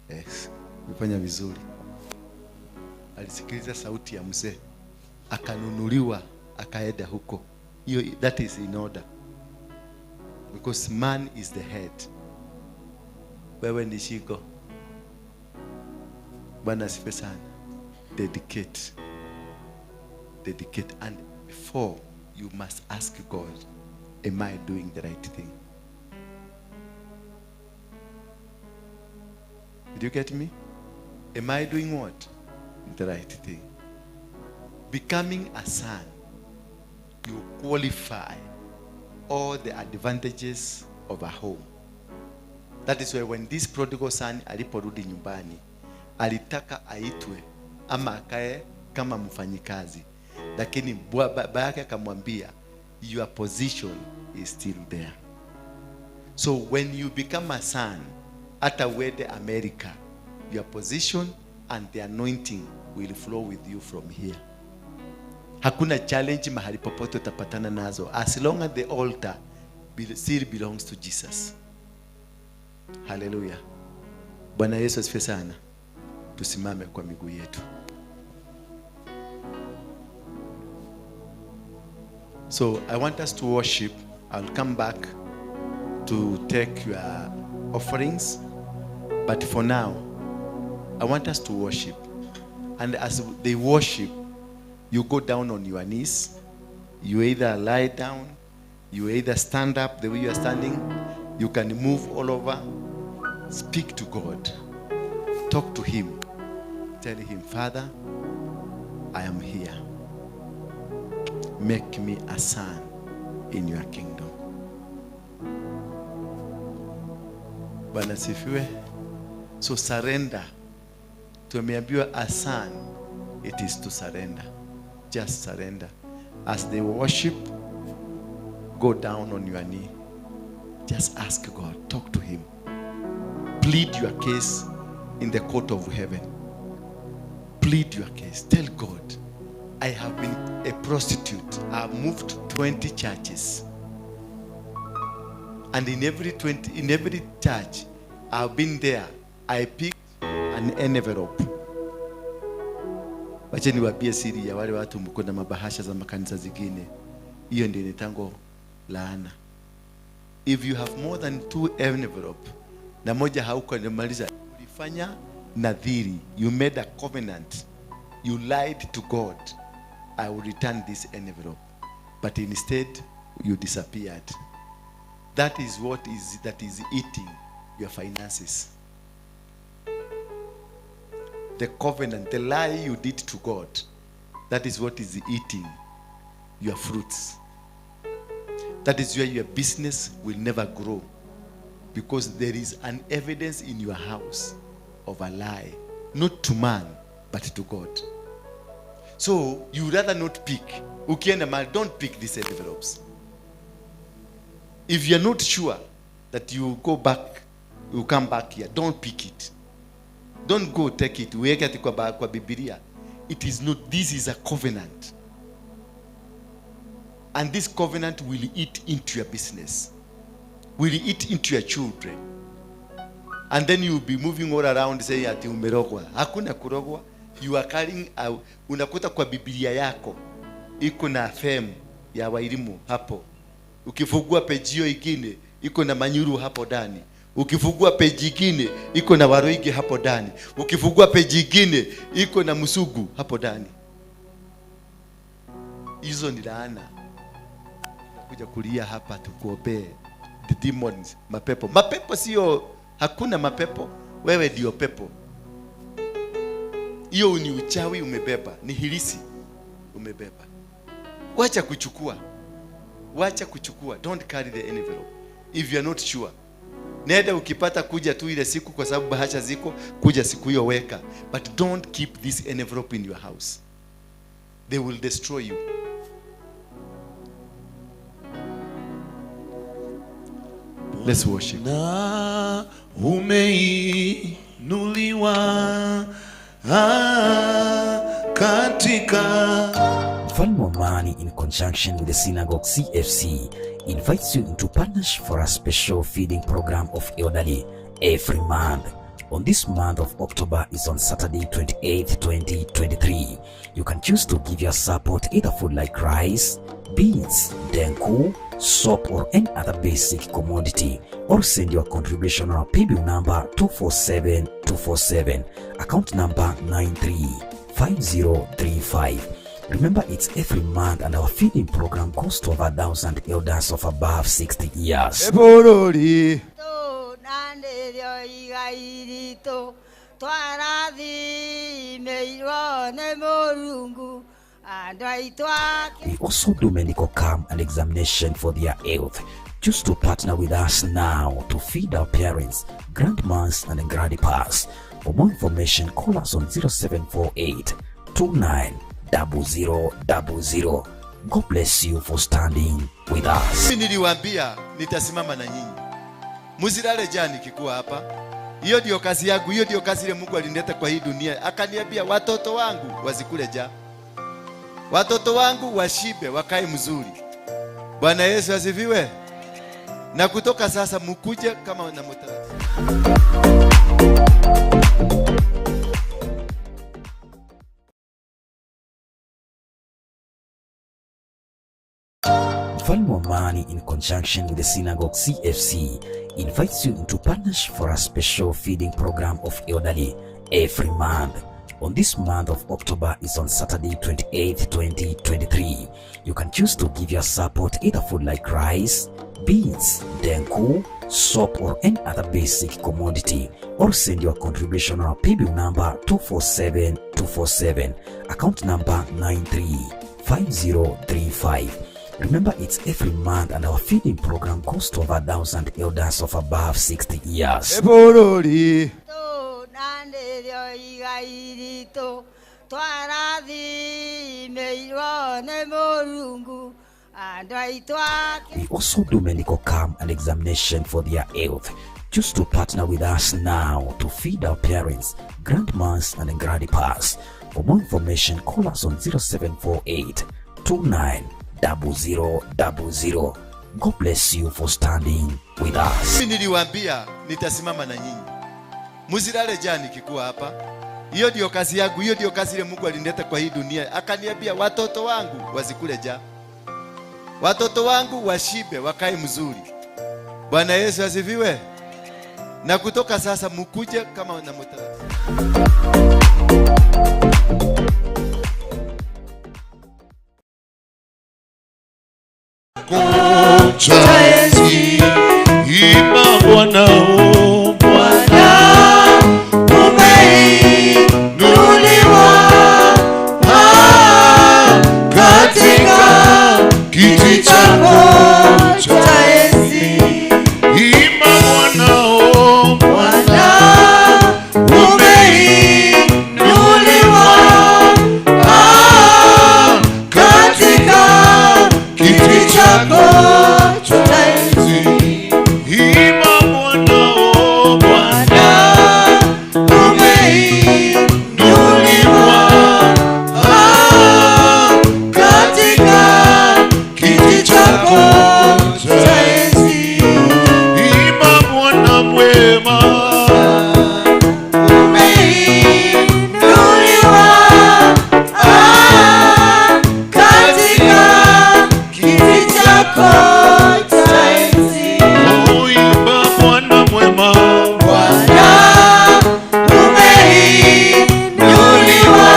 Yes, umefanya vizuri. Alisikiliza sauti ya mzee, akanunuliwa, akaenda huko. Hiyo, that is in order. Because man is the head. Wewe ni shingo. Bwana asifiwe sana. Dedicate. Dedicate. And before, you must ask God, am I doing the right thing? Did you get me? Am I doing what? The right thing. Becoming a son, you qualify all the advantages of a home. That is why when this prodigal son aliporudi nyumbani, alitaka aitwe ama akae kama mfanyikazi, lakini baba yake akamwambia, your position is still there. So when you become a son, hata uende America, your position and the anointing will flow with you from here. Hakuna challenge mahali popote utapatana nazo, as long as the altar still belongs to Jesus. Hallelujah. Bwana Yesu asifiwe sana. Tusimame kwa miguu yetu. So I want us to worship. I'll come back to take your offerings, but for now I want us to worship. And as they worship, you go down on your knees. You either lie down, you either stand up the way you are standing. You can move all over. Speak to God. Talk to him. Tell him, Father, I am here. Make me a son in your kingdom. Bwana sifiwe. So surrender. Tumeambiwa a son, it is to surrender. Just surrender. As they worship, go down on your knee. Just ask God. Talk to him. Plead your case in the court of heaven. Plead your case. Tell God, I have been a prostitute. I've moved to 20 churches. And in every church I've been there, I picked an envelope. Wacha niwaambie siri ya wale watu mko na mabahasha za makanisa zingine. Hiyo ndio inaitangwa laana. If you have more than 2 envelope na moja haukumaliza, ulifanya nadhiri, you made a covenant, you lied to God, I will return this envelope, but instead you disappeared. That is that is eating your finances. The covenant, the lie you did to God, that is what is eating your fruits. That is where your business will never grow, because there is an evidence in your house of a lie, not to man but to God. So you rather not pick. Ukienda mahali, don't pick these envelopes. If you're not sure that you go back, you come back here, don't pick it. Don't go take it. Uweke ati kwa Biblia. It is not. This is a covenant. And this covenant will eat into your business. Will eat into your children. And then you will be moving all around saying ati umerogwa. Hakuna kurogwa. You are carrying out. Unakuta kwa Biblia yako iko na fem ya Wairimu hapo. Ukifungua peji hiyo ingine iko na Manyuru hapo ndani. Ukifungua peji ingine iko na Waruinge hapo ndani. Ukifungua peji ingine iko na Musugu hapo ndani. Hizo ni laana. Kuja kulia hapa tukuombee the demons, mapepo. Mapepo sio, hakuna mapepo. Wewe ndio pepo. Hiyo ni uchawi umebeba, ni hilisi umebeba. Wacha kuchukua. Wacha kuchukua. Don't carry the envelope if you are not sure. Nenda ukipata kuja tu ile siku kwa sababu bahasha ziko, kuja siku hiyo weka. But don't keep this envelope in your house. They will destroy you. Let's worship. Na umeinuliwa katika. Mfalme wa Amani, in conjunction with the synagogue CFC, invites you into partnership for a special feeding program of elderly every month. On this month of October is on Saturday 28th, 2023. You can choose to give your support either food like rice, beans, dengu, soap or any other basic commodity, or send your contribution on our paybill number 247247, account number 935035. Remember, it's every month and our feeding program goes to over 1,000 elders of above 60 years. We also do medical camp and examination for their health. Choose to partner with us now to feed our parents, grandmas and grandpas. For more information, call us on 0748 290000. God bless you for standing with us. Mimi niliwaambia nitasimama na nyinyi. Muzilale jani kikuwa hapa. Hiyo ndio kazi yangu, hiyo ndio kazi ile Mungu alinileta kwa hii dunia. Akaniambia watoto wangu wazikule ja. Watoto wangu washibe, wakae mzuri. Bwana Yesu asifiwe. Na kutoka sasa mkuje kama na mtaratibu. Mfalme wa Amani, in conjunction with the synagogue CFC, invites you into partnership for a special feeding program of elderly every month. On this month of October is on Saturday 28th, 2023. You can choose to give your support either food like rice, beans, dengu, soap or any other basic commodity, or send your contribution on our paybill number 247247, account number 935035. Remember, it's every month and our feeding program goes to over 1,000 elders of above 60 years. We also do medical camp and examination for their health. Choose to partner with us now to feed our parents, grandmas and grandpas. For more information, call us on 0748 290000. God bless you for standing with us. Mimi niliwaambia nitasimama na nyinyi. Muzilale jani kikuwa hapa. Hiyo ndio kazi yangu, hiyo ndio kazi ile Mungu alinileta kwa hii dunia. Akaniambia watoto wangu wasikule ja. Watoto wangu washibe, wakae mzuri. Bwana Yesu asifiwe. Na kutoka sasa mkuje kama na mtaratibu. Kochazi ima Bwana umeinuliwa katika kiti chako cha enzi. Ima Bwana umeinuliwa katika kiti chako cha enzi. Ima Bwana umeinuliwa katika kiti chako cha enzi. Ima Bwana mwema umeinuliwa katika kiti chako cha enzi. Oh, imba Bwana mwema, Bwana umeinuliwa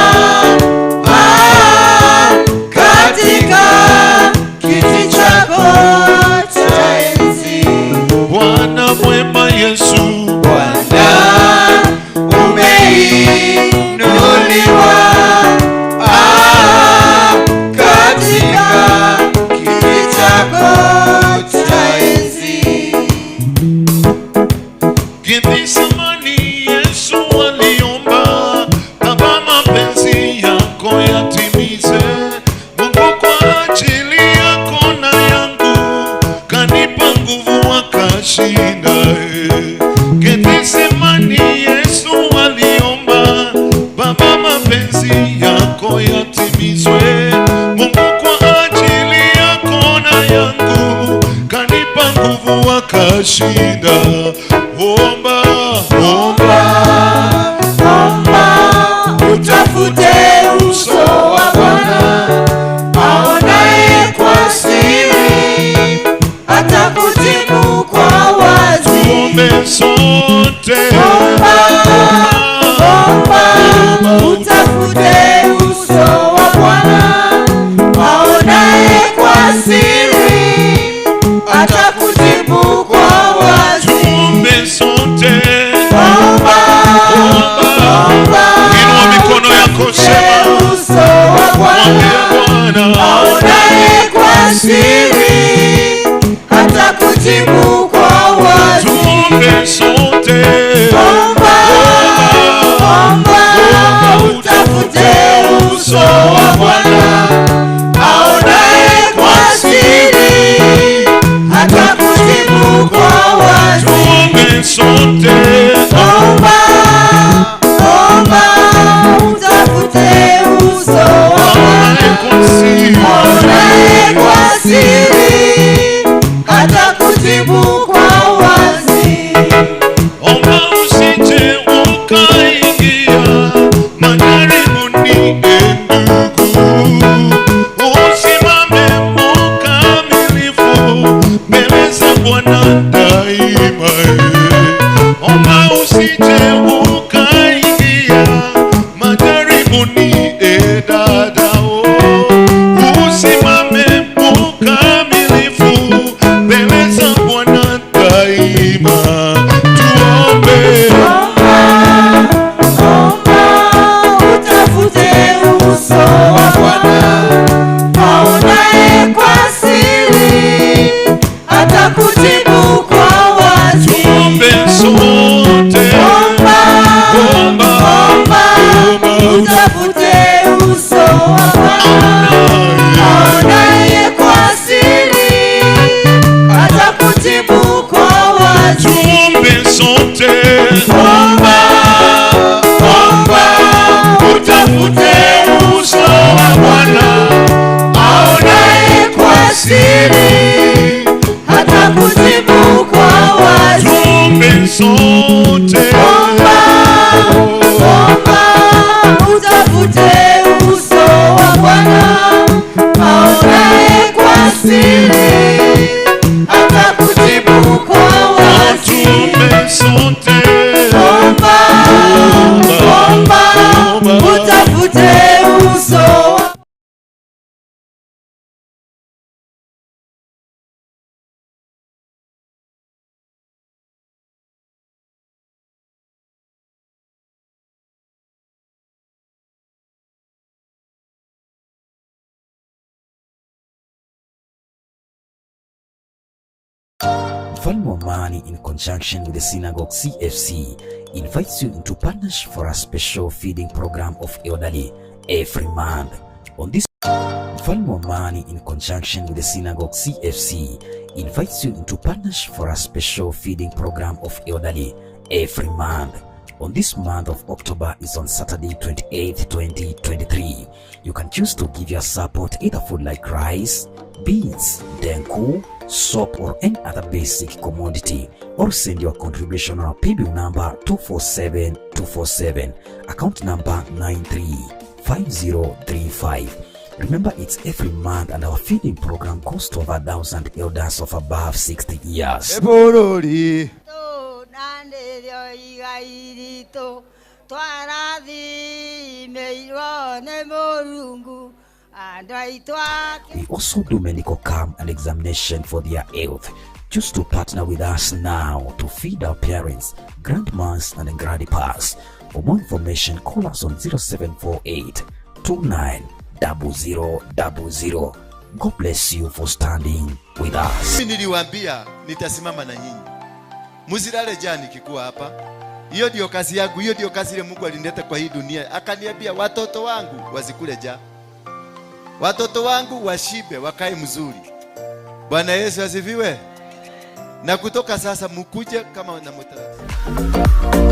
katika kiti chako cha enzi. Bwana mwema Yesu, Bwana umeinuliwa katika kiti chako cha enzi. Gethsemane Yesu aliomba, Baba mapenzi yako yatimize. Mungu kwa ajili yako na yangu kanipa nguvu akashinda. Gethsemane Yesu aliomba, Baba mapenzi yako yatimizwe. Mungu kwa ajili yako na yangu kanipa nguvu akashinda. Omba, omba, omba, utafute uso wa Bwana aonaye kwa siri, atakujibu kwa wazi. Tuombe sote. Omba, omba, utafute uso wa Bwana aonaye kwa siri, atakujibu kwa wazi. Tuombe sote. Mfalme wa Amani, in conjunction with the Synagogue CFC, invites you into partnership for a special feeding program of elderly every month. On this, Mfalme wa Amani, in conjunction with the Synagogue CFC, invites you into partnership for a special feeding program of elderly every month. On this month of October is on Saturday 28th, 2023. You can choose to give your support either food like rice, beans, dengu, soap or any other basic commodity, or send your contribution on our paybill number 247247, account number 935035. Remember, it's every month and our feeding program goes to over 1,000 elders of above 60 years. We also do medical camp and examination for their health. Choose to partner with us now to feed our parents, grandmas and grandpas. For more information, call us on 0748 290000. God bless you for standing with us. Mimi niliwaambia nitasimama na nyinyi. Muzilale jani kikuwa hapa. Hiyo ndio kazi yangu, hiyo ndio kazi ile Mungu alinileta kwa hii dunia. Akaniambia watoto wangu wasikule njaa. Watoto wangu washibe, wakae mzuri. Bwana Yesu asifiwe. Na kutoka sasa mkuje kama na mtarajiwa.